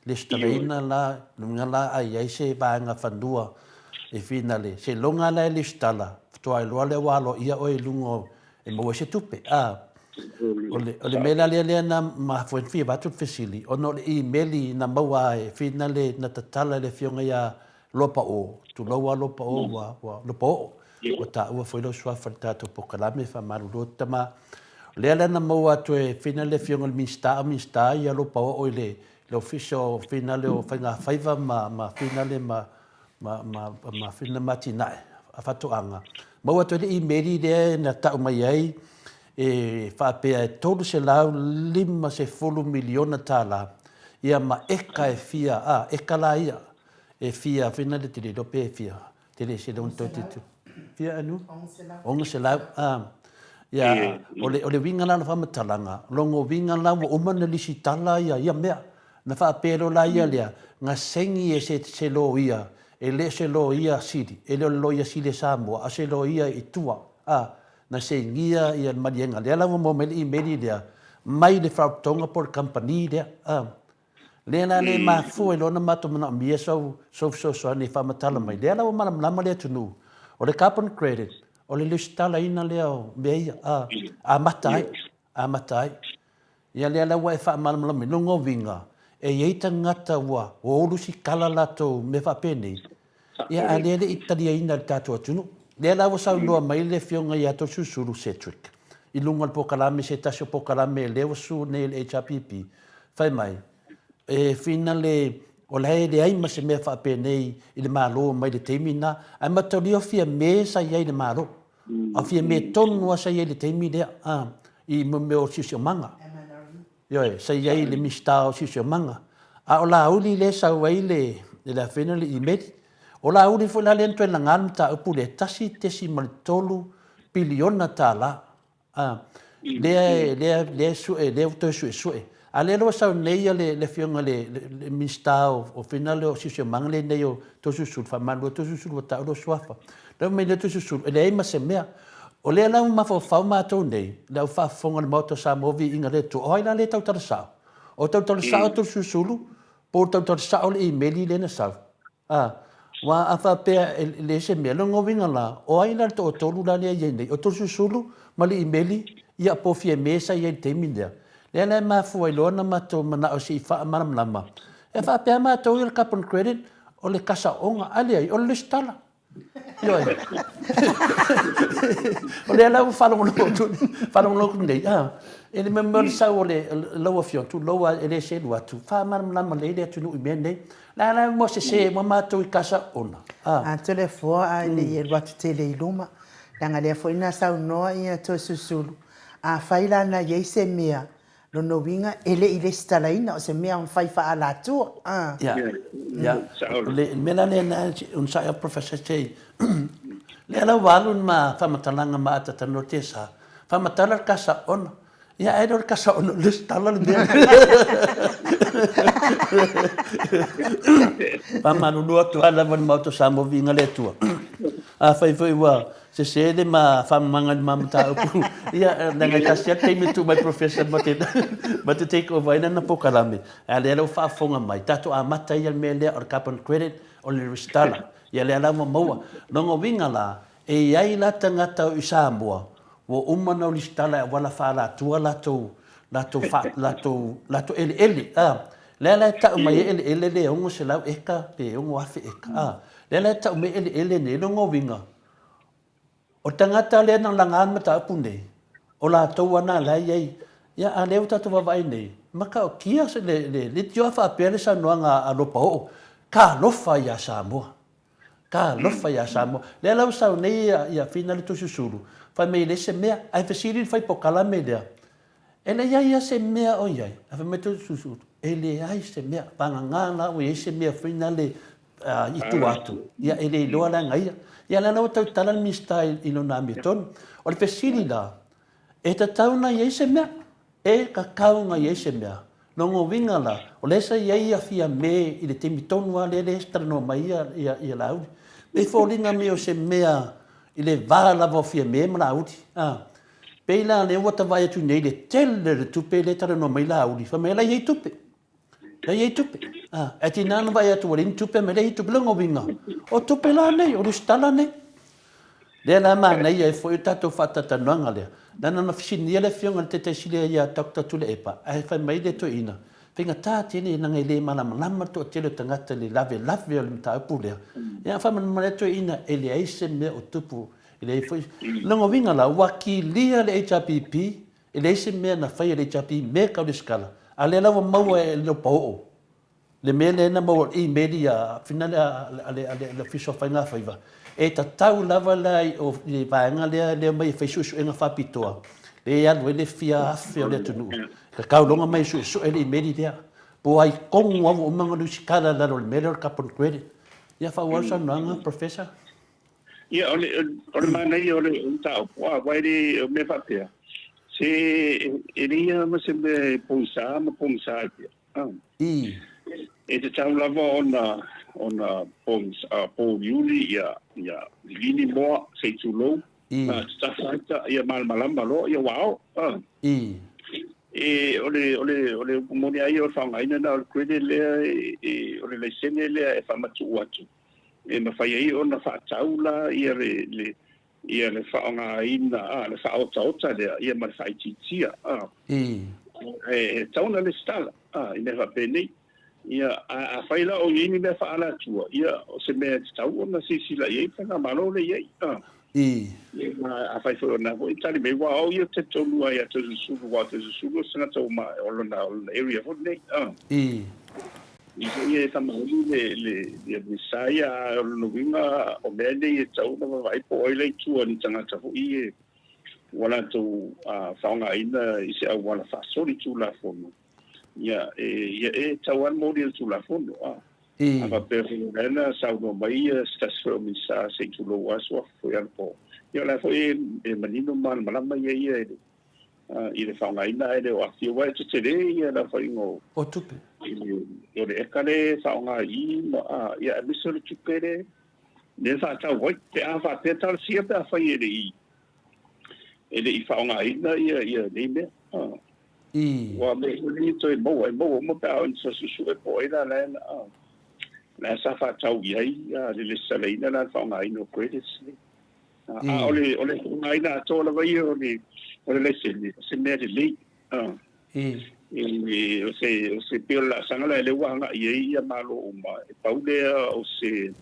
lesitalaina la, luga la a i ai se vaega fanua e finale, seiloga la e lesitala, faatoa iloa lea ua aloaia oe i luga o, e maua ai se tupe, a. O le, o le mea la lea lea na mafua ai ona fia avatu le fesili, ona o le imeli na maua e finale na tatala e le Afioga ia Loapao, tulou lava Loapao ua, ua, Lopaoo, ua taua foi lau suafa i le tatou polokalame, faamalulu atu tama. O lea la na maua atu e finale le Afioga i le Minisita, a o Minisita ia Lopaoo i le, le Ofisa o finale o Faigafaiva ma, ma finale ma, ma, ma, ma finale ma atinae a faatoaga. Maua atu ai le imeli lea na tau mai ai e faapea e $350 miliona tala, ia ma eka e fia, a, eka la ia, e fia, fina le tele iloa pe fia, tele se leo toe tele, fia anu? 600, a, ia, o le, o le uiga la o le faamatalaga, logo uiga la ua uma ona lisitala ia, ia mea, na faapea loa la ia lea, na sengi e se, se loia, e le o se loia sili, e le o le loia sili a Samoa, a o se loia i tua, a, Na seinia ia le maliega lea la ua maua mai le imeli lea mai le faalapotopotoga po o le kamupani lea. A. Lea la le mafua i lona matou manaomia sou sou fesoasoani e faamatala mai. Lea la ua malamalama le atunuu, o le carbon credit, o le lesitalaina lea o mea ia, a, amata ai, amata ai. Ia lea la ua e faamalamalama i lona uiga, e i ai tagata ua ulu sikala latou mea faapenei, ia a lea e le i taliaina e le tatou atunuu. Lea la ua saunoa mai le Afioga ia Toeolesulusulu Cedric i luga o le polokalame, se tasi o polokalame lea ua susu nei e le HRPP, fai mai, e finale o la e leai ma se mea faapenei i le Malo mai le taimi lena, ae mataulia o Fiame sa i ai i le Malo. A Fiame tonu lava sa i ai i le taimi lea, a, i mea o siosiomaga. Ioe, sa i ai i le Minisita o Siosiomaga. A o Laauli lea e sau ai le, le afena le imeli. O Laauli foi la lea na toe laga le mataupu lea, $1.3 piliona. A, lea, lea, lea e sue, lea ua toe suesue. A lea la ua sau nei le, le Afioga i le, le Minisita o, o finale o Siosiomaga lenei o Toeolesulusulu, faamalulu atu Toeolesulusulu ua taua lou suafa. Lea ua fai mai nei Toeolesulusulu, e leai ma se mea. O lea la ua mafaufau matou nei, le au faafofoga o le Maota o Samoa Viiga le Atua, o ai la lea e tautala sao? O tautala sao Toeolesulusulu po o tautala sao le imeli lea na sau? A, aua a faapea e leai se mea, lona uiga la, o ai la le toatolu la lea e i ai nei? O Toeolesulusulu ma le imeli, ia po o Fiame sa i ai i le taimi lea. Lea la e mafua ai loa ona matou manao se i faamalamalama. E faapea matou ia o le carbon credit, o le kasaoga, a leai, o le lesitala. Ioe. O lea la ua faalogologo atu, faalogologo atu nei, a, e le mea o le sau o le, lau Afioga, tulou lava e le selu atu, faamalamalama lelei le atunuu i mea nei. La la ua sese uma matou i kasaona. A. Toleafoa a e le i alu atu tele i luma, leaga lea foi na saunoa ia Toeolesulusulu, afai la na i ai se mea Lona uiga e le i lesitalaina, o se mea na fai faaalatua. Ia, ia. O le mea la lea na onosai au Professor Jay, lea la ua alu ma faamatalaga ma ataatanoa TSA, faamatala le kasa ona. Ia ae le o le kasa ona o le lesitala le mea lea. Faamalulu atu lava i le Maota o Samoa, viiga le Atua. Afai foi ua sese le ma faamamaga i le ma mataupu, ia, leaga e tasi lava le taimi e tuu mai Professor ma te, ma te take over ai lana polokalame, a o lea la ua faafofoga mai, tatou amata ia le mea lea o le carbon credit, o le resitala. Ia lea la ua maua. Lona uiga la, e i ai la tagata i Samoa ua uma ona resitala i auala faaalatua latou, latou faa, latou, latou eleele, a. Lea la e tau mai ai eleele le 600 eka pe 6,000 eka, a. Lea la e tau mai ai eleele nei, lona uiga, o le tagata lea na laga le mataupu nei, o latou lava na la e i ai. Ia, a o lea ua tatou vaavaai nei, matautia le, le leitioa faapea le saunoaga a Lopaoo, Talofa ia Samoa. Talofa ia Samoa. Lea la ua sau nei ia Fina le Toeolesulusulu, fai mai e leai se mea. Ae fesili le fai polokalame lea, e leai lava se mea o i ai? Ae fai mai le Toeolesulusulu, e leai se mea. Vagana la ua i ai se mea foi lale i tua atu, ia e le iloa la e ia. Ia lea la ua tautala le Minisita i lona amiotonu. O le fesili la, e tatau ona i ai se mea? E tatau ona i ai se mea. Lona uiga la, o lea sa i ai Fiame i le taimi tonu lava lea lea e talanoa mai ai Laauli. E foliga mai o se mea i le va lava o Fiame ma Laauli. A, pei la lea ua ta vaai atu nei i le tele o le tupe lea e talanoa mai Laauli, fai mai o la e i ai tupe. La e i ai tupe. A, ae tiga ona vaai atu ua leai ni tupe ma leai ni tupe. Lona uiga, o tupe la nei, o resitala nei. Lea la e manaia ai foi le tatou faatalatalanoaga lea, leaga na fesiligia le afioga i le Taitai Sili ia Doctor Tuilaepa, ae fai mai le toeaina, faigata tele leaga e le malamalama le toatele o tagata i le lavelave o le mataupu lea. Ia faamalamalama le toeaina e leai se mea o tupu, e leai foi. Lona uiga la, ua kilia le HRPP, e leai se mea na faia e le HRPP i mea tau resitala, a o lea la ua maua e le paoo. Le mea lea na maua i email ia finale a le Ofisa o Faigafaiva, e tatau lava la i le vaega lea e omai e fai suesuega faapitoa, lea e alu ai le fia afe o le atunuu, e tatau loa ona omai e suesue le email lea, po o ai tonu lava ua uma ona lusitala i lalo o le mea lea o le carbon credit. Ia faaauau le saunoaga Professor. Ia, o le, o le manaia o le mataupu, aua e le, o mea faapea, se e leai lava ma se mea e pogisa ma pogisa ai pea. I. E tatau lava ona ona pouliuli ia ia lilini moa se i tulou, I. tatafa ita ia malamalama loa ia ua ao. I. E o le o le o le upu moni lava ia o le faaaogaina lena o le credit lea e o le laisene lea e faamatuu atu e mafai ai ona faatau la ia le le ia le faaaogaina, a, le faaotaota lea, ia ma le faaitiitia, a. I. E, e tatau ona lesitala, a, i mea faapenei. Ia, a, afai la o i ai ni mea faaalatua, ia, o se mea e tatau ona silasila i ai le Faigamalo lea i ai, a. I. Ia, ma afai foi o lena foi e tali mai, aua o au ia ou te talitonu lava ia Toeolesulusulu, aua o Toeolesulusulu o se tagata ua ma, o lona, o lona area foi lenei, a. I. I foi e faamaoni le, le, le Minisita ia, a o lona uiga o mea nei e tatau ona vaavaai po o ai la i tua o ni tagata foi e ua latou faaaogaina i se auala faasoli Tulafono, ia, e, ia, e tatau lava ona molia i le Tulafono. A, I. a faapea foi o lea na saunoa mai ia se tasi foi o Minisita se i tulou lava suafa foi anapo, ia o la foi e, e manino ma malamalama ia ia i le, i le faaaogaina ae le o aafia aua e tetele ia le aofaiga o O tupe. o le eka lea e faaaoga i i ma a ia aemaise o le tupe le lea e faatau ai pe a faapea talosia pe afai e le i e le i faaaogaina ia ia nei mea a I. Aua o mea foi nei e toe maua e maua uma pe a oo ina suesue po o ai la la a la sa faatau i ai le lesitalaina la le faaaogaina o credits nei. A o le o le faaaogaina atoa lava ia o le o le laisene, o se mea lelei. E o se o se pei o le laasaga lea lea ua agai ai ia Malo uma, e pau lea o se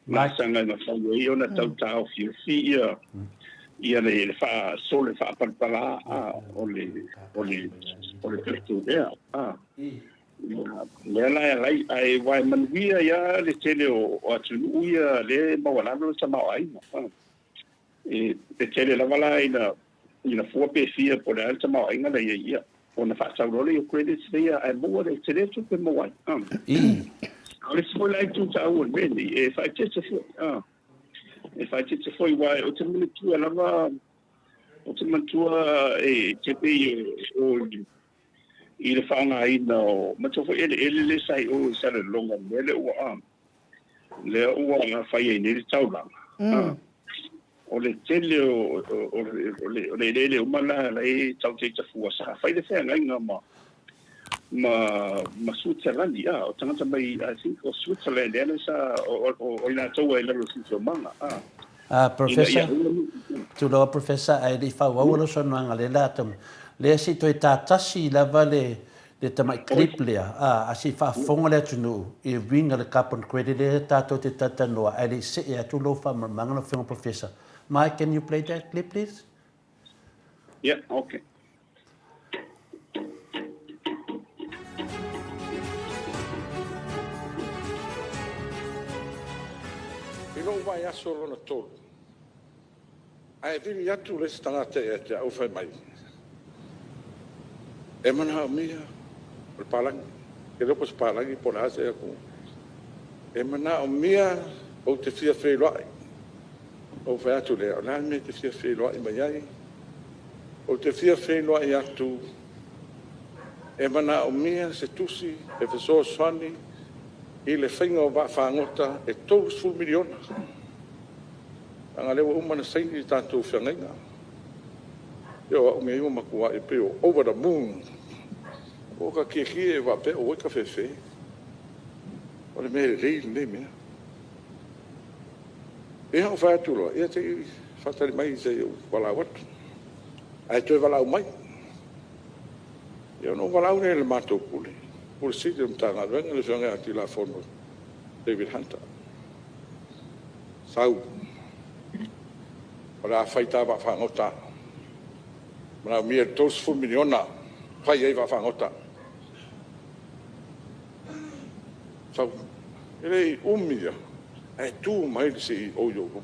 laasaga e mafai ai ona tau taofiofi ia ia le le faasolo faapalapala a o le o le o le tatou ea. A lea la e ala ai, ae aua e manuia ai lava le tele o atunuu ia lea e maualalo le tamaoaiga. E tele lava la ina ina fua pe fia po o le a le tamaoaiga la i ai, ia, ona faatau loa lea o credits ia ae maua le tele tupe e maua ai. A o le isi foi la itu taua o le mea lenei, e faaeteete foi, e faaeteete foi aua ou te manatua lava, ou te manatua e te pei o i le faaaogaina o matou foi eleele lea sa i o i Salelologa i le mea lea ua lea ua fai ai nei le taulaga. O le tele o o le eleele uma la la e tau te tafua sa fai le feagaiga ma ma ma Switzerland o tagata mai, I think, o Switzerland ea sa o i latou ai lalo siosiomaga Ah, Professor, tulou Professor, ae le i faaauau lau saunoaga lea la tau, lea se i toe tātasi lava le le tamai clip lea, a se i faafofoga le atunuu i le uiga o le carbon credit lea tatou te talatalanoa ae le i see atu lou faamalamalamaga lau Afioga Professor. Mike, can you play that clip please? Yeah, okay. I lou vaiaso lona tolu, ae vili atu le isi tagata ia te au fai mai, E manaomia o le palagi, e le o se palagi po o le a se atunuu. E manaomia ou te fia feiloai. Ou fai atu lea, o le a le mea e te fia feiloai mai ai? Ou te fia feiloai atu e manaomia se tusi e fesoasoani i le faiga o vaafagota e $30 miliona. Leaga o lea ua uma ona saini le tatou feagaiga. Ia o au nei ua matuai pei o over the moon. Ua ta tietie faapea oi ka fefe. O le mea lelei lenei mea. Ia ou fai atu loa, ia se i faatali mai se i ou valaau atu. Ae toe valaau mai. Ia ona ou valaau lea i le matou Pule, Pule Sili o le Matagaluega, le Afioga ia Tilafono David Hunter. Sau, o le a fai ta vaafagota. E manaomia le $30 miliona e fai ai vaafagota. Sau, e le i umi lava, ae tu mai le CEO i ou luma.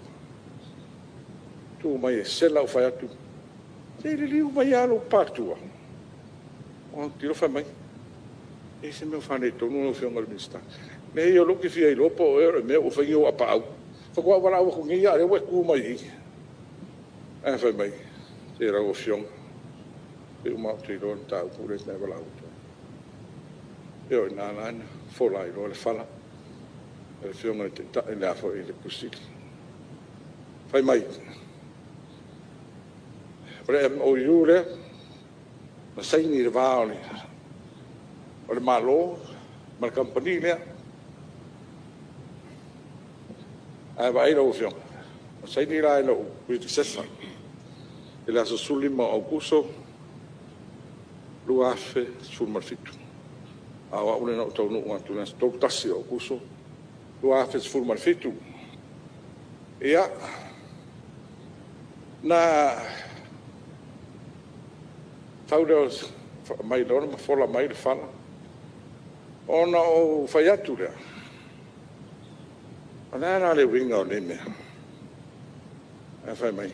Tu mai e sela ou fai atu, se i liliu mai lava lou pātua. Ou autilo fai mai, e i ai se mea o faaletonu lau Afioga i le Minisita. Leai o lea ou te fia iloa po o oe o le mea ua fai ni ou apaau. Faatoa ou valaau atu nei lava o lea ua e tu mai i i. Ae fai mai, se lau Afioga, se uma lava ou te iloa le mataupu lea na e valaau atu ai. Ia o i ina la na fola ai loa le fala a le Afioga i le Taitai, le Ofisa Sili. Fai mai, o le MOU lea na saini i le va o le Malo ma le kamupani lea. Ae vaai lau Afioga, na saini la e lou predecessor i le aso 15 o Aokuso 2017. A o au lea na ou taunuu atu i le aso 31 o Aokuso 2017. Ia, na fau lea aumai loa ma fola mai le fala, ona ou fai atu lea, o le a la le uiga o nei mea? Ae fai mai,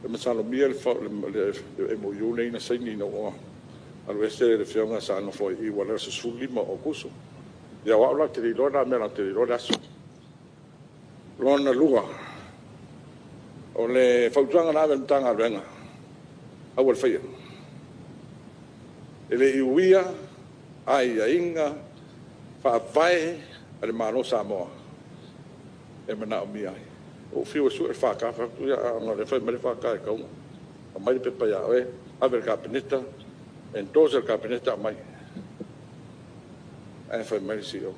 e masalomia le MOU lenei na saini ina ua alu ese le afioga sa nofo ai i i aua o le aso 15 o Aokuso. Ia o au la ou te le iloa la mea la ou te le iloa le aso. Lona lua, o le fautuaga na ave i le Matagaluega, aua le faia. E le i uia aiaiga faavae a le Malo o Samoa e manaomia ai. Ua ou fiu e sue le FK, fai atu, ia ona o lea e fai mai le FK e tatau ona aumai le pepa ia oe, ave i le Kapeneta, endorse e le Kapeneta aumai. Ae fai mai le CEO,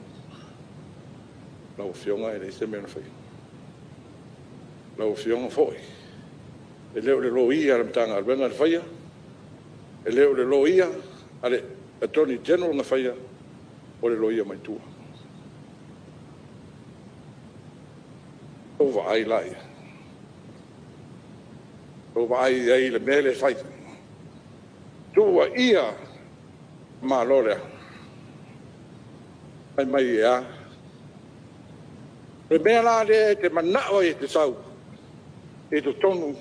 lau Afioga e leai se mea na faia. Lau Afioga foi, e le o le loia a le Matagaluega na faia, e le o le loia a le Attorney General na faia, o le loia mai tua. Tou vaai la i ai? Tou vaai i ai i le mea lea e fai? Tuuaia le Malo lea, fai mai e a? O le mea la lea e te manao ai e te sau i totonu,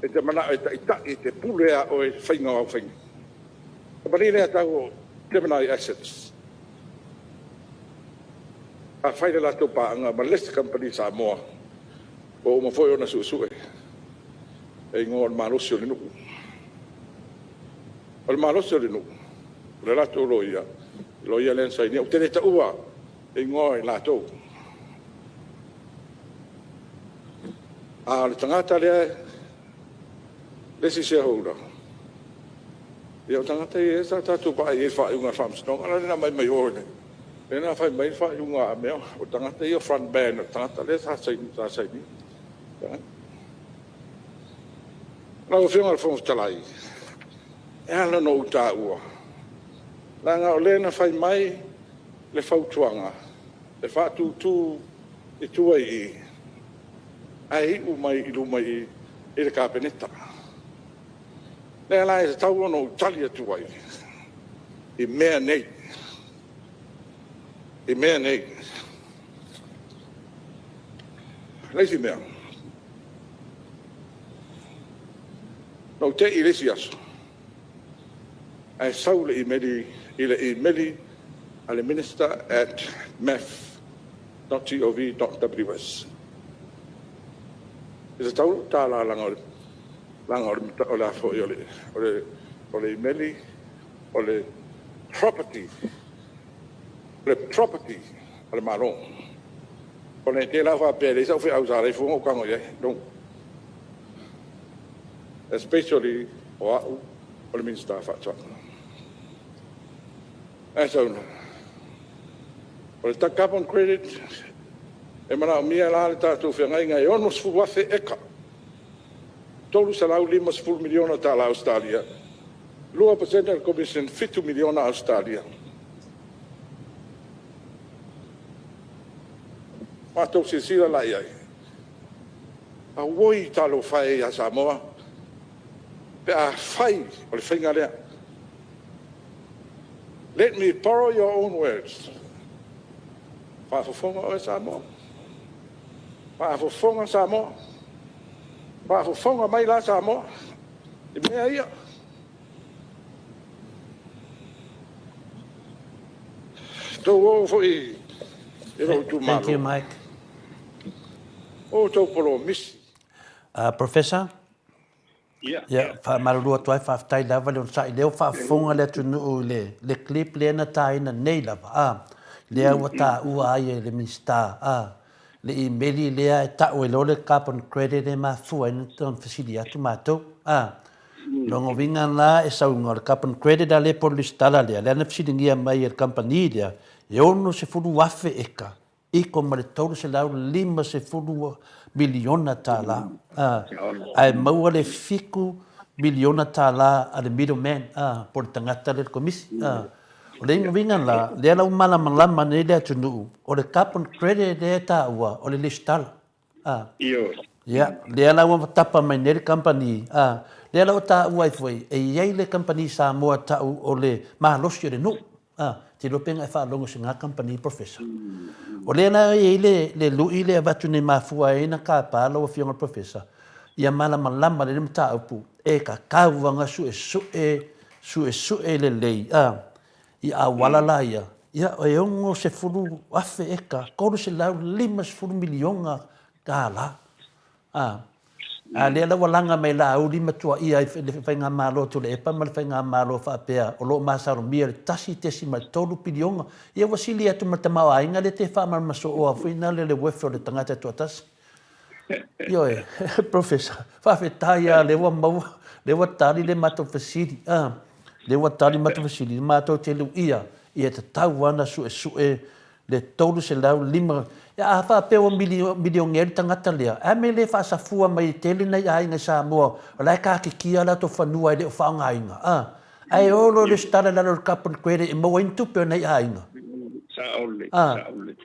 e te manao e taitai, e te pule lava oe i le faiga o au faiga. O le kamupani lea e tau o Gemini Assets, sa fai le latou paaga ma le isi kamupani Samoa ua uma foi ona suesue e igoa o le malosi o le nuu. O le malosi o le nuu, o le latou loia, le loia lea na sainia. Ou te le taua igoa o i latou. A o le tagata lea, le isi shareholder, ia o tagata ia sa tatou vaai i ai i le faaiuga a le Faamasinoga lea na aumai mai o, lea na fai mai ai le faaiuga a mea, o tagata ia o front man o le tagata lea sa sainia. Lau Afioga i le Fofoga Fetalai, e ala ona ou taua, leaga o lea na fai mai le fautuaga e faatutu i tua i i, ae iu mai i luma i i i le Kapeneta. O lea la e tatau ona ou tali atu ai i mea nei, i mea nei. O le isi mea, na ou te i i le isi aso ae sau le imeli i le imeli a le minister@mef.gov.ws. E tatau ona ou tala leaga o le a foi o le imeli o le property, o le property a le Malo. Ne i te i la ua faapea e leai sau feau sa ala ai fua ona ou tago i ai. No. Especially o au o le Minisita o Faatoaga. Ae sau loa, o le carbon credit, e manaomia la le tatou feagaiga e 60,000 eka, $350 miliona tala Ausetalia, 2% o le commission, $7 miliona Ausetalia. Matou silasila la i ai, auoi talofa e ia Samoa pe afai o le faiga lea. Let me borrow your own words. Faafofoga oe Samoa, faafofoga Samoa, faafofoga mai la Samoa i mea ia. Outou o foi i lou itumalo. Thank you, Mike. O outou polomisi. Professor? Ia, faamalulu atu ai, faafetai lava le onosai. Lea ua faafofoga le atunuu i le clip lea na taina nei lava, a, lea ua taua ai e le Minisita, a, le imeli lea e tau ai loa le carbon credit e mafua ai ona fesili atu matou, a. Lona uiga la e sau o le carbon credit a lea po o le resitala lea, lea na fesiligia mai e le kamupani lea, e 60,000 eka iko ma le $350 miliona tala, ae maua le $7 miliona tala a le middle man, po o le tagata lea o le komisi. O le uiga la, lea la ua malamalama nei le atunuu, o le carbon credit lea e taua, o le lesitala. Ia, lea la ua tapa mai nei le kamupani, lea la ua taua ai foi, e i ai le kamupani Samoa e tau o le malosi o le nuu. A, te iloa pe na e faalogo i se na kamupani Professor. O lea la e i ai le, le lui lea e avatu nei mafua ai na tapa lau Afioga i le Professor, ia malamalama lelei le mataupu, e tatau lava ona suesue, suesue lelei, a, i auala la ia, ia e 60,000 eka, $350 miliona. A, a lea la ua laga mai Laauli ma tuaia ai le Faigamalo a Tuilaepa ma le Faigamalo faapea o lo o masalomia le 1.3 piliona. Ia ua sili atu ma le tamaoaiga lea te faamalamasooa foi na le le worth o le tagata e toatasi. Ioe, Professor, faafetai lava lea ua maua, lea ua tali le matou fesili. A, lea ua tali le matou fesili, matou te luia, ia tatau lava ona suesue le 305, ia a faapea ua milionea le tagata lea, a mea e le faasafua mai e tele nai aiga i Samoa o la e katitia o latou fanua e le o faaaogaina, a? Ae o loa resitala i lalo o le carbon credit e maua ai ni tupe o nai aiga. Sao lelei, sao lelei.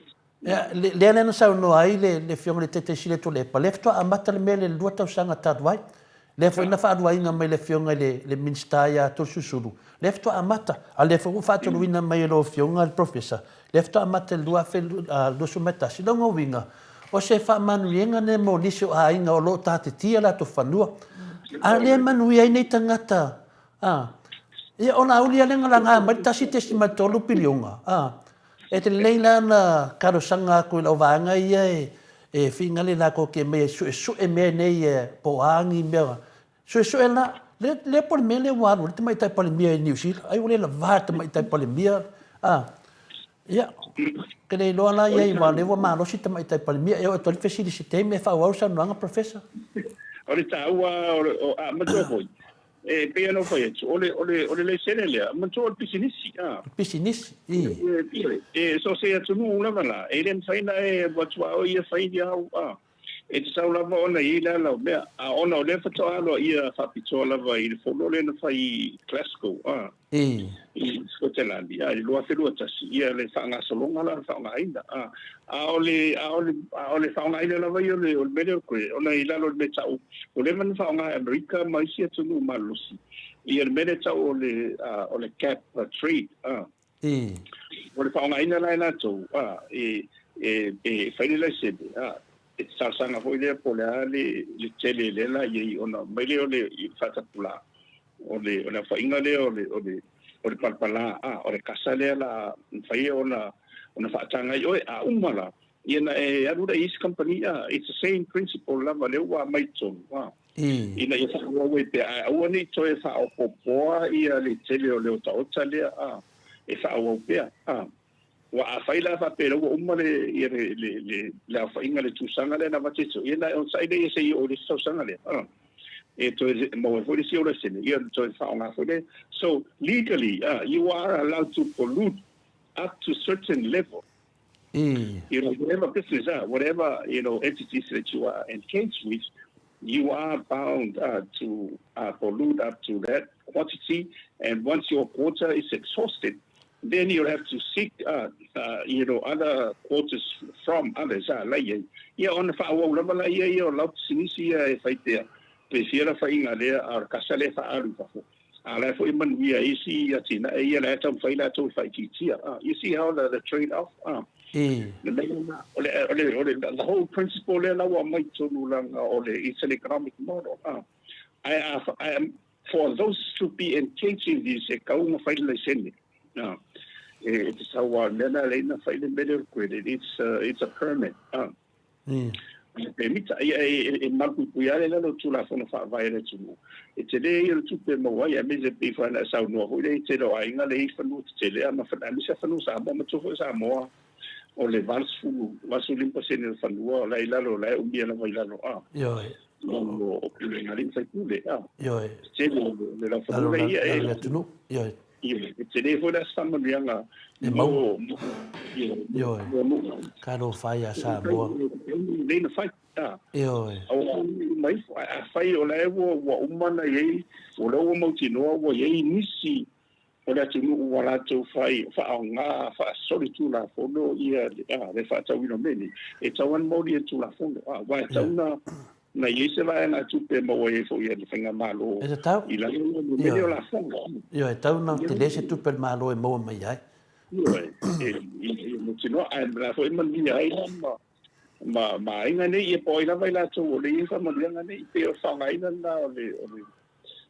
Ia, lea la na saunoa ai le Afioga i le Taitai Sili o Tuilaepa, lea faatoa amata le mea lea i le lua tausaga talu ai. Lea foi na faaluaina mai e le Afioga i le Minisita ia Toeolesulusulu, lea faatoa amata, a o lea foi ua faatoluina mai e lau Afioga le Professor, lea faatoa amata i le 2021. Lona uiga, o se faamanuiaga lenei mo nisi o aiga o lo o tatetia latou fanua, a o lea e manuia ai nei tagata, a. Ia, o Laauli lava lea na laga mai le 1.3 piliona, a. E lelei la ona talosaga atu i lau vaega ia e finagale latou te omai e suesue mea nei po o a ni mea. Suesue la, Lea, lea po o le mea lea ua alu ai le Tamaitai Palemia i Niu Sila, ai ua le lava le Tamaitai Palemia, a. Ia, ou te le iloa la i ai, aua o lea ua malosi le Tamaitai Palemia. E oo atu ai le fesili i se taimi ae faaauau le saunoaga, Professor. O le taua o, a matua foi, e pei ona ou fai atu, o le, o le, o le laisene lea, matua o le pisinisi, a. Pisinisi, i. E, so o se atunuu lava la, e le mafai ona e alu atu lava oe ia fai ni au, a. E tatau lava ona i ai le ala o mea, a ona o lea faatoa aloaia faapitoa lava i le fono lea na fai i Glasgow, a, i Sikotelani, a, i le 2021, ia le faagasologa la o le faaaogaina, a. A o le, a o le, a o le faaaogaina lava ia o le, o le mea lea o le credit, ona i lalo o le mea tau, ua leva ona faaaoga e Amerika ma isi atunuu malolosi, ia le mea lea tau o le, a, o le cap trade, a. O le faaaogaina la e latou, a, e, e, e fai le laisene, a, e te talosaga foi lea po o le a le, le tele lea la i ai ona aumai lea o le faatapulā, o le, o le aofaiga lea o le, o le, o le palapala, a, o le kasa lea la mafai ona, ona faataga ai oe. A uma la, ia ona e alu lea i isi kamupani, a, it's the same principle lava lea ua aumai i totonu, a. Ina ia faaauau ai pea, ae aua ne i toe faaopoopoa ia le tele o le otaota lea a, e faaauau pea. A, aua afai la faapea ua uma le, ia le, le, le, le aofaiga, le tusaga lea na avatu e ia ona e onosai lea seia oo i le isi tausaga lea. A, e toe maua ai foi le isi ou laisene, ia ona toe faaaoga foi lea. So, legally, a, you are allowed to pollute up to certain level. You know, whatever business, whatever, you know, entities that you are engaged with, you are bound to pollute up to that quantity. And once your quota is exhausted, then you'll have to seek, you know, other quotas from others. La ia, ia ona faaauau lava la ia ia o lau pisinisi ia e fai pea. Pe fia le aofaiga lea, a o le kasa lea e faaalu i fafo. A o la e foi e manuia ai isi atinae ia la e taumafai latou e faaitiitia. You see how the trade off? Le mea lena, o le, o le, o le, the whole principle lea la ua aumai i totonu leaga o le, it's an economic model. Ae a, ae for those to be engaged in this, e tatau ona fai le laisene. E tatau lava, o le mea lena e ala ai ona fai le mea lea o le credit, it's a, it's a permit. Le pemita, ia e malupuipuia ai lalo o Tulafono Faavae a le atunuu. E tele ia o le tupe e maua ai, aemaise e pei foi ona e saunoa foi lea i tele o aiga lea e i ai fanua tetele, a ma aemaise lava fanua Samoa, manatua foi o Samoa o le 80, 85% o le fanua o la e i lalo, o la e umia lava i lalo, a. Ioe. O pulega a alii ma faipule, a. Ioe. Tele o le laufanua lea ia e. Lalo i le atunuu, ioe. E tele foi la se faamanuiaga E maua. Ioe. Talofa ia Samoa. Lei na fai. Ioe. Mai afai o la ua uma na i ai, o lea ua mautinoa ua i ai nisi o le atunuu ua latou fai faaaoga faasolitulafono ia le faatauina o mea nei, e tatau lava ona molia i le Tulafono, aua e tatau ona Na i ai se vaegatupe e maua ai foi e le Faigamalo E tatau. i lalo o le mea lea o lafoga. Ioe, e tatau ona tele se tupe a le Malo e maua mai ai. Ioe, e mautinoa, ae o la foi e manuia ai la ma, ma, ma aiga nei, ia po o ai lava i latou o lea e i ai faamanuiaga nei, pei o le faaaogaina lena o le, o le,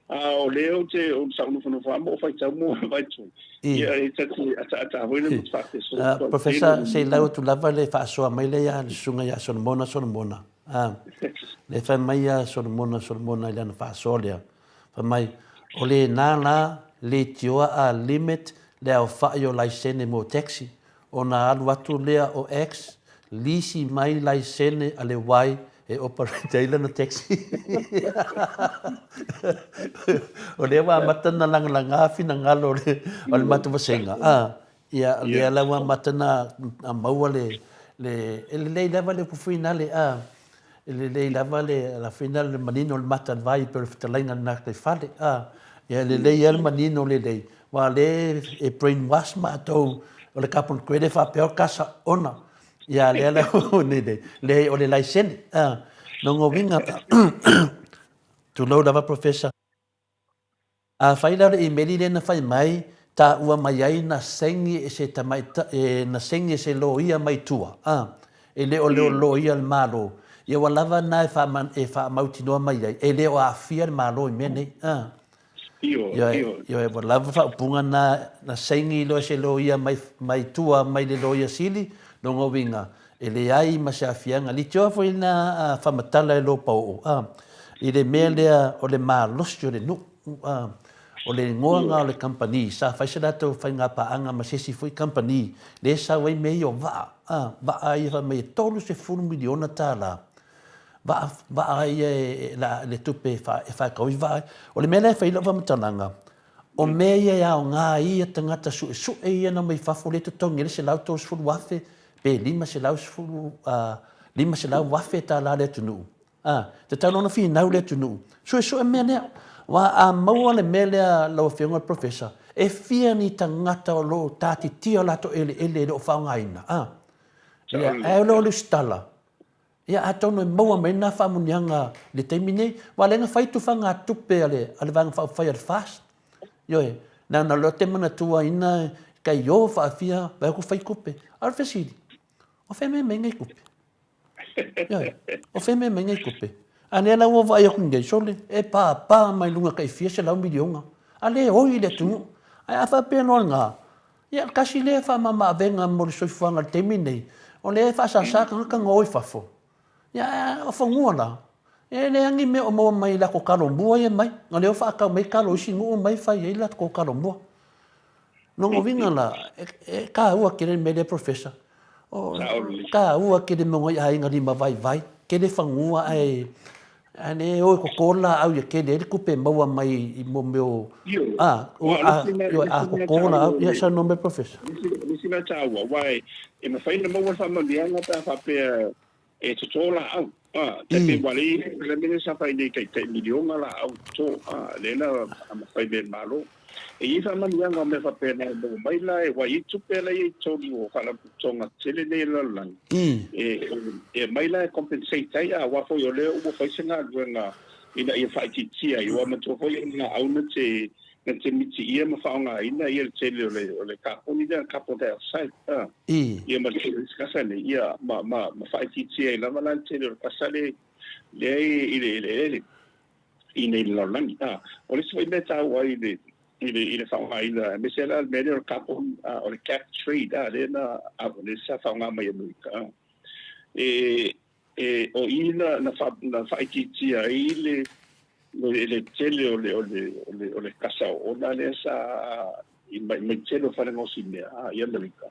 A o lea ou te, o sa ou nofonofo lava ma ou faitau mo le vaitui. Ia, e ta te ataata foi le motu faapeso. Professor, se i lau atu lava le faasoa mai lea ia le susuga ia Solomona Solomona. A, lea fai mai ia Solomona Solomona i lana faasoa lea. Fai mai, o lena la leitioa a limit le aofai o laisene mo taxi Ona alu atu lea o X, lisi mai laisene a le Y e operate ai lana taxi. O lea ua amata ona lagalaga finagalo o le, o le matou vasega, a, ia, lea la ua amata ona maua le, le, e lelei lava le upu finale, a, E lelei lava le la fina le manino o le mata le vai pei o le fetalaiga lena i fale a ia e lelei lava le manino lelei aua lea e brain wash matou o le carbon credit faapea o kasa ona ia lea la nei leai o le laisene a lona uiga tulou lava professor. Afai la o le imeli lea na fai mai, taua mai ai na saini e se tamaitai, na saini e se loia mai tua, a, e le o le loia a le Malo, ia ua lava na e e faamautinoa mai ai, e le o aafia le Malo i mea nei, a. Ioe, ioe, ua lava faaupuga na, na saini loa e se loia mai, mai tua mai le Loia Sili, lona uiga, e leai ma se aafiaga. Leitioa foi na faamatala e Lopaoo, a, i le mea lea o le malosi o le nuu. O le igoa lena o le kamupani, sa fai se latou faigapaaga ma se isi foi kamupani, lea e sau ai mea ia o vaa, vaa ia fai mai e $30 miliona, vaa, vaa ia e, la, le tupe e, fa, e faatau ai vaa. O le mea la e fai ai lau faamatalaga, o mea ia e aoga ai ia tagata suesue ia na mai fafo lea e totogi ai le $130,000 pe 510, $500,000 le atunuu. A, tatau loa ona finau le atunuu, suesue mea lea. Aua a maua le mea lea lau Afioga i le Professor, e fia ni tagata o lo o tatitia o latou eleele e le o faaaogaina, a? Ia, ae o le usitala, ia atonu e maua mai na faamuniaga i le taimi nei. Aua o lea na fai tufagatupe a le, a le Vaega Faaupufai a le FAST. Ioe, na ona loa te manatuaina tai o faafia, vaai atu fai tupe. A o le fesili, o fea mea e aumai nei tupe? Ioe, o fea mea e aumai nei tupe? A lea la ua vaai atu nei, sole, e pāpā mai luga tai fia selau miliona. A lea e oi le atunuu. Ae a faapea loa lena, ia tasi lea faamama-avega mo le soifuaga i le taimi lenei, o lea e faasasa tagata na o i fafo. Ia, a o fanua la, e leai ni mea o maua mai i latou talomua ia mai. Na lea ua faatau mai talo o isi nuu mai fai ai latou talomua. Lona uiga la, e taua tele le mea lea Professor, e taua tele mo nai aiga lima vaivai, tele fanua ae ae le o e toto le laau ia tele ai le tupe e maua mai i mo mea o a a toto laau. Ia saunoa mai Professor. O le isi mea taua, aua e mafai ona maua le faamanuiaga pe a faapea e toto laau. A, tai pei ua lei le mea lea sa fai nei tai tai miliona laau toto, a, lea na mafai mai e le Malo. E i ai faamanuiaga o mea faapena e maua mai la e ua i ai tupe la e i ai i totonu o faalapotopotoga tetele nei a le lalolagi e e aumai la e compensate ai, a, aua foi o lea ua fai se galuega ina ia faaitiitia ai, aua manatua foi o le laau na te na te mitiia ma faaaogaina ia le tele o le o le kaponi lea, carbon dioxide, a, ia ma le tele o isi kasa nei, ia ma ma ma faaitiitia ai lava la le tele o le kasa lea lea i le eleele i nei i le lalolagi. A, o le isi foi mea e taua ai i le i le i le faaaogaina, aemaise la le mea lea o le carbon, a, o le cap trade, a, lea na a, lea sa faaaoga mai e Amerika, a, e E, o i na, na, fa, na faaitiitia ai le, le, le tele o le, o le, o le, o le kasa oona lea sa i mai, mai tele o fale gaosi mea a, i Amerika.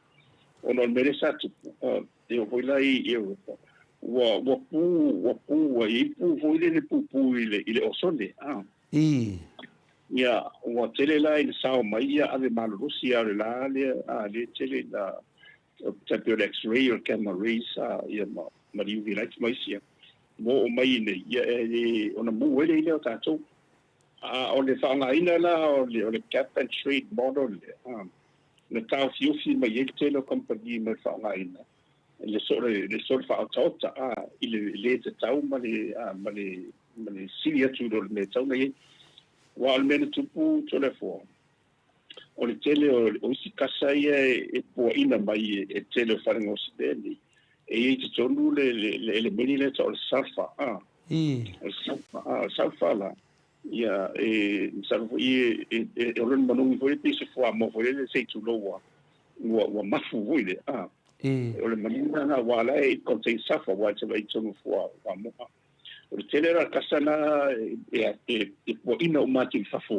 Ona o le mea lea sa tupu, uh, e oo foi la i, i Europa, ua, ua pu, ua pu, ua i ai pu foi lele pupū i le, i le osone, a. I. Ia, ua tele la ina sao mai ia ave malolosi a o le la lea, a, lea tele ina, tai pei o le X-ray o le gamma rays a, ia ma, ma le UV light ma isi ua oo mai i inei, ia e le, ona mu ai lea o tatou. A o le faaaogaina la o le, o le cap and trade model lea, a, na taofiofi mai ai le tele o kamupani mai le faaaogaina le so le, le so le faaotaota a, i le le tatau ma le, a, ma le, ma le sili atu i lo le mea e tatau ona i ai. Aua o le mea na tupu Toleafoa, o le tele o isi kasa ia e puaina mai e tele o fale gaosi mea nei, e i ai i totonu le elemeni lea e tau o le sulfur, a. O le sulfur, a, o le sulfur la, ia, e masalo foi e o lona manogi foi lea pei se fuamoa foi lele se i tulou ua, ua mafu foi lea, a. O le manogi la lena, aua o la e contain sulfur, aua e te vaai i totonu o fuamoa. O le tele la o kasa na e puaina uma atu i fafo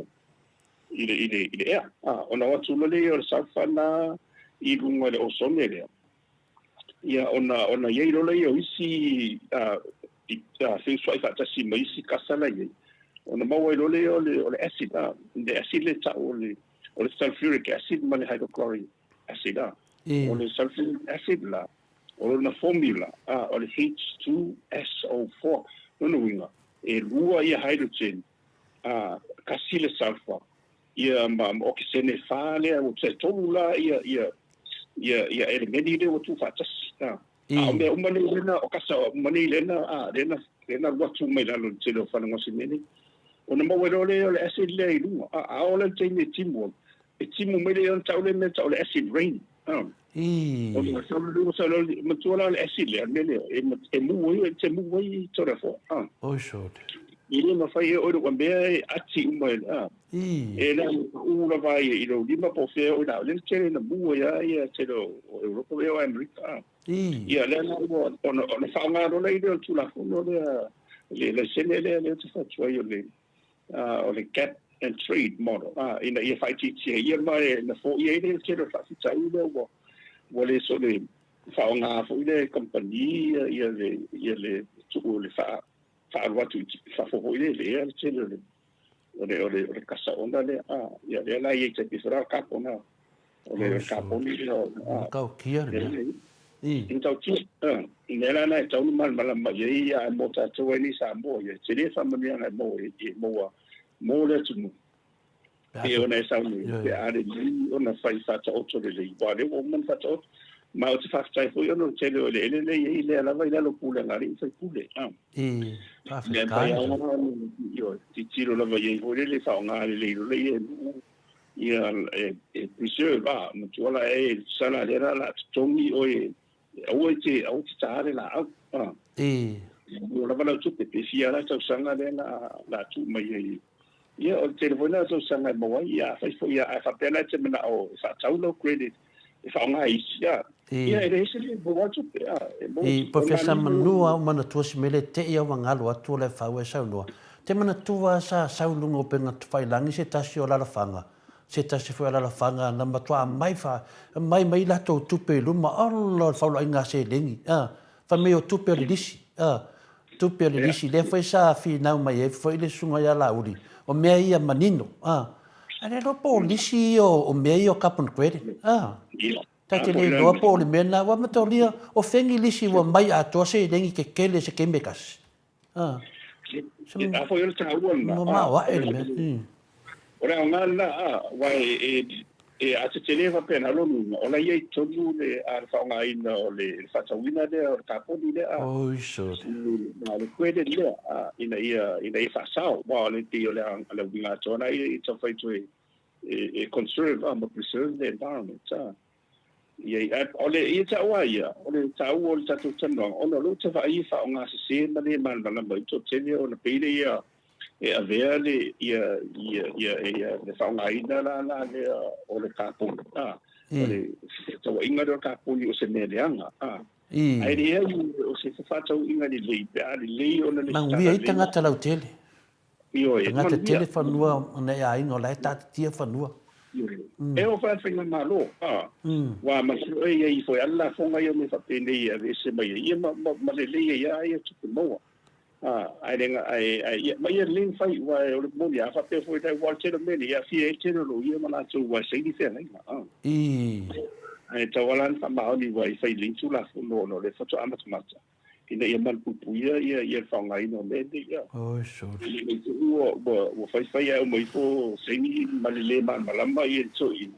i le, i le, i le ea. A, ona o atu loa lea o le sulfur na i luga i le osone lea, ia ona, ona i ai loa lea o isi a, i, a, feusuai faatasi ma isi kasa la i ai, ona maua ai loa lea o le, o le acid, a, le acid lea e tau o le, o le sulfuric acid ma le hydrochloric acid, a. O le sulfuric acid la, O lona formula, a, o le H2SO4. Lona uiga, e lua ia hydrogen, a, kasi le sulfur, ia ma, ma okesene e whā lea, ua tusa e tolu la ia, ia, ia, ia elemeni lea ua tuufaatasi. A, a o mea uma nei lena, o kasa uma nei lena, a, lena, lena alu atu mai lalo i le tele o fale gaosi mea nei. Ona maua ai loa lea o le acid lea i luga. A, a oo la i le taimi e timu ai, e timu mai lea ona tau lea mea tau o le acid rain. A, Ona sau lea, sau lea, matua la le acid lea, le mea lea, e, e mu ai, e te mu ai Toleafoa. A. Oi sole. E le mafai e oe lou mea e ati uma e, a. E na o lava ai i lou lima po o fea oe la, o lea le tele na mu ai a ia tele o Europa e o Amerika. A. Ia lea la ua, ona, ona faaaoga loa lea o le Tulafono lea, le laisene lea lea ou te fautua ai o le, o le cap. and Trade Model, ā, ina ia faaitiitia ia ma e na foia ai le tele o le faafitauli lea ua ua le so le faaaoga foi le kamupani ia ia le ia le tuu o le faa faaalu atu i fafo foi lele ia le tele o le o le o le o le kasa ona lea a ia lea la i tai pei la kapona o le kaponi lea a matautia le mea i matautia a lea la na e tau malamalama i ai ia mo tatou ai nei Samoa ia tele faamanuiaga e maua e maua mo le atunuu Pei ona e saunoa, pe a lelei ona fai faataoto lelei, aua o lea ua uma ona faataoto. Ma ou te faafetai foi ona o le tele o eleele lea e i ai lea lava i lalo o pulega a alii ma faipule. I, faafetai. Ioe, tilotilo lava i ai foi lele e faaaoga lelei loa lea e nuu ia e preserve, a, matua la e sala lea la o le a totogi oe Aua e te, aua e te taā le laau. A. I. Ua lava lau tupe, pe fia la tausaga lea la, la tuu mai ai. Ia, o le tele foi lena o tausaga e maua ai, ia, afai foi, ia, a faapea la e te manao e faatau lau credit e faaaoga e isi, a. Ia, e leai se mea e maua ai tupe, a, e maua I, tupe. Professor manu a u manatua si mea le tei a ua galo atu o le fau e saunoa. Te manatua sa sau i luga o upega tafailangi se tasi o alalafaga Se tasi foi alalafaga na matua aumai fa, aumai mai latou tupe i luma, ola o le faulaiga a seleni, a, fai mai o tupe o le lisi, a, tupe o le lisi, lea foi sa finau mai ai foi le susuga ia Laauli, o mea ia manino, a, ae le iloa po o lisi ia o mea ia o carbon credit, a, ta te le iloa po o le mea lena, aua mataulia, o fegi lisi ua mai atoa seleni tetele i se taimi e tasi. A. A foi o le taua lena. Mamao ae le mea. O le aoga lena, a, aua e, e, a tetele faapena lona uiga, o la e i ai tonu le, a, le faaaogaina o le faatauina lea o le kaponi lea, a. Oi sole. Ma le credit lea, a, ina ia, ina ia faasao, aua o le pei o le, le uiga atoa lena e taumafai toe e, e conserve, a, ma preserve the environment, a. Ia, o le ia taua ia, o le taua o le tatou talanoaga, ona o lea ou te vaai e faaaogasese ma le malamalama ai toatele ona pei lea ia e avea le ia ia ia ia le faaaogaina la la lea o le kaponi, a, o le fefaatauaiga lea o le kaponi o se mea leaga, a. Ae leai o se fefaatauaiga lelei pe a lelei ona lesitala lelei. Manuia ai tagata lautele. Ioe, Tagata tele fanua o nei aiga o la e taatitia fanua. Ioe. E oo foi a le Faigamalo, a, ua masalo e i ai foi a le lafoga ia o mea faapenei e aveese mai ai, ia ma, ma, ma lelei ai lava ia tupe maua. A, ae le, ae, ae, ia, ma ia lelei ona fai, aua o le moni, a faapea foi, aua o le tele o mea nei, e aafia ai le tele o loia ma latou aua e saini feagaiga, a. Ae tatau lava la ona faamaoni aua e fai lelei Tulafono ona o lea faatoa amatamata. ina ia malupuipuia ia ia le faaaogaina o mea nei. Ia. Oi sole. Ina i te ua ua ua faifai ae uma ifo saini ma le le malamalama ia le toeaina.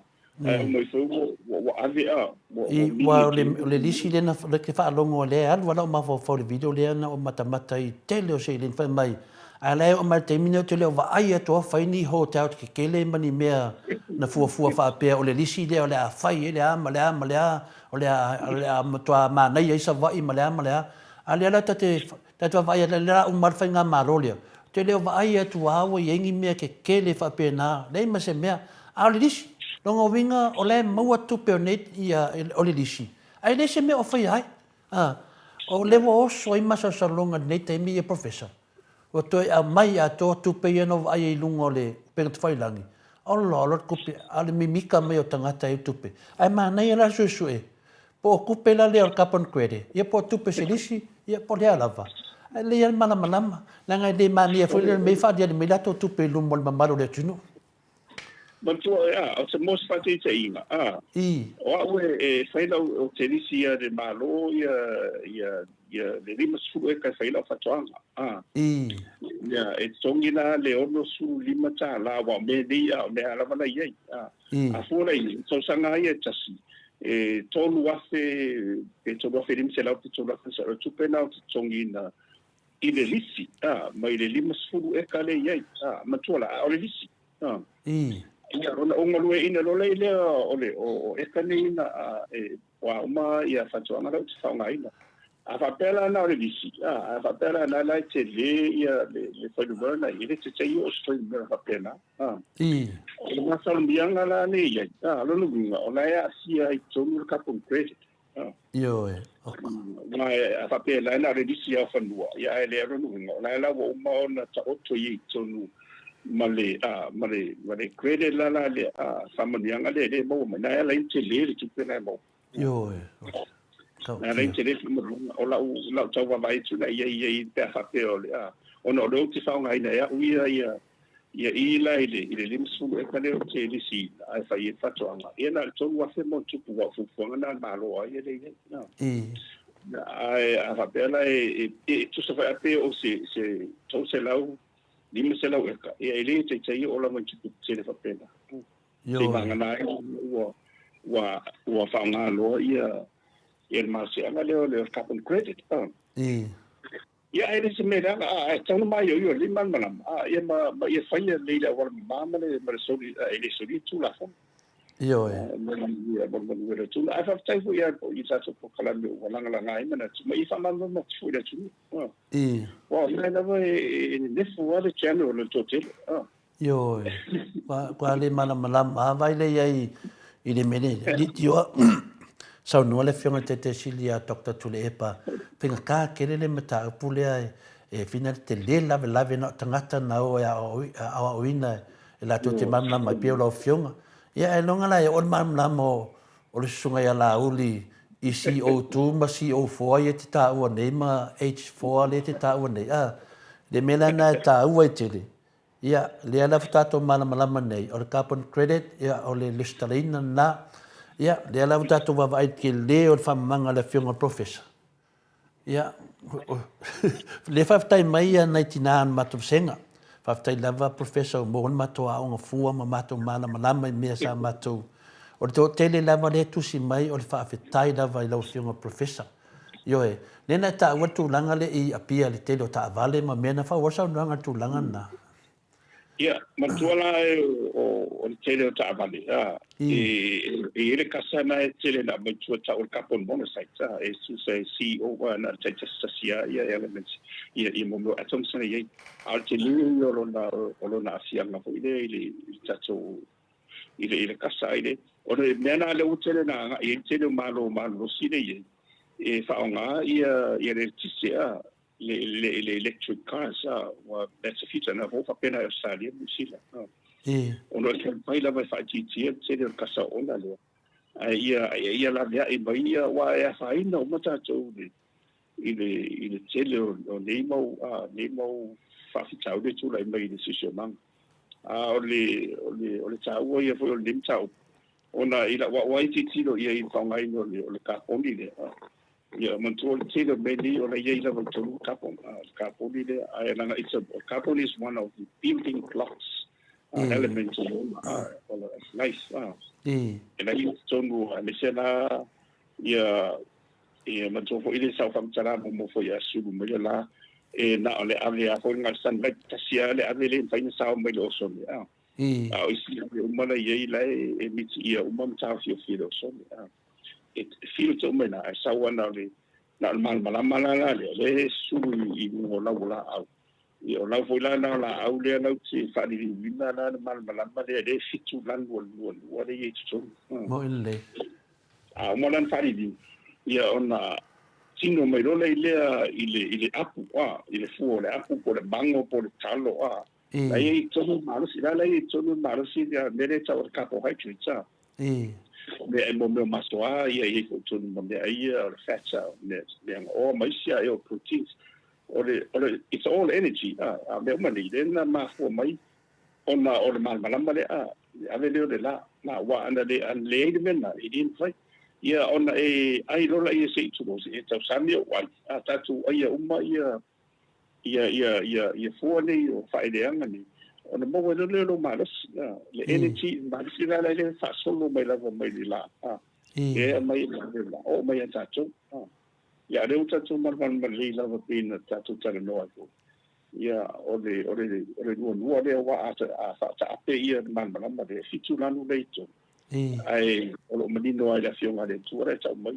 Ae uma ifo ua ua ua ave a ua ua I, ua o le, o le lisi lea na, le te faalogo lea e alu lava lau mafaufau i le video lea na ou matamata i tele o seleni fai mai, ae la e oo mai i le taimi nei ou te le o vaai atu lava fai ni hotel tetele ma ni mea na fuafua faapea o le lisi lea o le a fai ai le a ma le a ma le a O le a, o le a matua manaia ai Savaii ma le a ma le a. A lea la ta te, ta te vaavaai atu, lea la uma le faigamalo lea, ou te le o vaai atu lava ua i ai ni mea tetele faapena, leai ma se mea. A o le lisi, lona uiga o la e maua tupe o nei, ia, o le lisi, ae leai se mea o faia ai. A, o lea ua oso ai masalosaloga i lenei taimi ia Professor, Ua toe aumai atoa tupe ia na ou vaai ai i luga o le upega tafailagi, ola ola le tupe, a o le mimika mai o tagata e tupe. Ae manaia la le suesue, po o tupe la lea o le carbon credit, ia po o tupe se lisi, ia po o le a lava. Ae lelei lava le malamalama, leaga e le manaia foi le mea e faaaliali mai latou tupe i luma o le mamalu o le atunuu. Matua, a, o se mo se faataitaiga, a, o au e, e fai lau, ou te lisi ia le Malo ia, ia, ia le 50 eka e fai lau faatoaga, a, ia, e totogi la le $65 tala, aua o mea nei, a, o mea lava la i ai, a, a fua la i ai, tausaga ia e tasi, e 3,000, pe 3,500 pe 3,600 o le tupe lena ou te totogiina I le lisi, a, mai le 50 eka lea i ai, a, matua la, a o le lisi, a. Ia, ona ou galueaiina loa lea lea o le, o, o eka nei na, a, e, ua uma ia faatoaga la ou te faaaogaina. A faapea la na o le lisi, a, a faapea la na la e tele ia le, le fuainumera na i ai, e le tetei oo se fuainumera faapena, a. O le masalomia la lea i ai, a, lona uiga, o la e aafia ai i totonu le carbon credit. Ioe. Aua a faapea la na o le lisi lava o fanua, ia ae leai lona uiga, o la la ua uma ona taoto i ai i totonu ma le a ma le ma le credit la la le a faamanuiaga lea e le maua mai na e ala ai ona tele le tupe la e maua. Ioe. Na ala ai ona tele le faamanuiaga. O lau lau tau vaavaai atu la i ai i ai pe a faapea o le a ona o lea ou te faaaogaina e au ia ia ia i la i le i le 50 eka lea ou te lisiina ae fai ai le faatoaga ia na o le 3000 ma ona tupu aua o fuafuaga na a le Malo a ia lea i ai. Ae a faapea la e e tusa foi a pe o se se 300 500 eka, ia e le taitai oo lava i tupe tetele faapena. Seivagana ai ua ua ua faaaoga loa ia ia le malosiaga lea o le carbon credit. Ia ae le se mea leaga, a e tatau ona maioio lelei malamalama, a ia ma ma ia faia lelei le auala mama ma le ma le soli, e le solia le Tulafono. Ioe. Ae faafetai foi i tatou polokalame ua lagalaga ai manatu ma ia faamalamalama atu foi i le atunuu. Aua o lena lava e nenefu lava le channel o le toatele. Ioe. Ua le malamalama lava vai lea i ai i le mea lea. Litioa saunoa le Afioga i le Taitai Sili ia Doctor Tuilaepa, faigata tele le mataupu lea e fina le tele lavelave na o tagata na o e aoaoina e latou te malamalama ai pei o lau Afioga. Ia ailoga la e oo le malamalama o le Susuga ia Laauli i CO2 ma CO4 ia e te taua nei ma H4 lea e te taua nei, a? Le mea la lena e taua ai tele, ia, lea la ua tatou malamalama nei, o le carbon credit, ia, o le lesitalaina lena, ia, lea la ua tatou vaavaai i le tele o le faamamaga a le Afioga i le Professor. Ia, lea faafetai mai ia nai tina o le matou vasega. Faafetai lava Professor ua maua le matou aoga fua ma matou malamalama i mea sa matou. O le toatele lava lea e tusi mai o le faafetai lava i lau Afioga Professor. Ioe, lea na e taua le tulaga lea i Apia i le tele o taavale ma mea na faaauau le saunoaga i le tulaga lena. Ia, manatua la e o le tele o taavale, a, e i ai le kasa na e tele na aumai tua tau o le carbon monoxide, a, e tusa e CO, a, na o le taitasitasi lava ia elements, ia, ia mo mea o atoms na i ai. A o le tele ia o lona, o lona aafiaga foi lea i le, i le tatou, i le, i le kasa ai le, o le mea na lea ua tele na agai ai le tele o Malo malolosi lea i ai, e faaaoga ia, ia le eletise, a, le, le, le electric cars, ua that's the future. Na fou faapena i Australia ma Niu Sila. Ona o le taumafai lava e faaitiitia le tele o le kasa oona lea. Ae ia, ia, ia laveai mai ia, aua e afaina uma tatou i le, i le, i le tele o, o nei mau, a, nei mau faafitauli e tulai mai i le siosiomaga. A o le, o le, o le taua ia foi o lenei mataupu, ona i lau au ai tilotilo i ai i le faaaogaina o le, o le kaponi lea, Ia, manatua le tele o mea nei o la e i ai lava i totonu le carbon, le kaponi lea, ae leaga it's a, carbon is one of the building blocks elements o le life. E la i totonu, aemaise la ia, ia manatua foi le sau faamatala muamua foi a sulu mai le la, e na o le ave lava foi na o le sunlight tasi lava le ave lea e mafai ona sao mai le ozone. A o isi ave uma la e i ai la e mitiia uma ma taofiofi e le ozone. E filter uma i ina, ae sau lava na o le, na o le malamalama la la lea, lea e sulu i luga o lau o laau. Ia, o lau foi la na o laau lea lau te faaliliuina la le malamalama lea, lea e fitu lanu o le lualua lea e i ai i totonu. Moni lelei. A uma la ona faaliliu, ia ona tino mai loa lea i le, i le apu, a, i le fua o le apu po o le mago po o le talo, a. La e i ai i totonu le malosi, la la e i ai i totonu le malosi ia mea lea e tau o le carbohydrates, a. Mea e mo mea o masoa ia i ai foi totonu ma mea ia o le fats a, mea mea gaoa ma isi a, o proteins. O le, o le, it's all energy, a, a mea uma nei, lea na mafua mai ona o le malamalama lea, a, le ave lea o le la, la, aua ana le, ana leai le mea lena, e le mafai. Ia, ona e ai loa laia se i tulou, e tausami ou ai, a, tatou aia uma ia, ia, ia, ia, ia fua nei o faaeleaga nei, ona maua ai loa lea o lou malosi, a, le energy, malosi la la e faasolo mai lava mai le la, a, e aumai e le la, oo mai ia tatou, a. Ia, o lea ua tatou malamalama lelei lava pei ona tatou talanoa ai foi, ia, o le, o le, o le lualua lea aua a, a faataape ia le malamalama lea, e fitu lanu lea i totonu, ae o lo o manino lava i le Afioga a le Atua la e tau mai,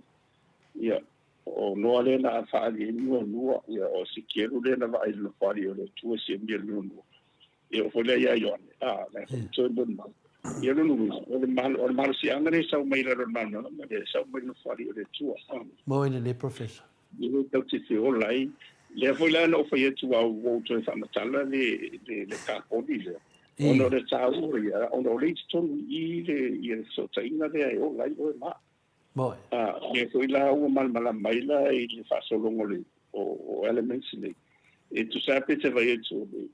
ia, O Noa lea na faaali ai le nuanua, ia, o Esekielu lea na vaai i le nofoalii o le Atua e siamia le nuanua. Ia, oo foi lea ia Ioane, a, la e foi toe molimau. Ia, lona uiga, o le malo, o le malosiaga lea e sau mai i lalo o le malamalama lea e sau mai i le nofoalii o le Atua. Moe lelei, Professor. E le tatou te feola ai. Lea foi la na ou fai atu aua ua ou toe faamatala le, le, le kaponi lea. Ona o le taua ia, ona o lea i totonu i i le, ia le fesootaiga lea e ola ai oe ma au. Moe. A, o lea foi la ua malamalama ai la i le faasologa o le, o, o elements nei. E tusa lava pe te vaai atu o le,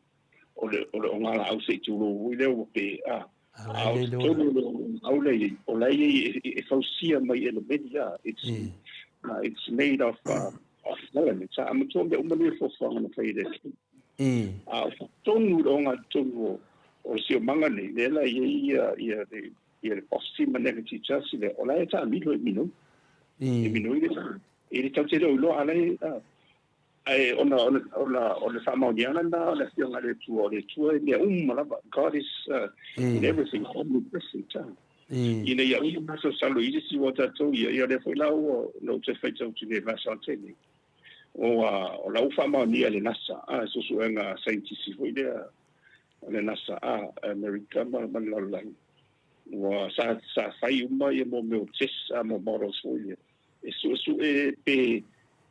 o le, o le ogalaau se i tulou foi lea ua pe, a, a o totonu o le ogalaau lea e i ai, o la e i ai e, e fausia mai elemeni ia. It's, it's made of, of elements. A, matua mea uma nei o fuafuaga na fai e le Atua. A o totonu i le ogatotonu o, o le siomaga nei, lea la e i ai ia, ia le, ia le positive ma negative charge lea, o la e taamilo e minoi. E minoi le, e le tatou te le o iloa, a la e, a, ae ona, ona, ona, o le faamaoniaga lena o le Afioga a le Atua, o le Atua e mea uma lava, God is in everything, omnipresent. Ina ia uma masalosalo i le isi ua tatou ia, ia o lea foi la ua, na ou toe faitau atu nei i le vasa o le taimi nei. O, o la ua faamaonia e le NASA, a, suesuega a saienitisi foi lea a le NASA, a, Amerika ma, ma le lalolagi. Ua sa, sa fai uma ia mo mea o tests, a, mo models foi lea. E suesue pe,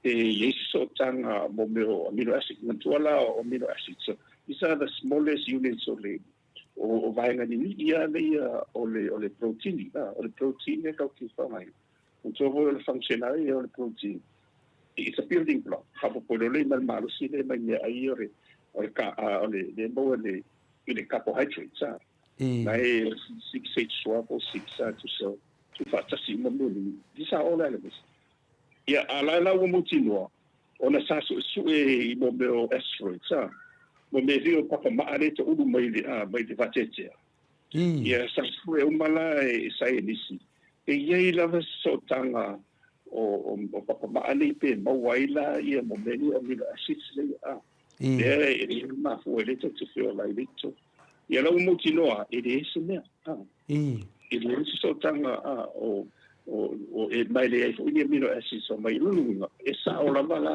pe i ai se sootaga mo mea o amino acid. Manatua la o amino acids, so these are the smallest units o le, o, o vaega ninii lava ia o le, o le protein, a, o le protein e tatou te faaaogaina. Manatua foi o le function lava ia o le protein, it's a building block. Faaopoopo loa lea ma le malosi lea mai meaai ia o le, o le, ka, o le, lea e maua i le, i le carbohydrates, a. Na e 6H12 o 6 a tusa tuufaatasi uma mea nei. These are all elements. Ia, a la la ua mautinoa, ona sa suesue i mo mea o asteroids, a, mo mea foi o papamaa lea e taulu mai le, a, mai le vateatea. Ia, sa sue uma la e saienisi, e i ai lava se sootaga o, o, o papamaa nei pe maua ai la ia mo mea nei o amino acids nei, a. Lea e mafua ai lea tatou te feola ai i le ito. Ia la ua mautinoa, e leai se mea. A. E leai se sootaga a, o, o, o, e mai leai foi ni amino acids o mai. O lona uiga, e sao lava la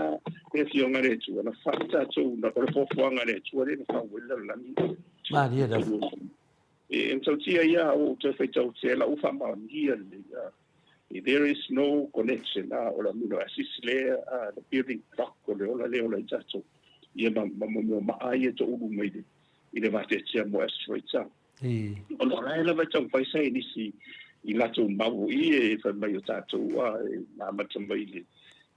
le Afioga a le Atua, na fai tatou, na, o le fuafuaga a le Atua lea na fau ai le lalolagi. Malie lava. E matautia ia, ua ou toe faitau atu, la ua faamaonia lelei. A. There is no connection, a, o le amino acids lea, a, the building block o le ola lea e ola ai tatou. Ia ma, ma mo mea maa ia e toulu mai le, i le vateatea mo asteroids a. Ona o la e lava e taumafai saienisi i latou mau i e fai mai o tatou a e na amata mai i le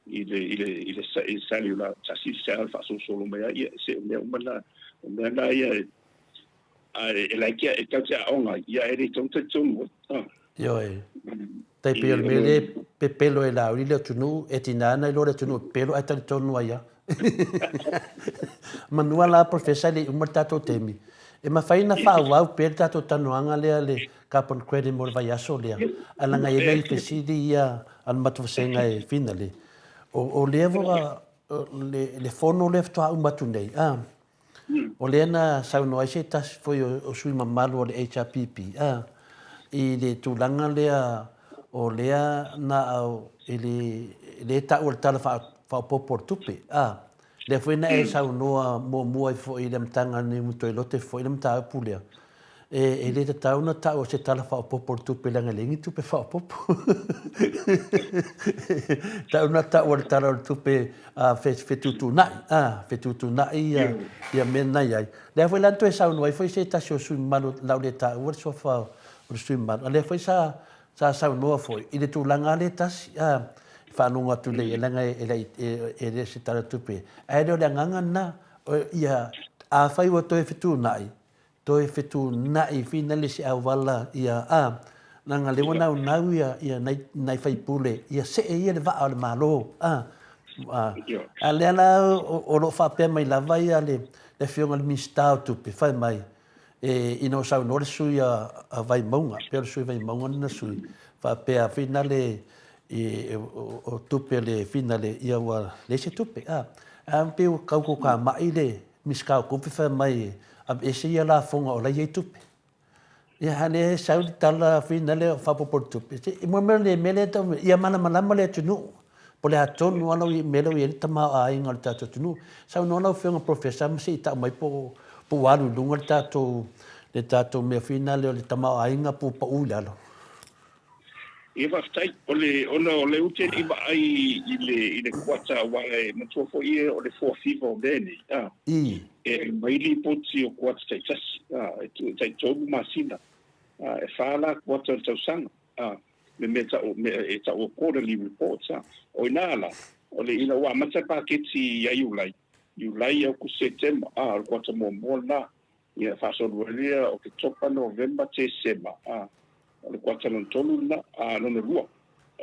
i le i le i le i cellular tasi le cell faasolosolo mai ai ia se o mea uma na o mea na ia e a e laiti e tau te aoga ia e le tau talitonu ai. Ioe. Tai pei o le mea lea e pepelo e Laauli le atunuu, e tiga ana iloa le atunuu e pepelo ae talitonu ai lava. Manua la Professor e le i uma le tatou taimi, e mafai ona faaauau pea le tatou talanoaga lea le carbon credit mo le vaiaso lea, ae leaga e i ai nai fesili ia a le matou vasega e finale. O lea le fono lea faatoa uma atu nei, a, O lea na saunoa ai se tasi foi o sui mamalu o le HRPP a, i le tulaga lea o lea na e le, lea e taua i le Tala Faaopoopo o le Tupe a, lea foi na e saunoa muamua ai foi i le amataga o le toe lote foi le mataupu lea, e le tatau ona taua se Tala Faaopoopo o le Tupe leaga e leai ni tupe faaopoopo. E tatau ona taua le Tala o le Tupe fetuutuunai, fetuutuunai ia mea na i ai. Lea foi la na toe saunoa ai foi se tasi o sui usufono mamalu, o le a ou le taua le suafa o le sui usufono mamalu, a o lea foi sa saunoa foi i le tulaga lava lea e tasi, e faalogo atu nei, leaga e le o se Tala o le Tupe, ae le o le agaga lena, ia, afai ua toe fetuunai, Toe fetuunai finale se auala ia a, leaga lea ua naunau ia ia nai nai faipule ia see ia le vaa o le Malo a, a, a lea la o lo o faapea mai lava ia le le afioga i le Minisita o Tupe fai mai e ina ua saunoa le sui a a Vaimauga pei o le sui Vaimauga lona sui faapea finale i o tupe a le finale ia ua leai se tupe a, a pei ua tau tokamai le Minisita o Tupe fai mai e aveese ia lafoga o la e i ai tupe. Ia a lea e sau le tala finale o faaopoopo le tupe, se i mea le mea lea e tau ia malamalama le atunuu po o le a tonu lava le mea lea ua i ai le tamaoaiga o le tatou atunuu. Saunoa lau Afioga Professor ma se i tau mai po ua alu i luga le tatou le tatou mea finale o le tamaoaiga po ua pau i lalo. Ia faafetai. O le, ona o lea ou te le i vaai i le, i le kuata aua e matua foi o le fuafiva o mea nei, a. E aumai lipoti o kuata taitasi, e taitolu masina, e fa la kuata o le tausaga, le mea tau, mea e taua quarterly reports. O i ina la, o le ina ua amata le paketi ia Iulai, Iulai, Aokuso, Setema, o le kuata muamua lena. Ia faasolo ai lea Oketopa, Novema, Tesema, o le kuata lona tolu lena, lona lua.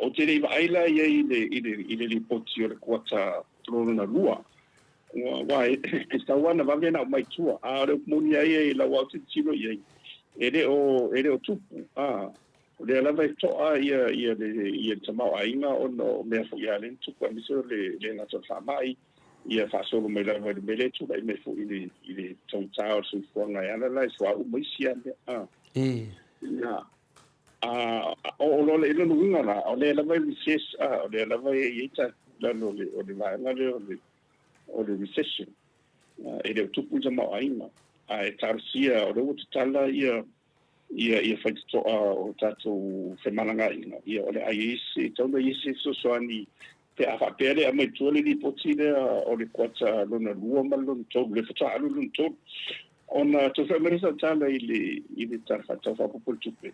Ou te le i vaai la i ai i le, i le, i le lipoti o le kuata lona lua, Aua e tatau lava ona vave ona aumai i tua. A o le upu moni lava ia i lau au tilotilo i ai, e le o, e le o tupu. A, o lea lava e toa ia, ia le, ia le tamaoaiga ona o mea foi lava lea na tupu aemaise o le le gata o le faamai, ia faasolo mai lava i le mea lea e tulai mai foi i le, i le taugata o le soifuaga e ala la i suauu ma isi lava mea. A. Ia, a, o, o le, i lona uiga la, o lea lava e recess, a, o lea lava e i ai tatou i lalo o le, o le vaega lea o le, o le recession, e le o tupu i tamaoaiga, ae talosia o lea ua tatala ia ia ia faitotoa o tatou femalagaaiga, ia o le a i ai se tatau ona i ai se fesoasoani pe a faapea le aumai tua le lipoti lea o le kuata lona lua ma le lona tolu, lea faatoa alu le lona tolu. Ona toe fai mai lea o sau tala i le i le Tala Faatatau Faaopoopo o le Tupe,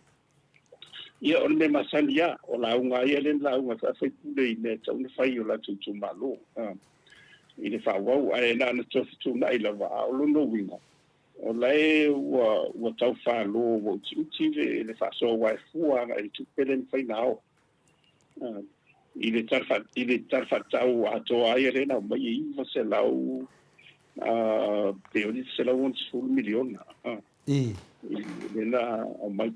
Ia, o le mea masani lava, o lauga lava ia lea na lauga ai foi faipule i mea e tatau ona fai i o latou itumalo i le faaauau, ae na ona toe fetuunai lava. A o lona uiga, o la e ua, ua tau falo, ua utiuti le, le faasoa aua e fua agai i le tupe lea e mafai ona ao. I le tala, i le Tala Faatatau atoa lava ia lea na aumai e 900, pe $960 miliona. I lena aumai,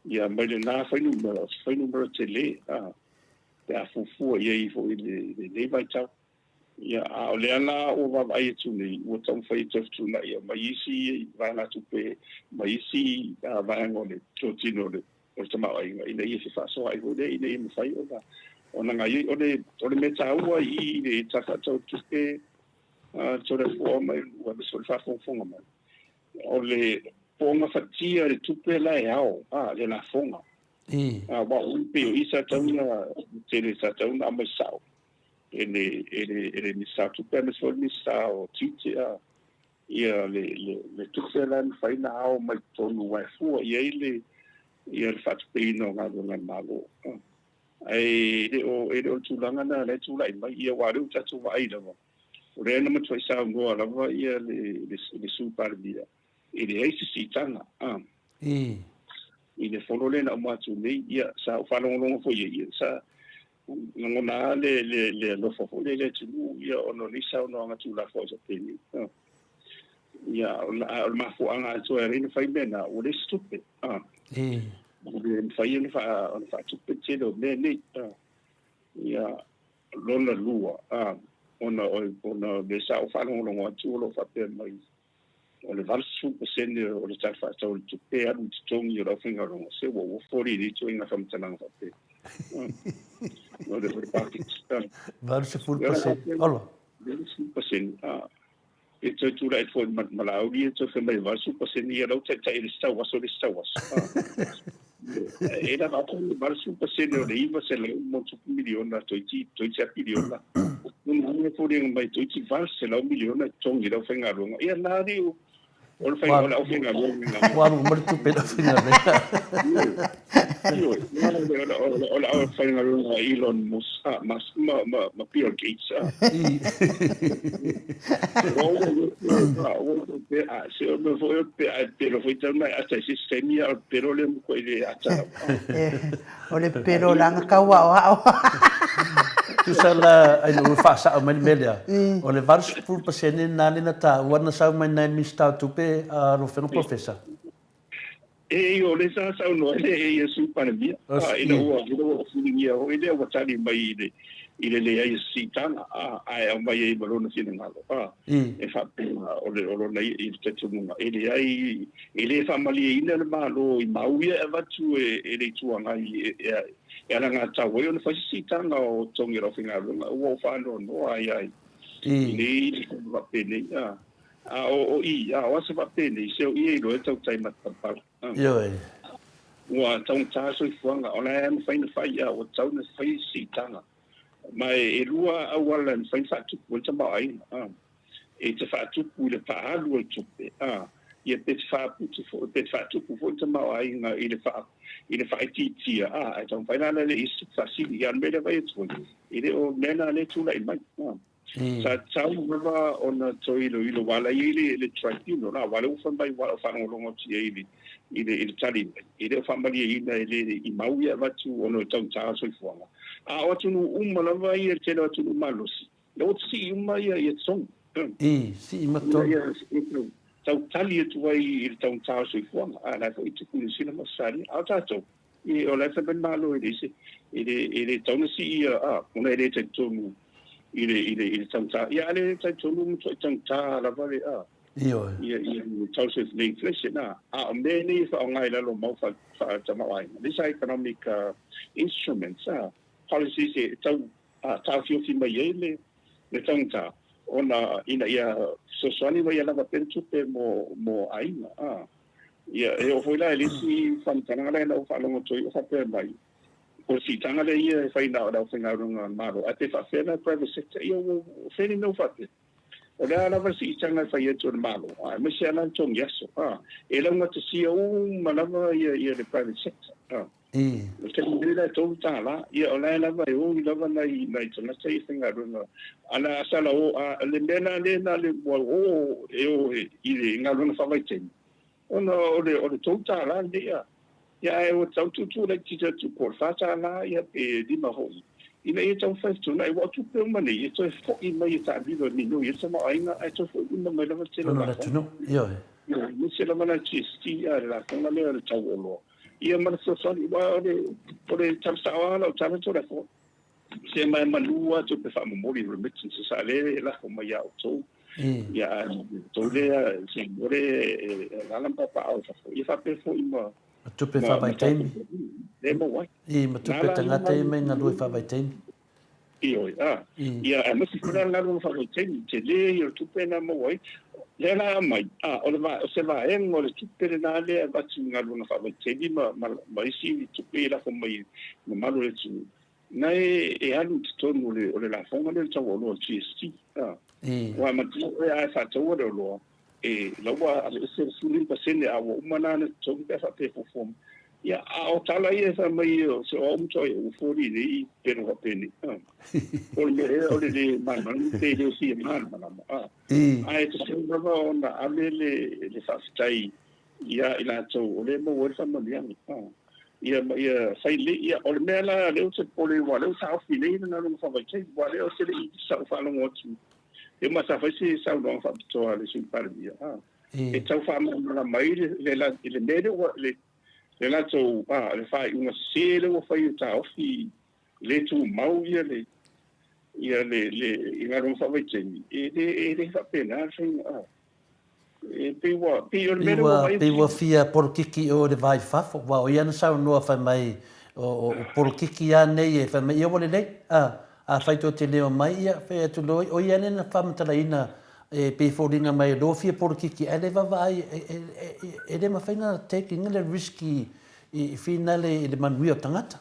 ia mai lena fuainumera, o se fuainumera tele, a, pe a fuafua i ai foi i lenei vaitau. Ia, a o lea la ua vaavaai atu nei, ua taumafai e toe fetuunai mai isi vaegatupe, mai isi vaega o le totino o le o le tamaoaiga ina ia fefaasoaai foi lea ina ia mafai ona ona gaoioi. O le o le mea taua i i le Tala Faatatau o le Tupe, Toleafoa mai aemaise foi le faafogafoga mai, O le poogafatia le tupe la e ao, a, le lafoga. Aua o i pei o i sa tatau ona tele sa tatau ona aumai sao e le e le e le Minisita o Tupe aemaise foi le Minisita o Tiute a ia le le le tupe la e mafai ona ao mai totonu aua e fua i ai le ia le faatupeina o galuega a le Malo. Ae le o e le o le tulaga lena la e tulai mai ia aua o lea ua tatou vaai lava O lea na matuai saunoa lava ia le, le, le Sui Palemia, e leai se siitaga, a. I le fono lea na uma atu nei, ia, sa ou faalogologo foi i ai, ia, sa lagona lava le, le, le alofa foi lea i le atunuu, ia, ona o nei saunoaga tuulafoai faapenei, a. Ia, o le, a o le mafuaaga atoa e ala ai ona fai mea na, ua leai se tupe, a. Ua le mafai ona faa, ona faatupe le tele o mea nei, a. Ia, Lona lua, a, ona o, ona o lea sa ou faalogologo atu o lo o faapea mai, o le 80% o le Tala Faatatau o le Tupe e alu i totogi o le aufaigaluega, se ua ou ofo alii i lenei ituaiga faamatalaga faapea. O le, o le paketi. 80%, ola. 80%, a. E toe tulai atu foi ma, ma Laauli e toe fai mai e 80% ia lau taitai i le isi tauaso i le isi tauaso. E lava atu le 80% o le 900 ma ona tupu miliona toeitiiti, toeitiiti lava piliona. Lona uiga e foliga mai toeitiiti 800 miliona e totogi i le aufaigaluega. Ia na alii o le fai, o le aufaigaluega. Ua alu uma le tupe i le aufaigaluega. Ioe, o le aufaigaluega a Elon Musk, Musk ma, ma, ma Bill Gates. O le pelo laga tau aoao. Tusa la ai no faasao mai le mea lea. O le 80% lena lea na taua na sau mai nai Minista o Tupe a lau Afioga Professor. E o lea sa saunoa ai le ia Sui Palemia, ina ua ina ua fesiligia foi lea ua tali mai i le i le leai o se siitaga, ae aumai ai ma lona finagalo, e faapea o le o lona ia i le talitonuga e leai e le faamalieina le Malo i mau ia e avatu e e le Itu Agai e e alagatatau ai ona fai se siitaga o totogi o le aufaigaluega. Ua ou faanoanoa ai lava i nei faapenei. A o o i, a o aso faapenei, se o i e iloa e tautai matapalapala. Ioe. Ua taugata le soifuaga, o la e mafai ona fai, a ua tatau ona fai siitaga. Ma e lua auala e mafai ona faatupu ai le tamaoaiga. E te faatupu i le faaalu o le tupe, ā, ia pe te faaputu foi, pe te faatupu foi le tamaoaiga i le faa, i le faaitiitia, ā, ae taumafai la la e le i se tupe faasili. Ia o le mea lea e vaai atu ai, e le o mea na lea e tulai mai, ā. Sa tatau lava ona toe iloilo, aua o la e i ai le, le tribunal, ā, aua o lea ua fai mai, ua faalogologo atu i ai i le, i le, i le tali mai, e le o faamalieina e le i mau ia e avatu ona o le taugata o le soifuaga. A o atunuu uma lava ia, le tele o atunuu malosi, Lea ua sii uma ia ia totogi. Ii, sii ma totogi. Ina ia tau tali atu ai i le taugata o le soifuaga, a o la e foi e tupu i Niu Sila ma Ausetalia. A o tatou, i, o la e fai mai le Malo e leai se, e le, e le tatau ona sii ia, a, ona e le talitonu i le, i le, i le taugata. Ia, a le talitonu ua matuai taugata lava le, a, Ioe. ia, ia, le tau o le inflation, a. A o mea nei e faaaoga i lalo o mau faa, faa-tamaoaiga, these are economic instruments, a, policies e tau taofiofi mai ai le taugata ona ina ia fesoasoani ma ia lava pea le tupe mo aiga. Ia, e oo foi la i le isi faamatalaga lea na ou faalogo atu ai o faapea mai, o le siitaga lea ia e fai na o le aufaigaluega a le Malo, ae pe faapefea la le private sector? Ia ua fea le mea ua faapea? O le a lava le siitaga e fai atu e le Malo, aemaise lava la le togi aso, e laugatasia uma lava le private sector. O le taimi nei la e $3, ia o la e lava e oi lava nai nai tagata ia e faigaluega. A la sala o a le mea la lea na le ua o e o i le galuega faavaitaimi ona o le o le $3 lenei a. Ia ae ua tau tuutuu laitiiti atu po o le $4 ia pe 5 foi ina ia taumafai e fetuunai aua o tupe uma nei e toe foi mai e taamilo e minoi ai le tamaoaiga ae toe foi uma mai lava le tele o lafoga. Ioe. Ioe, aemaise lava la GST a le lafoga lea o le tau o oloa. Ia ma le fesoasoani, aua o le, o le tala sao lava lau tala Toleafoa, se ma e malu lava tupe faamomoli, remittances, a lea e lafo mai ia outou, ia a outou lea se o le e alaala ma papaaao i fafo, ia faapea foi ma Ma tupe faavaitaimi. Le maua ai. I, ma tupe tagata ia mai galue faavaitaimi. Ioe, a. Ia, aemaise foi la le galuega faavaitaimi, tele ia o le tupe na maua ai. Lea la aumai, a, o le va, o se vaega o le tupe lena lea e avatu i galuega faavaitaimi ma, ma, ma isi tupe i lafo mai i mamalu o le atunuu, na e, e alu i totonu o le, o le lafoga lea o le tau oloa o le GST, a. Aua manatua oe a e faataua le oloa, E la ua aveese le 15% a ua uma la ona totogi pe a faapea e fuafua mai. Ia, a o tala ia e fai mai o se o au matua ua foli nei pelo faapenei. O le mea ea o le le malamalama pe le fia malamalama. Ae tatau lava ona ave le, le faafetai ia i latou o lea e maua ai le faamanuiaga. Ia ma ia fai lelei. Ia, o le mea la lea ou te popole aua o lea ua taofi nei le galuega faavaitaimi, aua o lea ou te le i sau faalogo atu E uma sa fai se saunoaga faapitoa a le Sui Palemia, a, e tau faamalamalama ai le, le, le mea lea ua, le, le latou, a, le faaiuga sese lea ua fai e taofi le tumau ia le, ia le, le, i galuega faavaitaimi, e le, e le faapena le faiga, a. E pei ua, pei o le mea lea ua vaai Pei ua fia polokiki i o i le va i fafo, aua o ia na saunoa fai mai, o, o polokiki lava nei e fai mai, ia ua lelei, a, afai tou te le omai, ia, fai atu loa, o ia lea na faamatalaina e pei e foliga mai e loa fia polokiki, ae le vaavaai, e le mafai ona take ina le risk i, i finale i le manuia o tagata.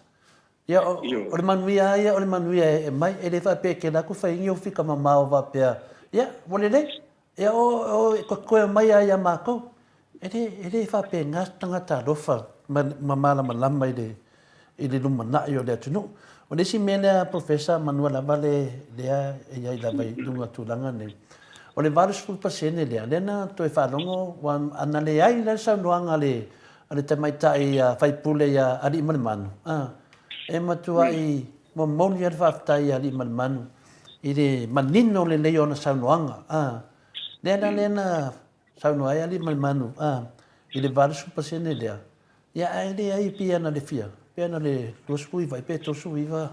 Ia, o, o le manuia lava ia, o le manuia e mai, e le faapea e kela atu fai ni ou fika mamao faapea, ia, ua lelei, ia, o, o, e toe omai lava ia matou. E le, e le faapena se tagata alofa ma, ma malamalama i le, i le lumanai o le atunuu. O le isi mea lea, Professor, manua lava le, lea e i ai lava i luga o tulaga nei, o le 80% lea, lea na toe faalogo, ua, ana leai la le saunoaga a le, a le tamaitai faipule ia Aliimalemanu, a, e matuai momoli lava le faafetai ia Aliimalemanu i le manino lelei o ana saunoaga, a. Lea la lea na saunoa ai Aliimalemanu, a, i le 80% lea, ia ae leai pei ana le fia, pei ana le 29 pe 39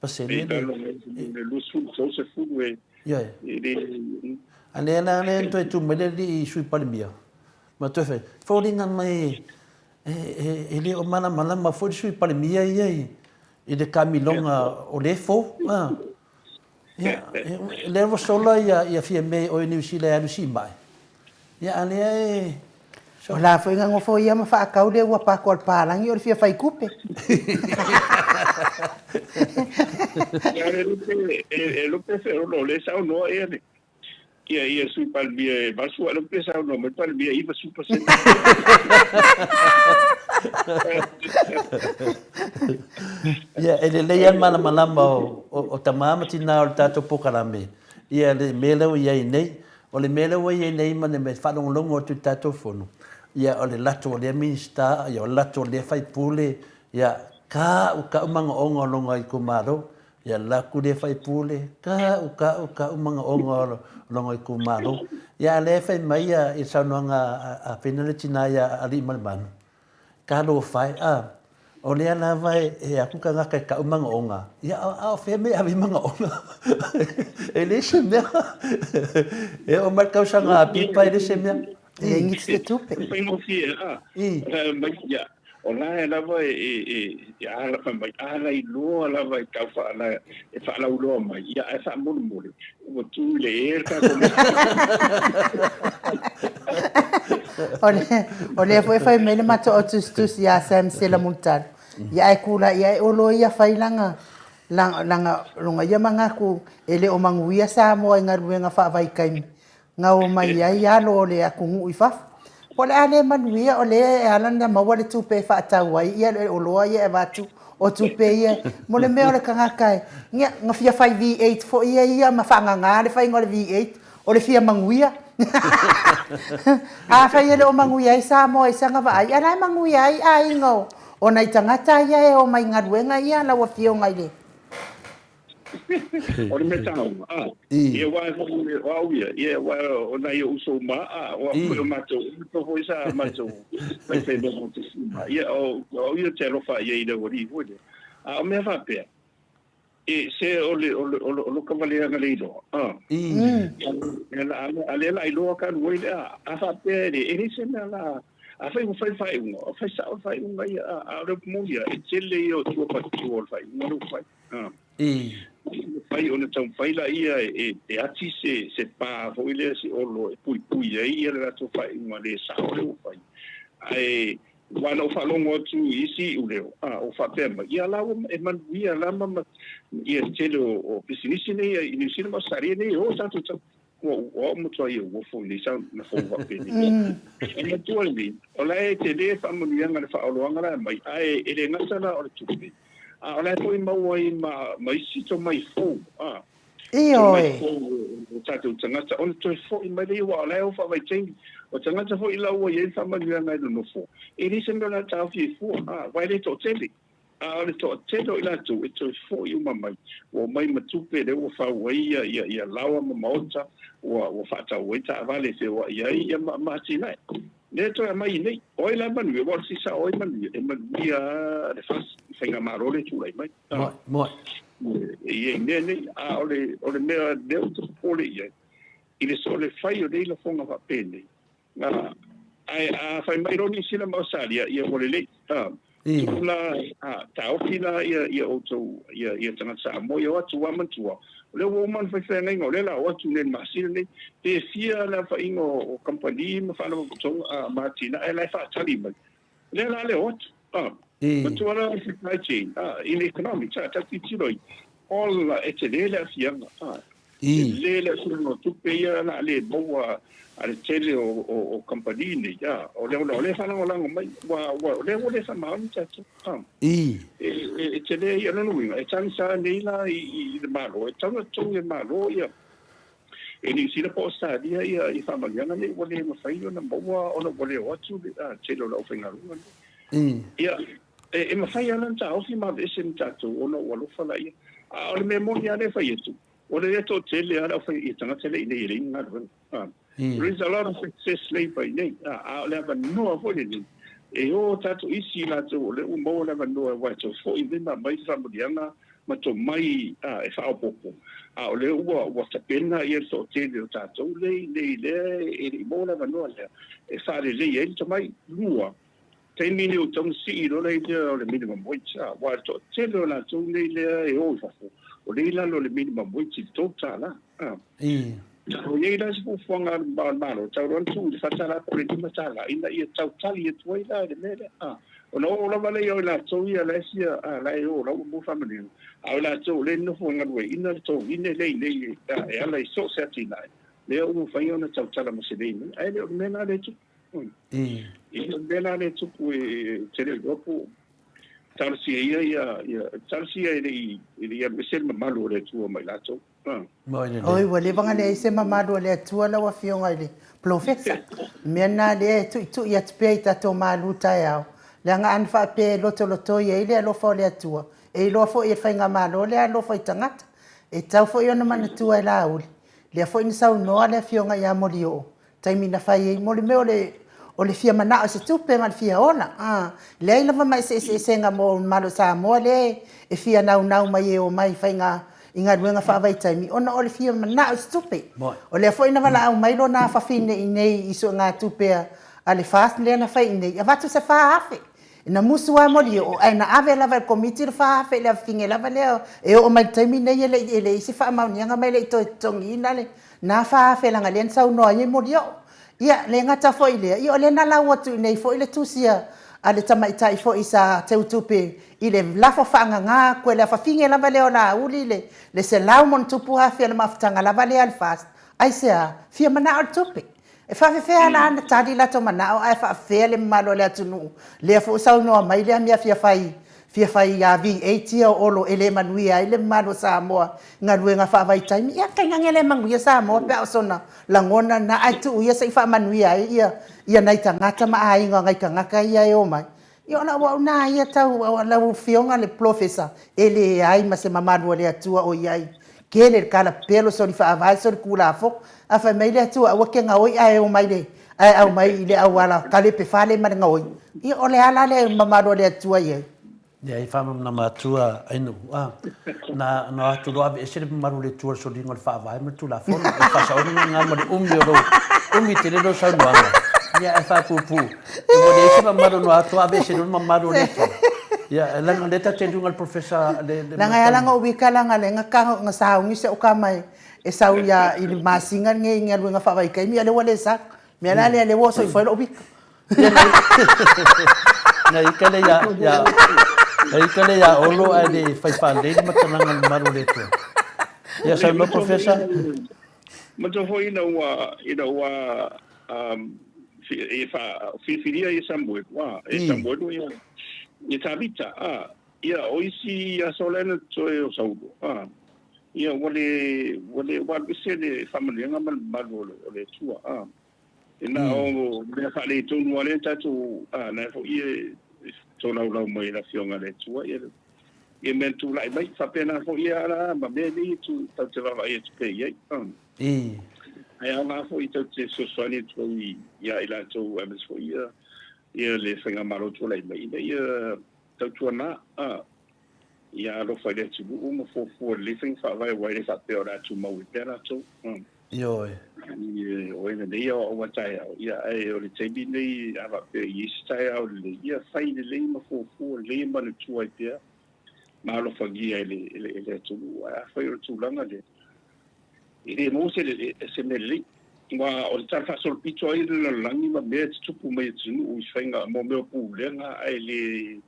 pasene le... Le 20, 30 e... Ioe. E A lea la lea na toe tu mai le alii Sui Palemia, ma toe fai, foliga mai e, e, e le o malamalama foi le Sui Palemia ia i, i le kamiloga o le fou. Ah. Ia, lea ua sola ia, ia Fiame o i Niu Sila e alu simae. Ia, a lea e... O la foi na nofo ia ma faatau le ua pako a le palagi o le fia fai tupe. Ia, e lupe, e lupe feolo, le saunoa ia le. Ia, ia, Sui Palemia e 80 ae pe saunoa mai Palemia 90%. Ia, e lelei lava le malamalama o tama ma tina o le tatou polokalame, ia le mea lea ua i ai nei. O le mea lea ua i ai nei ma le mea e faalogologo atu i le tatou Fono, ia o le lato o lea Minisita, ia o le lato o lea sui usufono, ia ka'u ka'u manaoga o lona itumalo. Ia laku lea faipule, ka'u, ka'u, ka'u manaoga o lona itumalo. Ia a lea e fai mai ia i le saunoaga a Fena le tina ia Aliimalemanu, talofa e, a, o lea lava e atu tagata e ka'u manaoga, ia a o fea mea e ave ai manaoga? E leai se mea. E oo mai le tausaga a pipa e leai se mea. E leai nisi se tupe. E faigofie, a. Mai, ia, o la e lava e, e ala, fai mai, alailoa lava e tau faala, e faalauiloa mai, ia, ae faamolemole, ua tu i le ē le tatou O lea foi e fai mai le matou au tusitusi ia Sam Sela Mulitalo, ia ae tulai ae olo ia fai lana, lana, lona ia manatu e le o manuia Samoa i galuega faavaitaimi na omai ai alo o le atunuu i fafo. Po o le a le manuia o lea e ala ona maua le tupe e faatau ai ia le oloa ia e avatu o tupe ia mo le mea o le tagata e, ia, na fia fai V8 foi ia ia ma faagagā le faiga o le V8 o le fia manuia. Afai e le o manuia ai Samoa i sana vaai, a o la e manuia ai aiga o nai tagata ia e omai i galuega ia lau Afioga i le O le mea taua, a, ia aua foi o au ia, ia aua o nai ou uso uma, a, o au foi o matou, o matou foi sa matou faifai mea mo te uma, ia o au ia te alofa i ai i le aualii foi lea. A o mea faapea, e, se o le, o le, o le, o loka valeaga le iloa, a, a lea la iloa ka alu ai lea, a faapea e le, e leai se mea la, afai ua fai le faaiuga, o fai sao le faaiuga ia, a, a o le upu moni ia, e tele ia o tua fatutua o le faaiuga lea ua fai. I. Mafai ona taumafai laia e ati se pa foi lea se olo e puipui ai ia le latou faaiuga le sao lea ua fai. Ae aua na ou faalogo atu i isi iuleo, a o faapea mai, ia la ua e manuia la ma ia le tele o pisinisi nei i Niu Sila ma Ausetalia nei e o tatou tau Ua o au matuai e uofo i nei sau na fou faapenei. E matua lenei, o la e tele faamanuiaga le faaoloaga la e aumai, ae e le gata la o le tupe, a o la e foi maua ai ma, ma isi tomai fou, a, tomai Ioe. fou o tatou tagata, ona toe foi mai lea, aua o la e o faavaitaimi. O tagata foi la ua i ai le faamanuiaga e nonofo, e leai se mea o le a taofi ai fua, a, aua e le toatele. A o le toatele o i latou e toe foi uma mai, ua omai ma tupe lea ua fau ai ia, ia, ia laoa ma maota, ua, ua faatau ai taavale e feoai ai ia ma, ma atinae. Lea e toe aumai i inei. O ai la e manuia? Aua o le sisa o ai e manuia? E manuia lava le FAST, le Faigamalo lea e tulai mai. Moe, moe. E i ai mea nei, a o le, o le mea lea ou te popole i ai, i le sole fai o nei lafoga faapenei, Ae a fai mai loa Niu Sila ma Ausetalia, ia ua lelei. Tuu la, taofi la ia outou, ia tagata Samoa ia o atu lava manatua, o lea ua uma ona fai feagaiga, o lea o le a o atu nei i le masina lenei. Pe fia le aofaiga o kamupani ma faalapotopotoga ma atinae la e faatali mai, o lea la a le o atu. Matua la supply chain, in economics, a tatou tilotilo i all, e tele le aafiaga. Tele le aafiaga o tupe ia o le a le maua a le tele o kamupani nei, o lea o lea e faalagolago mai, o lea ua le faamaoni tatou. E tele ia, o lona uiga, e tagisa nei la i le Malo, e tatau ona totogi e le Malo ia e Niu Sila po o Ausetalia ia faamanuiaga nei ua le mafai ona maua ona ua le o atu le tele o le aufaigaluega nei. Ia, e mafai lava la ona taofi ma aveese ma tatou ona ua alofa laia. A o le mea moni lava lea e fai atu, ua le toatele lava le aufai ia tagata lea i inei e leai ni galuega. There is a lot of excess labour i inei, a o le avanoa foi lenei e o tatou isi i latou o lea ua maua le avanoa aua e toe foi mai ma aumai se faamanuiaga ma tomai e faaopoopo, a o lea ua ua tapena ia le toatele o tatou lea i inei lea e le i maua le avanoa lea e faalelei ai le tomai. Lua, taimi nei ua tatau ona sii loa le idea o le minimum wage, aua o le toatele o latou nei lea e o i fafo, o lea i lalo o le minimum wage i le $3. O i ai la se fuafuaga a le Malo, tau loa ona tuu i le $4 po o le $5 ina ia tau tali atu ai la i le mea lea. Ona oo lava lea o i latou ia la e fia, la e o la ua maua faamanuiaga, a o i latou o lea e nonofo e galueaiina le togine lea i inei e ala i so o se atinae. Lea ua mafai ona tautala ma se lei mai, ae le o le mea lena lea e tupu. E le o le mea lena lea e tupu e tele iloa po o talosia ia ia ia talosia e le i e le i alu ese le mamalu o le Atua mai latou. Oi, ua leva ona leai se mamalu o le Atua lau Afioga i le Polofesa. O le mea lena lea e tuitui atu pea i tatou malu taeao, leaga ana faapea e lotolotoi ai le alofa o le Atua, e iloa foi e le Faigamalo le alofa i tagata. E tatau foi ona manatua e Laauli, lea foi na saunoa le Afioga ia Molioo, taimi na fai ai, mo le mea o le fia manao i se tupe ma le fia ola. A leai lava ma se eseesega mo le mamalu o Samoa lea e fia naunau mai e omai i faiga i galuega faavaitaimi ona o le fia manao i se tupe. O lea foi na valaau mai lona afafine i inei i suegatupe a le FAST lea na fai i inei, avatu se 4000. Na musu lava Molioo ae na ave lava e le Komiti le 4000 i le afafine lava lea e oo mai i le taimi lenei e leai se faamaoniaga ma e le i toe totogiina lena 4000 leaga o lea na saunoa ai Molioo. Ia, le gata foi i lea, ia o lea na lau atu i inei foi le tusi a le tamaitai foi sa teutupe i le lafo faagaga atu e le afafine lava lea o Laauli le $100,000+ o le mafutaga lava lea a le FAST. Aisea? Fia manao i le tupe. E faafefea la ona tali latou manao ae faafefea le mamalu o le atunuu? Lea foi ua saunoa mai lea mea fia fai fia fai V8 ia o Olo e le manuia ai le mamalu o Samoa i galuega faavaitaimi. Ia tainane le manuia Samoa pe a o sona lagona lena ae tuu ia se i faamanuia ai ia ia nai tagata ma aiga o nai tagata ia e omai. Ia o lau au na ia tau lau Afioga i le Polofesa, e leai ma se mamalu o le Atua o i ai. Tele le talapelo, soli faavae, soli tulafono. Ae fai mai le Atua aua e te gaoi ae omai i ae aumai i le auala talepe fale ma le gaoi. Ia o le a la le mamalu o le Atua i ai? Leai, faamalamalama atu a Ainuu, a, na, na o atu loa aveese le mamalu o le Atua i le soliga o le Faavae ma le Tulafono. O le faasaoga lena ma le umi o lou, umi tele lau saunoaga, ia ae faapuupuu, ua leai se mamalu na o atu aveese loa le mamalu o le Atua. Ia, leaga o lea ta te luga i le Professor le, le Leaga e ala ona ou ika leaga lea na sauni si au tama e sau ia i le masina lenei i galuega faavaitaimi, a o lea ua le sau. O le mea la lea, lea ua oso ifo ai lou vika. Na ika le ia, ia, na ika le ia Olo ae le fai faalelei le matalaga i le malu o le Atua. Ia saunoa Professor. Manatua foi ina ua ina ua um, e fa filifilia ia Samuelu, a e Samuelu ia ia Tavita, a ia o isi aso lea na totoe o Saulo, a ia ua le ua le ua alu ese le faamanuiaga ma le mamalu o le Atua, a E na o mea faaletonu lava lea tatou, a, na foi e tolaulau mai e le Afioga a le Atua ia, ia mea na tulai mai. Faapena foi ia ala ma mea nei e tu, tatou te vaavaai atu pea i ai. Ae aoga foi tatou te fesoasoani atu ai ia i latou aemaise foi ia, ia le Faigamalo tulai mai ina ia tautuana, a, ia alofa i le atunuu ma fuafua lelei faiga faavae aua e le faapea o le a tumau ai pea latou. Ioe. O e lelei aoaoga a taeao, ia ae o le taimi lenei a faapea e i ai se taeao lelei, ia fai lelei ma fuafua lelei e manatua ai pea ma alofagia e le, e le, e le atunuu. Ae afai o le tulaga lea, e le maua se, se mea lelei. Aua o le tala faasolopito ai le lalolagi ma mea e tutupu mai i atunuu i faiga, mo mea o pulega ae le,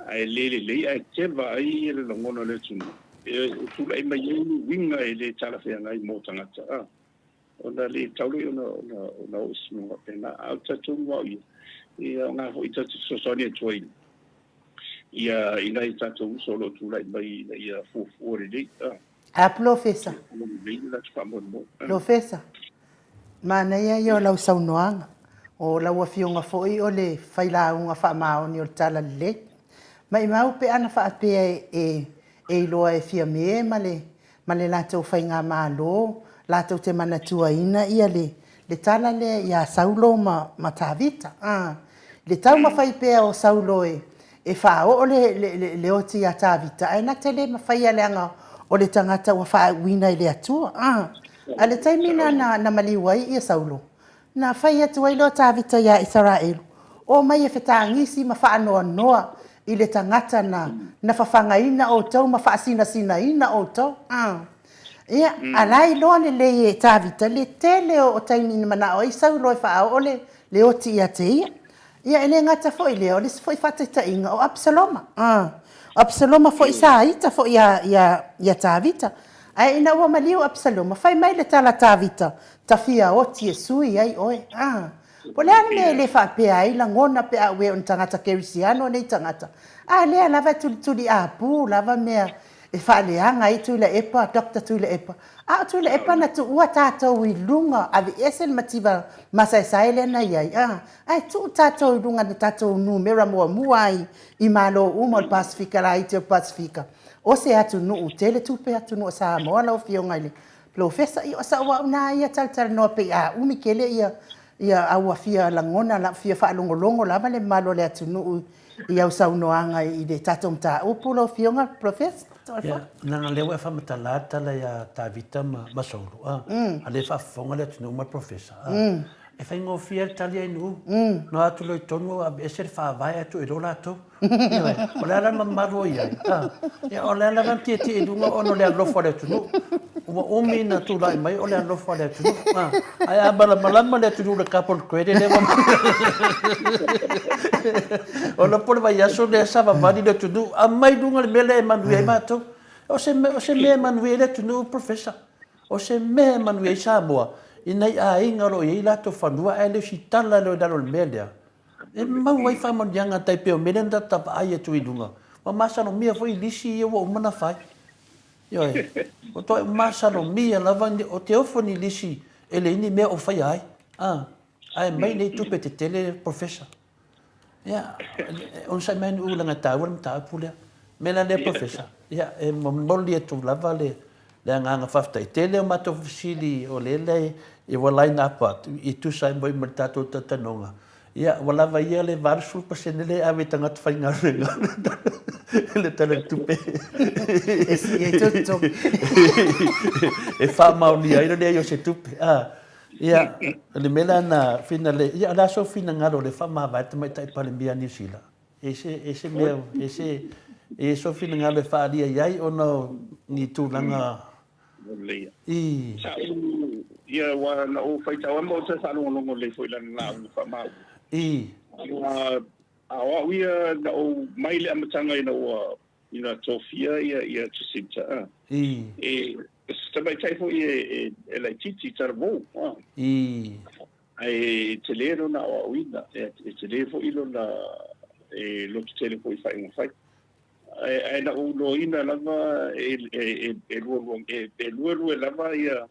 ae le lelei ae teva ai le lagona o le atunuu, e tulai mai ai ni uiga e le talafeagai mo tagata, a, ona le tatau lea ona, ona, ona oo i se mea faapena. A o le talitonu au ia, e aoga foi tatou te fesoasoani atu ai ia i nai o tatou uso o lo o tulai mai ina ia fuafua lelei, a. A Polofesa. Polofesa, manaia ia o lau saunoaga. O lau afioga foi o le failauga faamaoni o le Talalelei. Maimau pe ana faapea e iloa e Fiame ma le ma le latou faigamalo latou te manatuaina ia le le tala lea ia Saulo ma ma Tavita. A, le taumafai pea o Saulo e e faaoo le le le oti ia Tavita, ae na te le mafaia leaga o le tagata ua faauuina e le Atua. A, a le taimi na na na maliu ai ia Saulo, na fai atu ai lea o Tavita ia Isaraelu, Omai e fetagisi ma faanoanoa i le tagata na na fafagaina outou ma faasinasinaina outou. A. Ia, a la e iloa lelei e Tavita le tele o taimi na manao ai Saulo e faaoo le le oti ia te ia. Ia, e le gata foi i lea, o le isi foi faataitaiga, o Apisaloma. A. O Apisaloma foi sa ita foi ia, ia, ia Tavita. Ae ina ua maliu Apisaloma, fai mai le tala a Tavita, Tafia oti e sui ai oe. A! Po o le a le mea e le faapea ai lagona pe a uē o ni tagata kerisiano nei tagata, a lea lava e tulituli apu lava mea e faaleaga ai Tuilaepa, Doctor Tuilaepa. A o Tuilaepa na tuua tatou i luga, aveese le mativa masaesae lea na i ai, a, ae tuu tatou i luga na tatou numera muamua ai i Malo uma o le Pasefika laiti o le Pasefika. O se atunuu tele tupe atunuu o Samoa lau Afioga i le Polofesa. Ia o sau au na ia talatalanoa pei a umi tele ia ia a ua fia lagona fia faalogologo lava le mamalu o le atunuu i au saunoaga i le tatou mataupu lau Afioga Polofesa. Ia, leaga o lea ua e faamatala le tala ia Tavita ma Saulo, a o lea e faafofoga le atunuu ma le Polofesa, a, e faigofie lava le tali ai Nu'u, na o atu loa i totonu aveese le faavae ae tuu ai loa latou. Ioe, o le a la le mamalu o i ai? A, ia o le a lava na tietie i luga ona o le alofa o le atunuu. Ua umi na tulai mai o le alofa o le atunuu. A, ae a malamalama le atunuu i le carbon credit lea ua Ona po o le vaiaso lea sa vavali le atunuu, aumai i luga le mea lea e manuia ai matou. O se o se mea e manuia ai le atunuu, Professor. O se mea e manuia ai Samoa i nai aiga o lo o i ai latou fanua ae le usitala loa i lalo o le mea lea. E maua ai faamanuiaga tai pei o mea lea na ta vaai atu i luga. Ua masalomia foi lisi ia ua uma ona fai. Ioe. Ua toe masalomia lava o te ofo ni lisi e leai ni mea o faia ai. A, ae mai nei tupe tetele Professor. Ia, onosai mai Nu'u leaga e taua le mataupu lea. O le mea la lea Professor, ia e momoli atu lava le Le agaga faafetai tele o matou fesili o lea le ua line up atu e tusa ai foi ma le tatou talatalanoga, ia ua lava ia le 80% lea e ave i tagata faigaluega i le Tala o le Tupe e faamaonia ai le leai o se tupe. Ia, o le mea la na finale, ia o le a sou finagalo o lea e faamavae le Tamaitai Palemia a Niu Sila? E se, e se mea, e se, e sou finagalo e faaalia i ai ona o ni tulaga Lelei. I. Sa ou, ia, ua na ou faitau lava ma ou toe faalogologo lelei foi i lana lauga faamaua. I. A, a o au ia na ou mai le amataga ina ua, ina tofia ia, ia Jacinta, a. I. E, o se tamaitai foi e, e, e laitiiti, talavou, a. I. Ae e tele lona aoaoina, e tele foi lona e loto tele foi i faaiuga fai. Ae, ae na ou iloaina lava e, e, e, lualua, e, e luelue lava ia,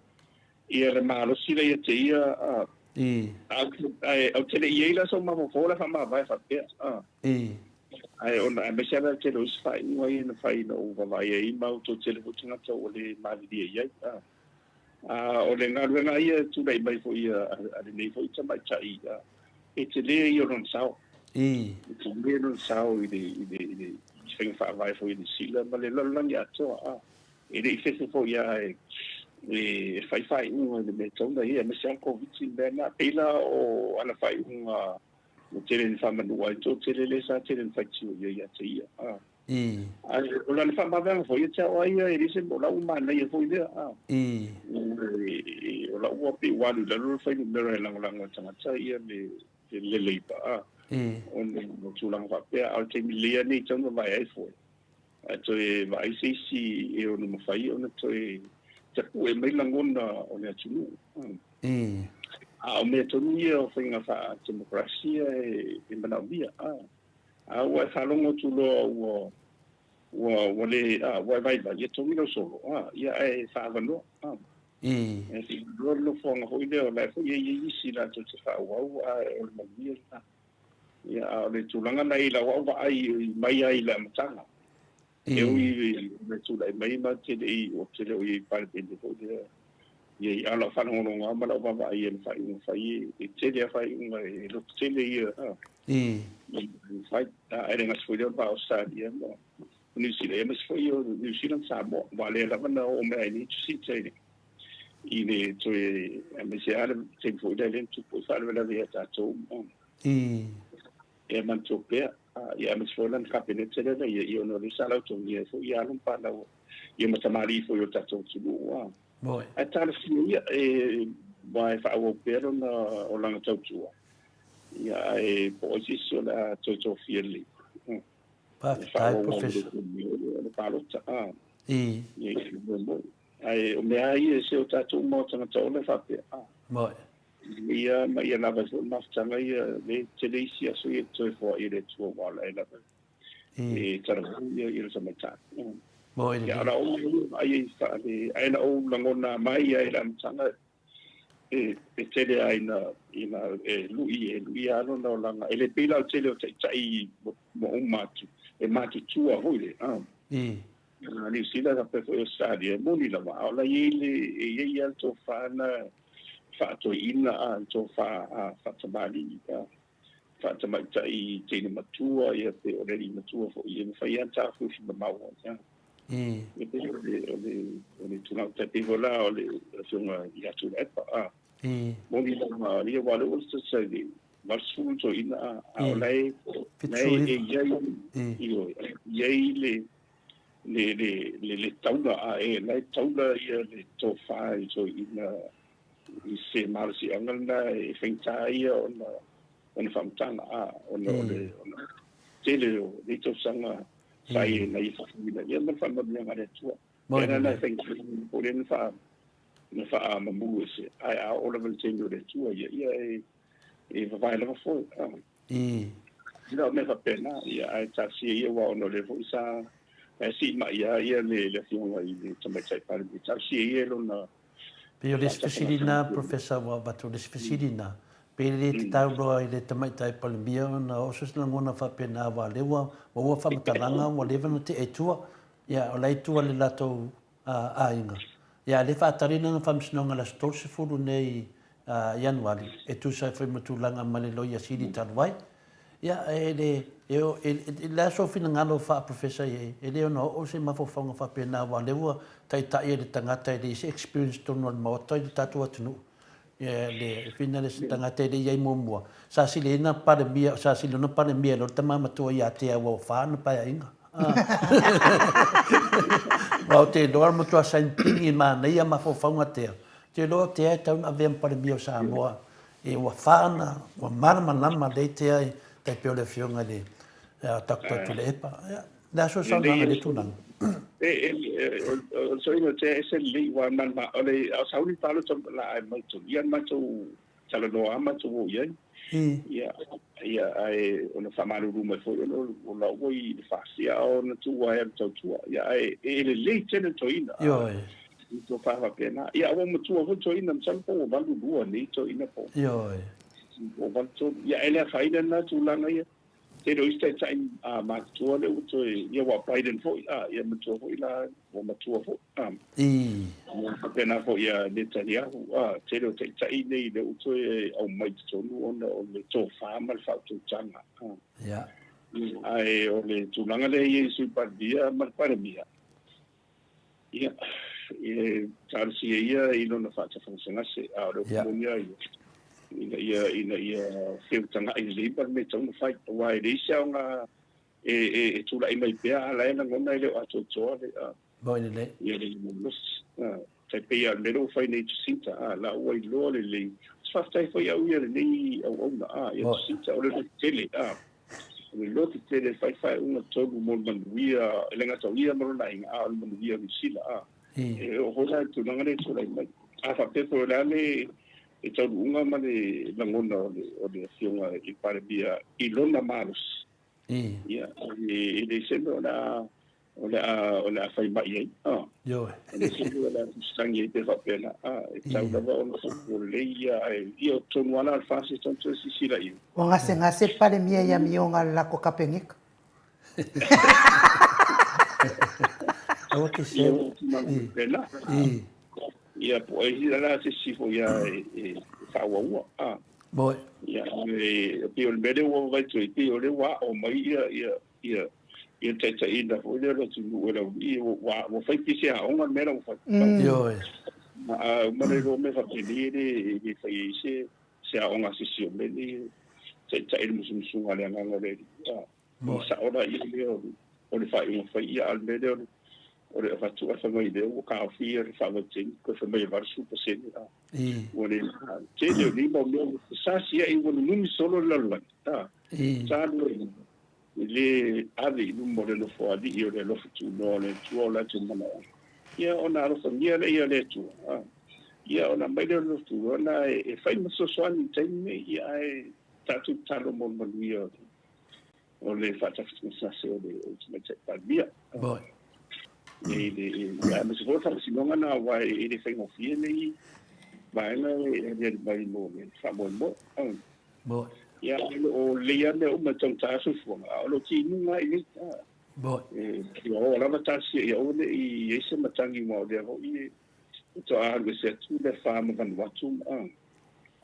ia le malosi la ia te ia, a, I. Ae, ou te le i ai la sau mafaufau la faamavae faapea, a. I. Ae ona, aemaise lava le tele o isi faaiuga ia na fai ina ou vaavaai ai ma outou tele foi tagata ua le malilie i ai, a. A o le galuega ia e tulai mai foi a lenei foi tamaitai, e tele ia o lona sao. I. E tele lona sao i le, i le, i le faiga faavae foi a Niu Sila ma le lalolagi atoa. A, e le i fefe foi lava e, e fai faaiuga i le mea e tatau ona i ai, aemaise lava le Koviti le mea lena. Pei la o ana faaiuga ua tele ina faamanu ai, toatele lea sa tele ina faitio i ai ia te ia. A. I. Ae o lana faamavaega foi, ia te au lava ia, e le se mea, o lau manaia foi lea. A. I. O lau ua pei ua alu i lalo le fuainumera e lagolago e tagata ia le, le Labour. A. I. Ona o tulaga faapea, a o le taimi lelei lava lenei e tatau ona vae ai foi. Ae toe vaai se isi e ono mafai ona toe tapue mai lagona o le atunuu. I. A o mea tonu ia o faiga faa-democracy e manaomia. A. A ua e faalogo atu loa ua, ua, ua le, a, ua e vaivai, ia togi lau solo, a, ia ae faaavanoa, a. I. E faaavanoa le nofoaga foi lea, o la e foi e i ai isi latou te faaauau, ae o le manuia lena. Ia, a o le tulaga na i lau au vaai mai ai i le amataga, E ui i le tulai mai ma te le i, ou te le o i ai i Palemene foi lea, ia i a lau faalogologo lava ma lau vaavaai i ana faaiuga fai, e tele lava faaiuga e loto tele ia i fai. Ae le gata foi lea o le va o Ausetalia ma Niu Sila, aemaise foi o Niu Sila ma Samoa, aua o lea lava na oo mai ai nei Tusita i le toe, aemaise lava le taimi foi lea na tupu ai faalavelave ia tatou. I. E manatua pea, ia aemaise foi lana Kapeneta lea na ia, ia ona o lea sa lautogia ai foi ia alo ma fanau, ia ma tamalii foi o le tatou atunuu. A. Moi. Ae talosia ia, e, aua e faaauau pea lona olaga tautua, ia ae po o ai se isi o le a toe tofia lelei. E Faafetai faaauau Professor. Le palota, a. I. Ia, i le moemoe. Ae o mea lava ia e se o tatou uma o tagata ola e faapea, a. Moi. Ia ma ia lava ai foi le mafutaga ia, le tele isi aso ia e toe foai e le Atua aua o la e lava e talavou ia ia le tamaitai. Moi Ia, o la ou vaai ai faale, ae na ou lagona mai ai i le amataga e e tele lava ina ina e lui e lui lava lona olaga. E le pei la o le tele o taitai ua uma atu e matutua foi le a. Niu Sila faapea foi Ausetalia, e moni lava, a o la e i ai le, e i ai lava le tofa na faatoeaina, a, le tofa a faatamalii, a, faatamaitai teine matua, ia pe o le alii matua foi, e mafai lava ona taofiofi mamao ai, a. E pei o le, o le, o le tulaga, tai pei foi la o le Afioga ia Tuilaepa, a. Moni lava, ia aua o lea ua i le 80 toeaiina, a, a o la e, la e i ai, ioe, i ai le, le, le, le, le taula, a e, la e taula ia le tofa i toeaiina i se malosiaga lena e faigata ia ona, ona faamatala, a, ona o le, ona tele o nei tausaga sa ia na ia faafouina, ia ma le faamanuiaga a le Atua. Ia na na faigata po o lea na faa, na faamamulu ese, ae a oo lava i le taimi o le Atua ia, ia e, e vavae lava foi. Ia o mea faapena, ia, ae talosia ia, aua ona o lea foi sa e siimai lava ia le, le Afioga i le Tamaitai Palemia, talosia ia i lona Pei o le isi fesili lena, Professor, ua avatu o le isi fesili lena, pe le tatau loa i le Tamaitai Palemia ona oo so se lagona faapena, aua o lea ua maua faamatalaga ua leva ona tea i tua, ia o la e i tua le latou aiga. Ia, a o lea e faatali lana faamasinoga i le aso 30 nei Ianuari e tusa ai foi ma tulaga ma le Loia Sili talu ai. Ia, e le, e, e, le a sou finagalo faa-Professor i ai, e le ono oo se mafaufauga faapena aua o lea ua taitai e le tagata e leai se experience i totonu o le Maota i le tatou atunuu. Ia, le fina le se tagata e le i ai muamua. Sa siliina Palemia, sa siliona Palemia e le tama matua ia te au ua fa ana paeaiga. Aua ou te iloa le matua saini pigi manaia mafaufauga tea. Ou te iloa o tea e tatau ona avea ma Palemia o Samoa. E ua fa ana, ua malamalama lelei tea i tai pei o le afioga i le Doctor Tuilaepa. Ia, le a sou saunoaga i lea tulaga? E, e, o le soina o tea ese lelei, ua malama, o le, a o sauni palota la a matou, ia matou talanoa lava matou o i ai. Ia, ia, ae ona faamalulu mai foi ona o la ua i le FAST, ia ona tuu ai le tautua. Ia, ae e lelei tele le toeaina. Ioe. I tofa faapena. Ia, ua matua foi toeaina, masalo po ua 82 nei toeaina po. Ioe. Po o 83. Ia, e le afaina lena tulaga ia. Tele o isi taitai matutua lea ua toe, ia ua Biden foi, a, ia matua foi la, ua matua foi. A, ia faapena foi ia Netanyahu, a, tele o taitai nei lea ua toe aumai i totonu ona o le tofa ma le faautautaga. A, ae o le tulaga lea e i ai i Sui Palemia ma le Palemia, Ia, e talosia ia i lona faatafagasegase, a o le upu moni lava ia, ina ia, ina ia feutagai lelei ma le mea e tatau ona fai, aua e leai se aoga e, e, e tulai mai pea, a o la e lagona e le o atoatoa le, a, Moi lelei. ia le malosi. A, tai pei lava o le mea lea ua fai nei Jacinta, a, la ua iloa lelei. Faafetai foi au ia lenei auauna, a, ia Jacinta, o le lototele, a. O le lototele e fai faaiuga tonu mo le manuia, e le gata o ia ma lona aiga, a o le manuia o Niu Sila. A, e oo foi la i le tulaga lea e tulai mai. A faapea foi o le a le taunuuga ma le lagona o le, o le Afioga i le Palemia i lona malosi, ia, e leai se mea o le a o le a, o le a fai mai ai. Ah. Ioe. E le sili o le a tusitagi ai pe faapena. Ah, e tau lava ona faapupu lelei ia, ae ia o totonu lava la o le FAST e tau toe silasila i ai. Ua gasegase le Palemia i amioga a le lako Kapeneta. Aua te Ia seu. ua tulaga faapena. Ia po o ai la se isi foi a e faauaua. Ah. Moi. Ia, e pei o le mea lea ua vaai atu ai, pei o lea ua aao mai ia, ia, ia ia taitaiina foi lea o le atunuu e le aualii, ua ua fai pei se aoga le mea la ua fai. Ioe. A uma le iloa mea faapenei e le e le fai ai se se aoga a se isi o mea nei e taitai i le musumusuga a le Agaga o le Alii. A i sao la ia mea o le o le faaiuga fai ia, a o le mea lea o le o le avatu ae fai mai lea ua taofia le faavaitaimi toe fai mai e 80%, a ua le tele o nei mau mea ua sasiai ua nunumi solo le lalolagi. A sa alu ai E le ave i luma o le Nofoalii o le alofa tuuloa o le Atua o latou manaoga. Ia ona alofagia lea e le Atua, ia ona aumai lea o le lotu lena e fai ma fesoasoani i le taimi nei, ia ae tatou tatalo mo le manuia o le faatafagasase o le Tamaitai Palemia. I le, ia aemaise foi o le faamasinoga lena aua e le faigofie nei vaega e aliali mai mo le faamoemoe. Ia o lo o lelei lava mea uma e taugata lava le soifuaga, a o lo o timuga lava i inei. Ia oo lava talosia ia aua ne i i ai se matagi aua o lea foi e faatoa alu ese atu le afa ma Vanuatu ma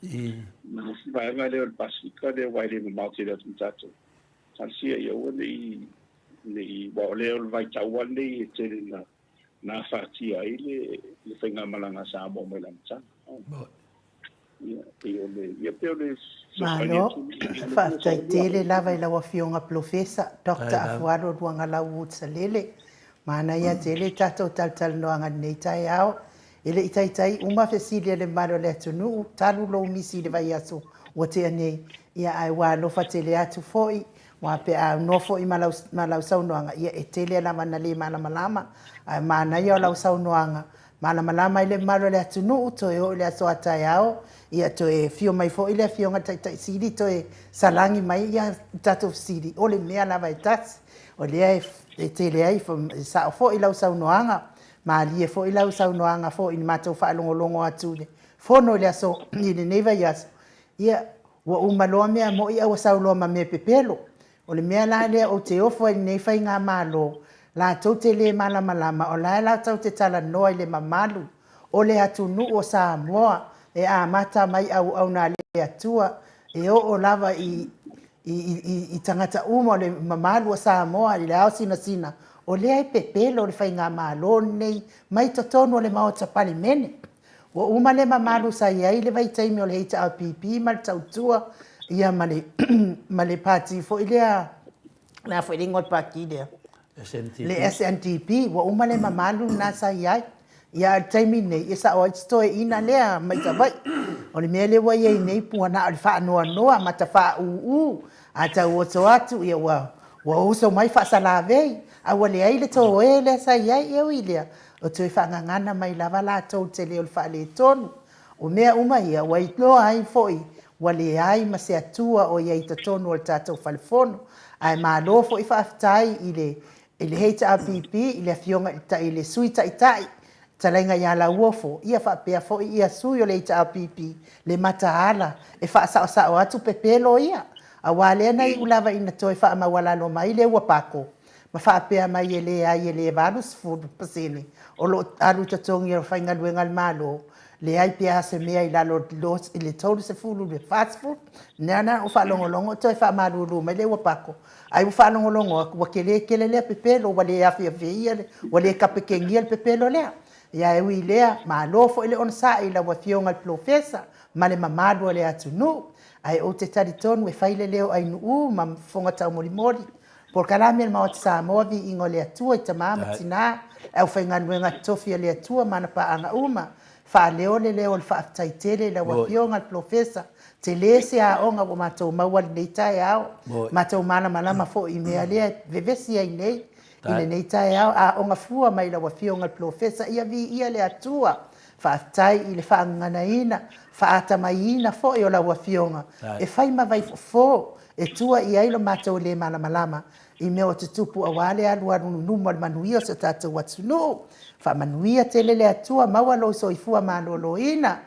le isi vaega lea o le Pasefika lea aua e le mamao tele atu ma tatou. Talosia ia aua ne i ne i aua o lea o le vaitau lava lenei e tele ina na afatia ai le faigamalaga a Samoa mai le amataga. Malo, faafetai tele lava i lau Afioga Polofesa Doctor Afualo Luagalau Wood Salele. Manaia tele tatou talatalanoaga i lenei taeao. E le i taitai uma fesili a le mamalu o le atunuu talu lou misi i le vaiaso ua tea nei, ia ae ua alofa tele atu foi aua pe a aunoa foi ma lau, ma lau saunoaga, ia e tele lava ina le malamalama, ae manaia o lau saunoaga Malamalama ai le mamalu o le atunuu, toe oo i le aso a taeao, ia toe afio mai foi le Afioga i le Taitai Sili toe salagi mai ia tatou fesili, o le mea lava e tasi. O lea e tele ai, e sao foi lau saunoaga, malie foi lau saunoaga foi i le matou faalogologo atu i le fono i le aso i lenei vaiaso, ia ua uma loa mea moni ae ua sau loa ma mea pepelo. O le mea la lea ou te ofo ai i lenei faigamalo, latou te le malamalama, o la e latou te talanoa i le mamalu o le atunuu o Samoa e amata mai auauna a le Atua e oo lava i i tagata uma o le mamalu o Samoa i le ao sinasina, o lea e pepelo le faigamalo lenei mai totonu o le Maota Palemene. Ua uma le mamalu sa i ai i le vaitaimi o le HRPP ma le Tautua ia ma le ma le Pati foi lea, o le a foi le igoa o le Pati lea? SNDP. Le SNDP, ua uma le mamalu lena sa i ai. Ia a o le taimi lenei, e sao ai si toeaina lea mai Savaii. O le mea lea ua i ai nei, ua na o le faanoanoa ma tafaauu, a tau oso atu, ia ua ua oso mai faasalavei, a ua leai le toe lea sa i ai. E ui i lea, O toe faagagana mai lava latou i le tele o le faaletonu. O mea uma ia, ua iloa ai foi ua leai ma se Atua o i ai i totonu o le tatou Fale Fono. Ae malo foi faafetai i le i le HRPP, i le Afioga i le i le Sui Taitai, Fetalaiga ia Lauofo, ia faapea foi ia sui o le HRPP, le mataala e faasaosao atu pepelo ia. Aua lea na iu lava ina toe faamaualalo mai le ua pako, ma faapea mai e leai e le 80% o lo o alu i totogi o faigaluega a le Malo, leai pe a se mea i lalo i le 30 i le 40. Lea na ou faalogologo o toe faamalulu mai le ua pako, ai ua faalogologo atu ua tele tele lea pepelo ua le afeafeia, ua le tapekegia le pepelo lea. Ia ae ui i lea, malo foi le onosai i lau Afioga i le Polofesa ma le mamalu o le atunuu. Ae ou te talitonu e fai le leo o Ainuu ma fofoga taumolimoli Polokalame a le Maota Samoa, Viiga o le Atua i Tama ma Tina, le aufaigaluega totofi a le Atua ma ana paaga uma. Faaleo le leo o le faafetai tele i lau Afioga i le Polofesa. Tele se aoga ua matou maua i lenei taeao. Matou malamalama foi i mea lea e vevesi ai nei i lenei taeao. Aoga fua mai lau Afioga i le Polofesa, ia viia le Atua. Faafetai i le faagaganaina, faatamaiina foi o lau Afioga e fai ma vaifofo e tua i ai lo matou le malamalama i mea o tutupu aua le alualu luma o le manuia o si o tatou atunuu. Faamanuia tele le Atua, maua lou soifua maloloina,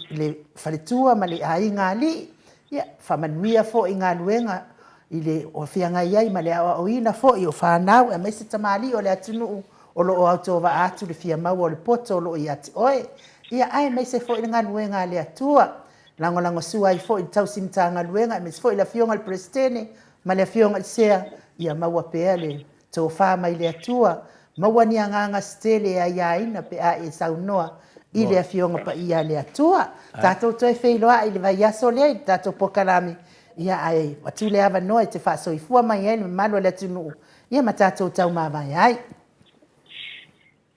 le faletua ma le aiga alii. Ia, faamanuia foi i galuega i le o feagai ai ma le aoaoina foi o fanau aemaise tamalii o le atunuu o lo o autovaa atu le fia maua o le poto o lo o ia te oe. Ia, aemaise foi le galuega a le Atua. Lagolagosua ai foi i le tausi Matagaluega aemaise foi le Afioga i le Peresetene ma le Afioga i le Sea, ia maua pea le tofa mai le Atua, maua ni agaga se tele e aiaina pe a e saunoa i le Afioga Paia a le Atua. Tatou toe feiloai i le vaiaso lea i le tatou polokalame, ia ae atu le avanoa e te faasoifua mai ai le mamalu o le atunuu, ia ma tatou taumavae ai.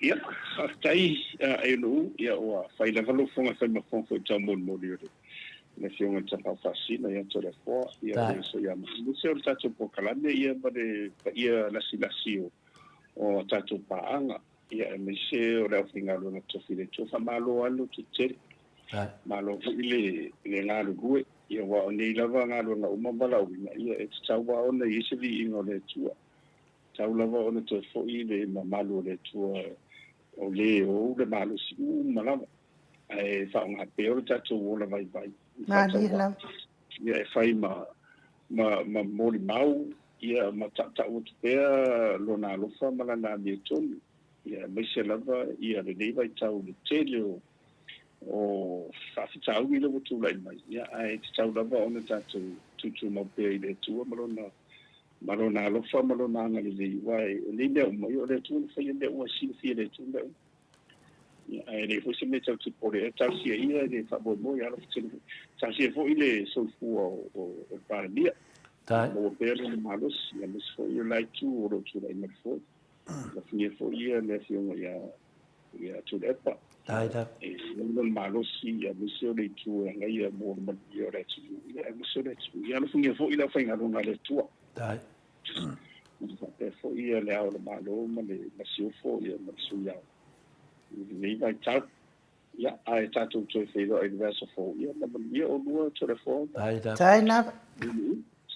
Ia, faafetai Ainuu, ia ua fai lava lou fofoga e fai ma fofoga foi taumolimoli o le Afioga i le Tapaau Faasisina ia Toleafoa, ia o le uso ia aemaise o le tatou polokalame ia ma le paia lasilasi o a tatou paaga. Ia, aemaise o le aufaigaluega tofi le Atua. Faamalo lava le lototetele, malo foi le le galulue. Ia, aua o nei lava galuega uma ma valaauina, ia e tatau lava ona i ai se viiga o le Atua. E tatau lava ona toe foi le mamalu o le Atua o le ou le malosi uma lava, ae faaaoga pea o le tatou ola vaivai i faatauvaa. Ia, e fai ma ma ma molimau, ia, ma tautau atu pea lona alofa ma lana amiotonu, ia, aemaise lava ia lenei vaitau i le tele o o faafitauli lea ua tulai mai, ia, ae tatau lava ona tatou tutumau pea i le Atua ma lona ma lona alofa ma lona agalelei, aua o nei mea uma, ia, o le Atua na faia mea uma, e silafia e le Atua mea uma. Ia, ae leai foi se mea tatou te popole ai, talosia ia le faamoemoe, alofa tele foi. Talosia foi le soifua o, o, o le Palemia. Maua pea lona malosi, aemaise foi o le la itu o lo o tulai mai foi. Alofagia foi ia le afioga ia ia Tuilaepa. E lona malosi, aemaise o le itu e agaia mo le manuia o le atunuu, ia, aemaise o le atunuu. Ia alofagia foi le aufaigaluega a le Atua. Faapea foi ia le Ao o le Malo ma le Masiofo ia ma le Sui Ao i lenei vaitau. Ia, ae tatou toe feiloai i le vaiaso fou, ia ma manuia oulua Toleafoa. Tai lava.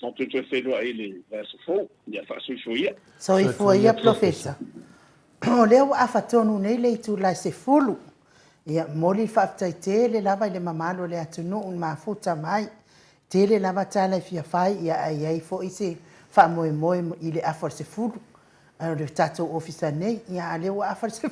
Tatou toe feiloai i le vaiaso fou. Ia faasoifua ia. Soifua ia Polofesa. O lea ua afa tonu nei le itula e 10. Ia, momoli le faafetai tele lava i le mamalu o le atunuu na mafuta mai. Tele lava tala e fia fai, ia ae i ai foi se faamoemoe i le afa o le 10 o le tatou ofisa nei, ia a o lea ua afa le 10.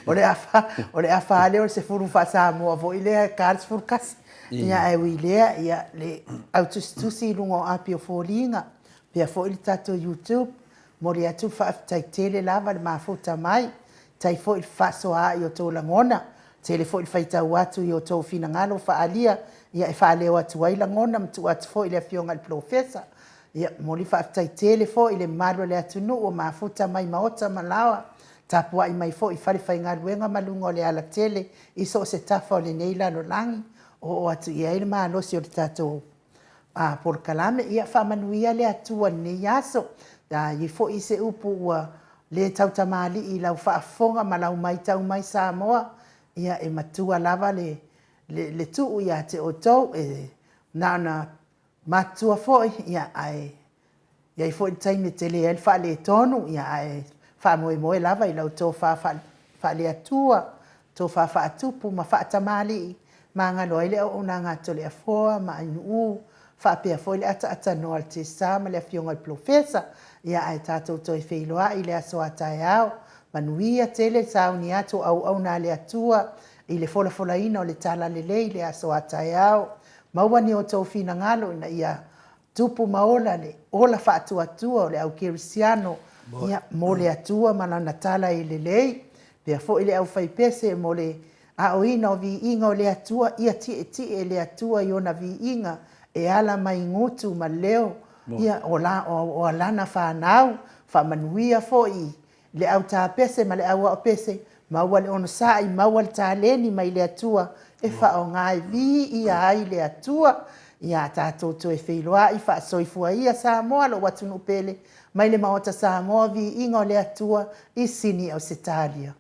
O le afa, o le afa lava lea o le 10 faa-Samoa foi lea e ta le 11. Ia ae ui i lea, ia le au tusitusi i luga o api o foliga, faapea foi le tatou YouTube, Momoli atu le faafetai tele lava le mafuta mai, tai foi le fefaasoaai o outou lagona, tele foi le faitau atu i outou finagalo faaalia, ia e faaleo atu ai lagona ma tuu atu foi i le Afioga i le Polofesa. Ia, momoli le faafetai tele foi i le mamalu o le atunuu ua mafuta mai i maota ma laoa, tapuai mai foi i falefaigaluega ma luga o le alatele i so o se tafa o lenei lalolagi, o oo atu i ai le malosi o le tatou polokalame. Ia faamanuia le Atua i lenei aso. A i ai foi se upu ua le tautamalii i lau faafofoga ma lau matau mai Samoa, ia e matua lava le, le, le tuu ia te outou, e na ona matutua foi, ia, ae i ai foi le taimi e tele ai le faaletonu, ia ae faamoemoe lava i lau tofa faale-Atua, tofa faatupu ma faatamalii, magalo ai le auaunaga a Toleafoa ma Ainuu, faapea foi le ataatanoa a le Tesa ma le Afioga i le Polofesa. Ia ae tatou toe feiloai i le aso a taeao. Manuia tele le sauni atu o auauna a le Atua i le folafolaina o le Talalelei i le aso a taeao. Maua ni outou finagalo ina ia Tupu ma ola le ola faatuatua o le au kerisiano, ia, mo le Atua ma Lana tala e lelei. Pea foi le aufaipese mo le aoina o viiga o le Atua, ia tietie le Atua i ona viiga e ala mai gutu ma leo, ia, o la, o, o lana fanau. Faamanuia foi i le au tapese ma le au aopese, maua le onosai, maua le taleni mai le Atua e faaaoga e viia ai le Atua. Ia tatou toe feiloai, faasoifua ia Samoa, lou atunuu pele, mai le Maota Samoa, viiga o le Atua i Sini Ausetalia.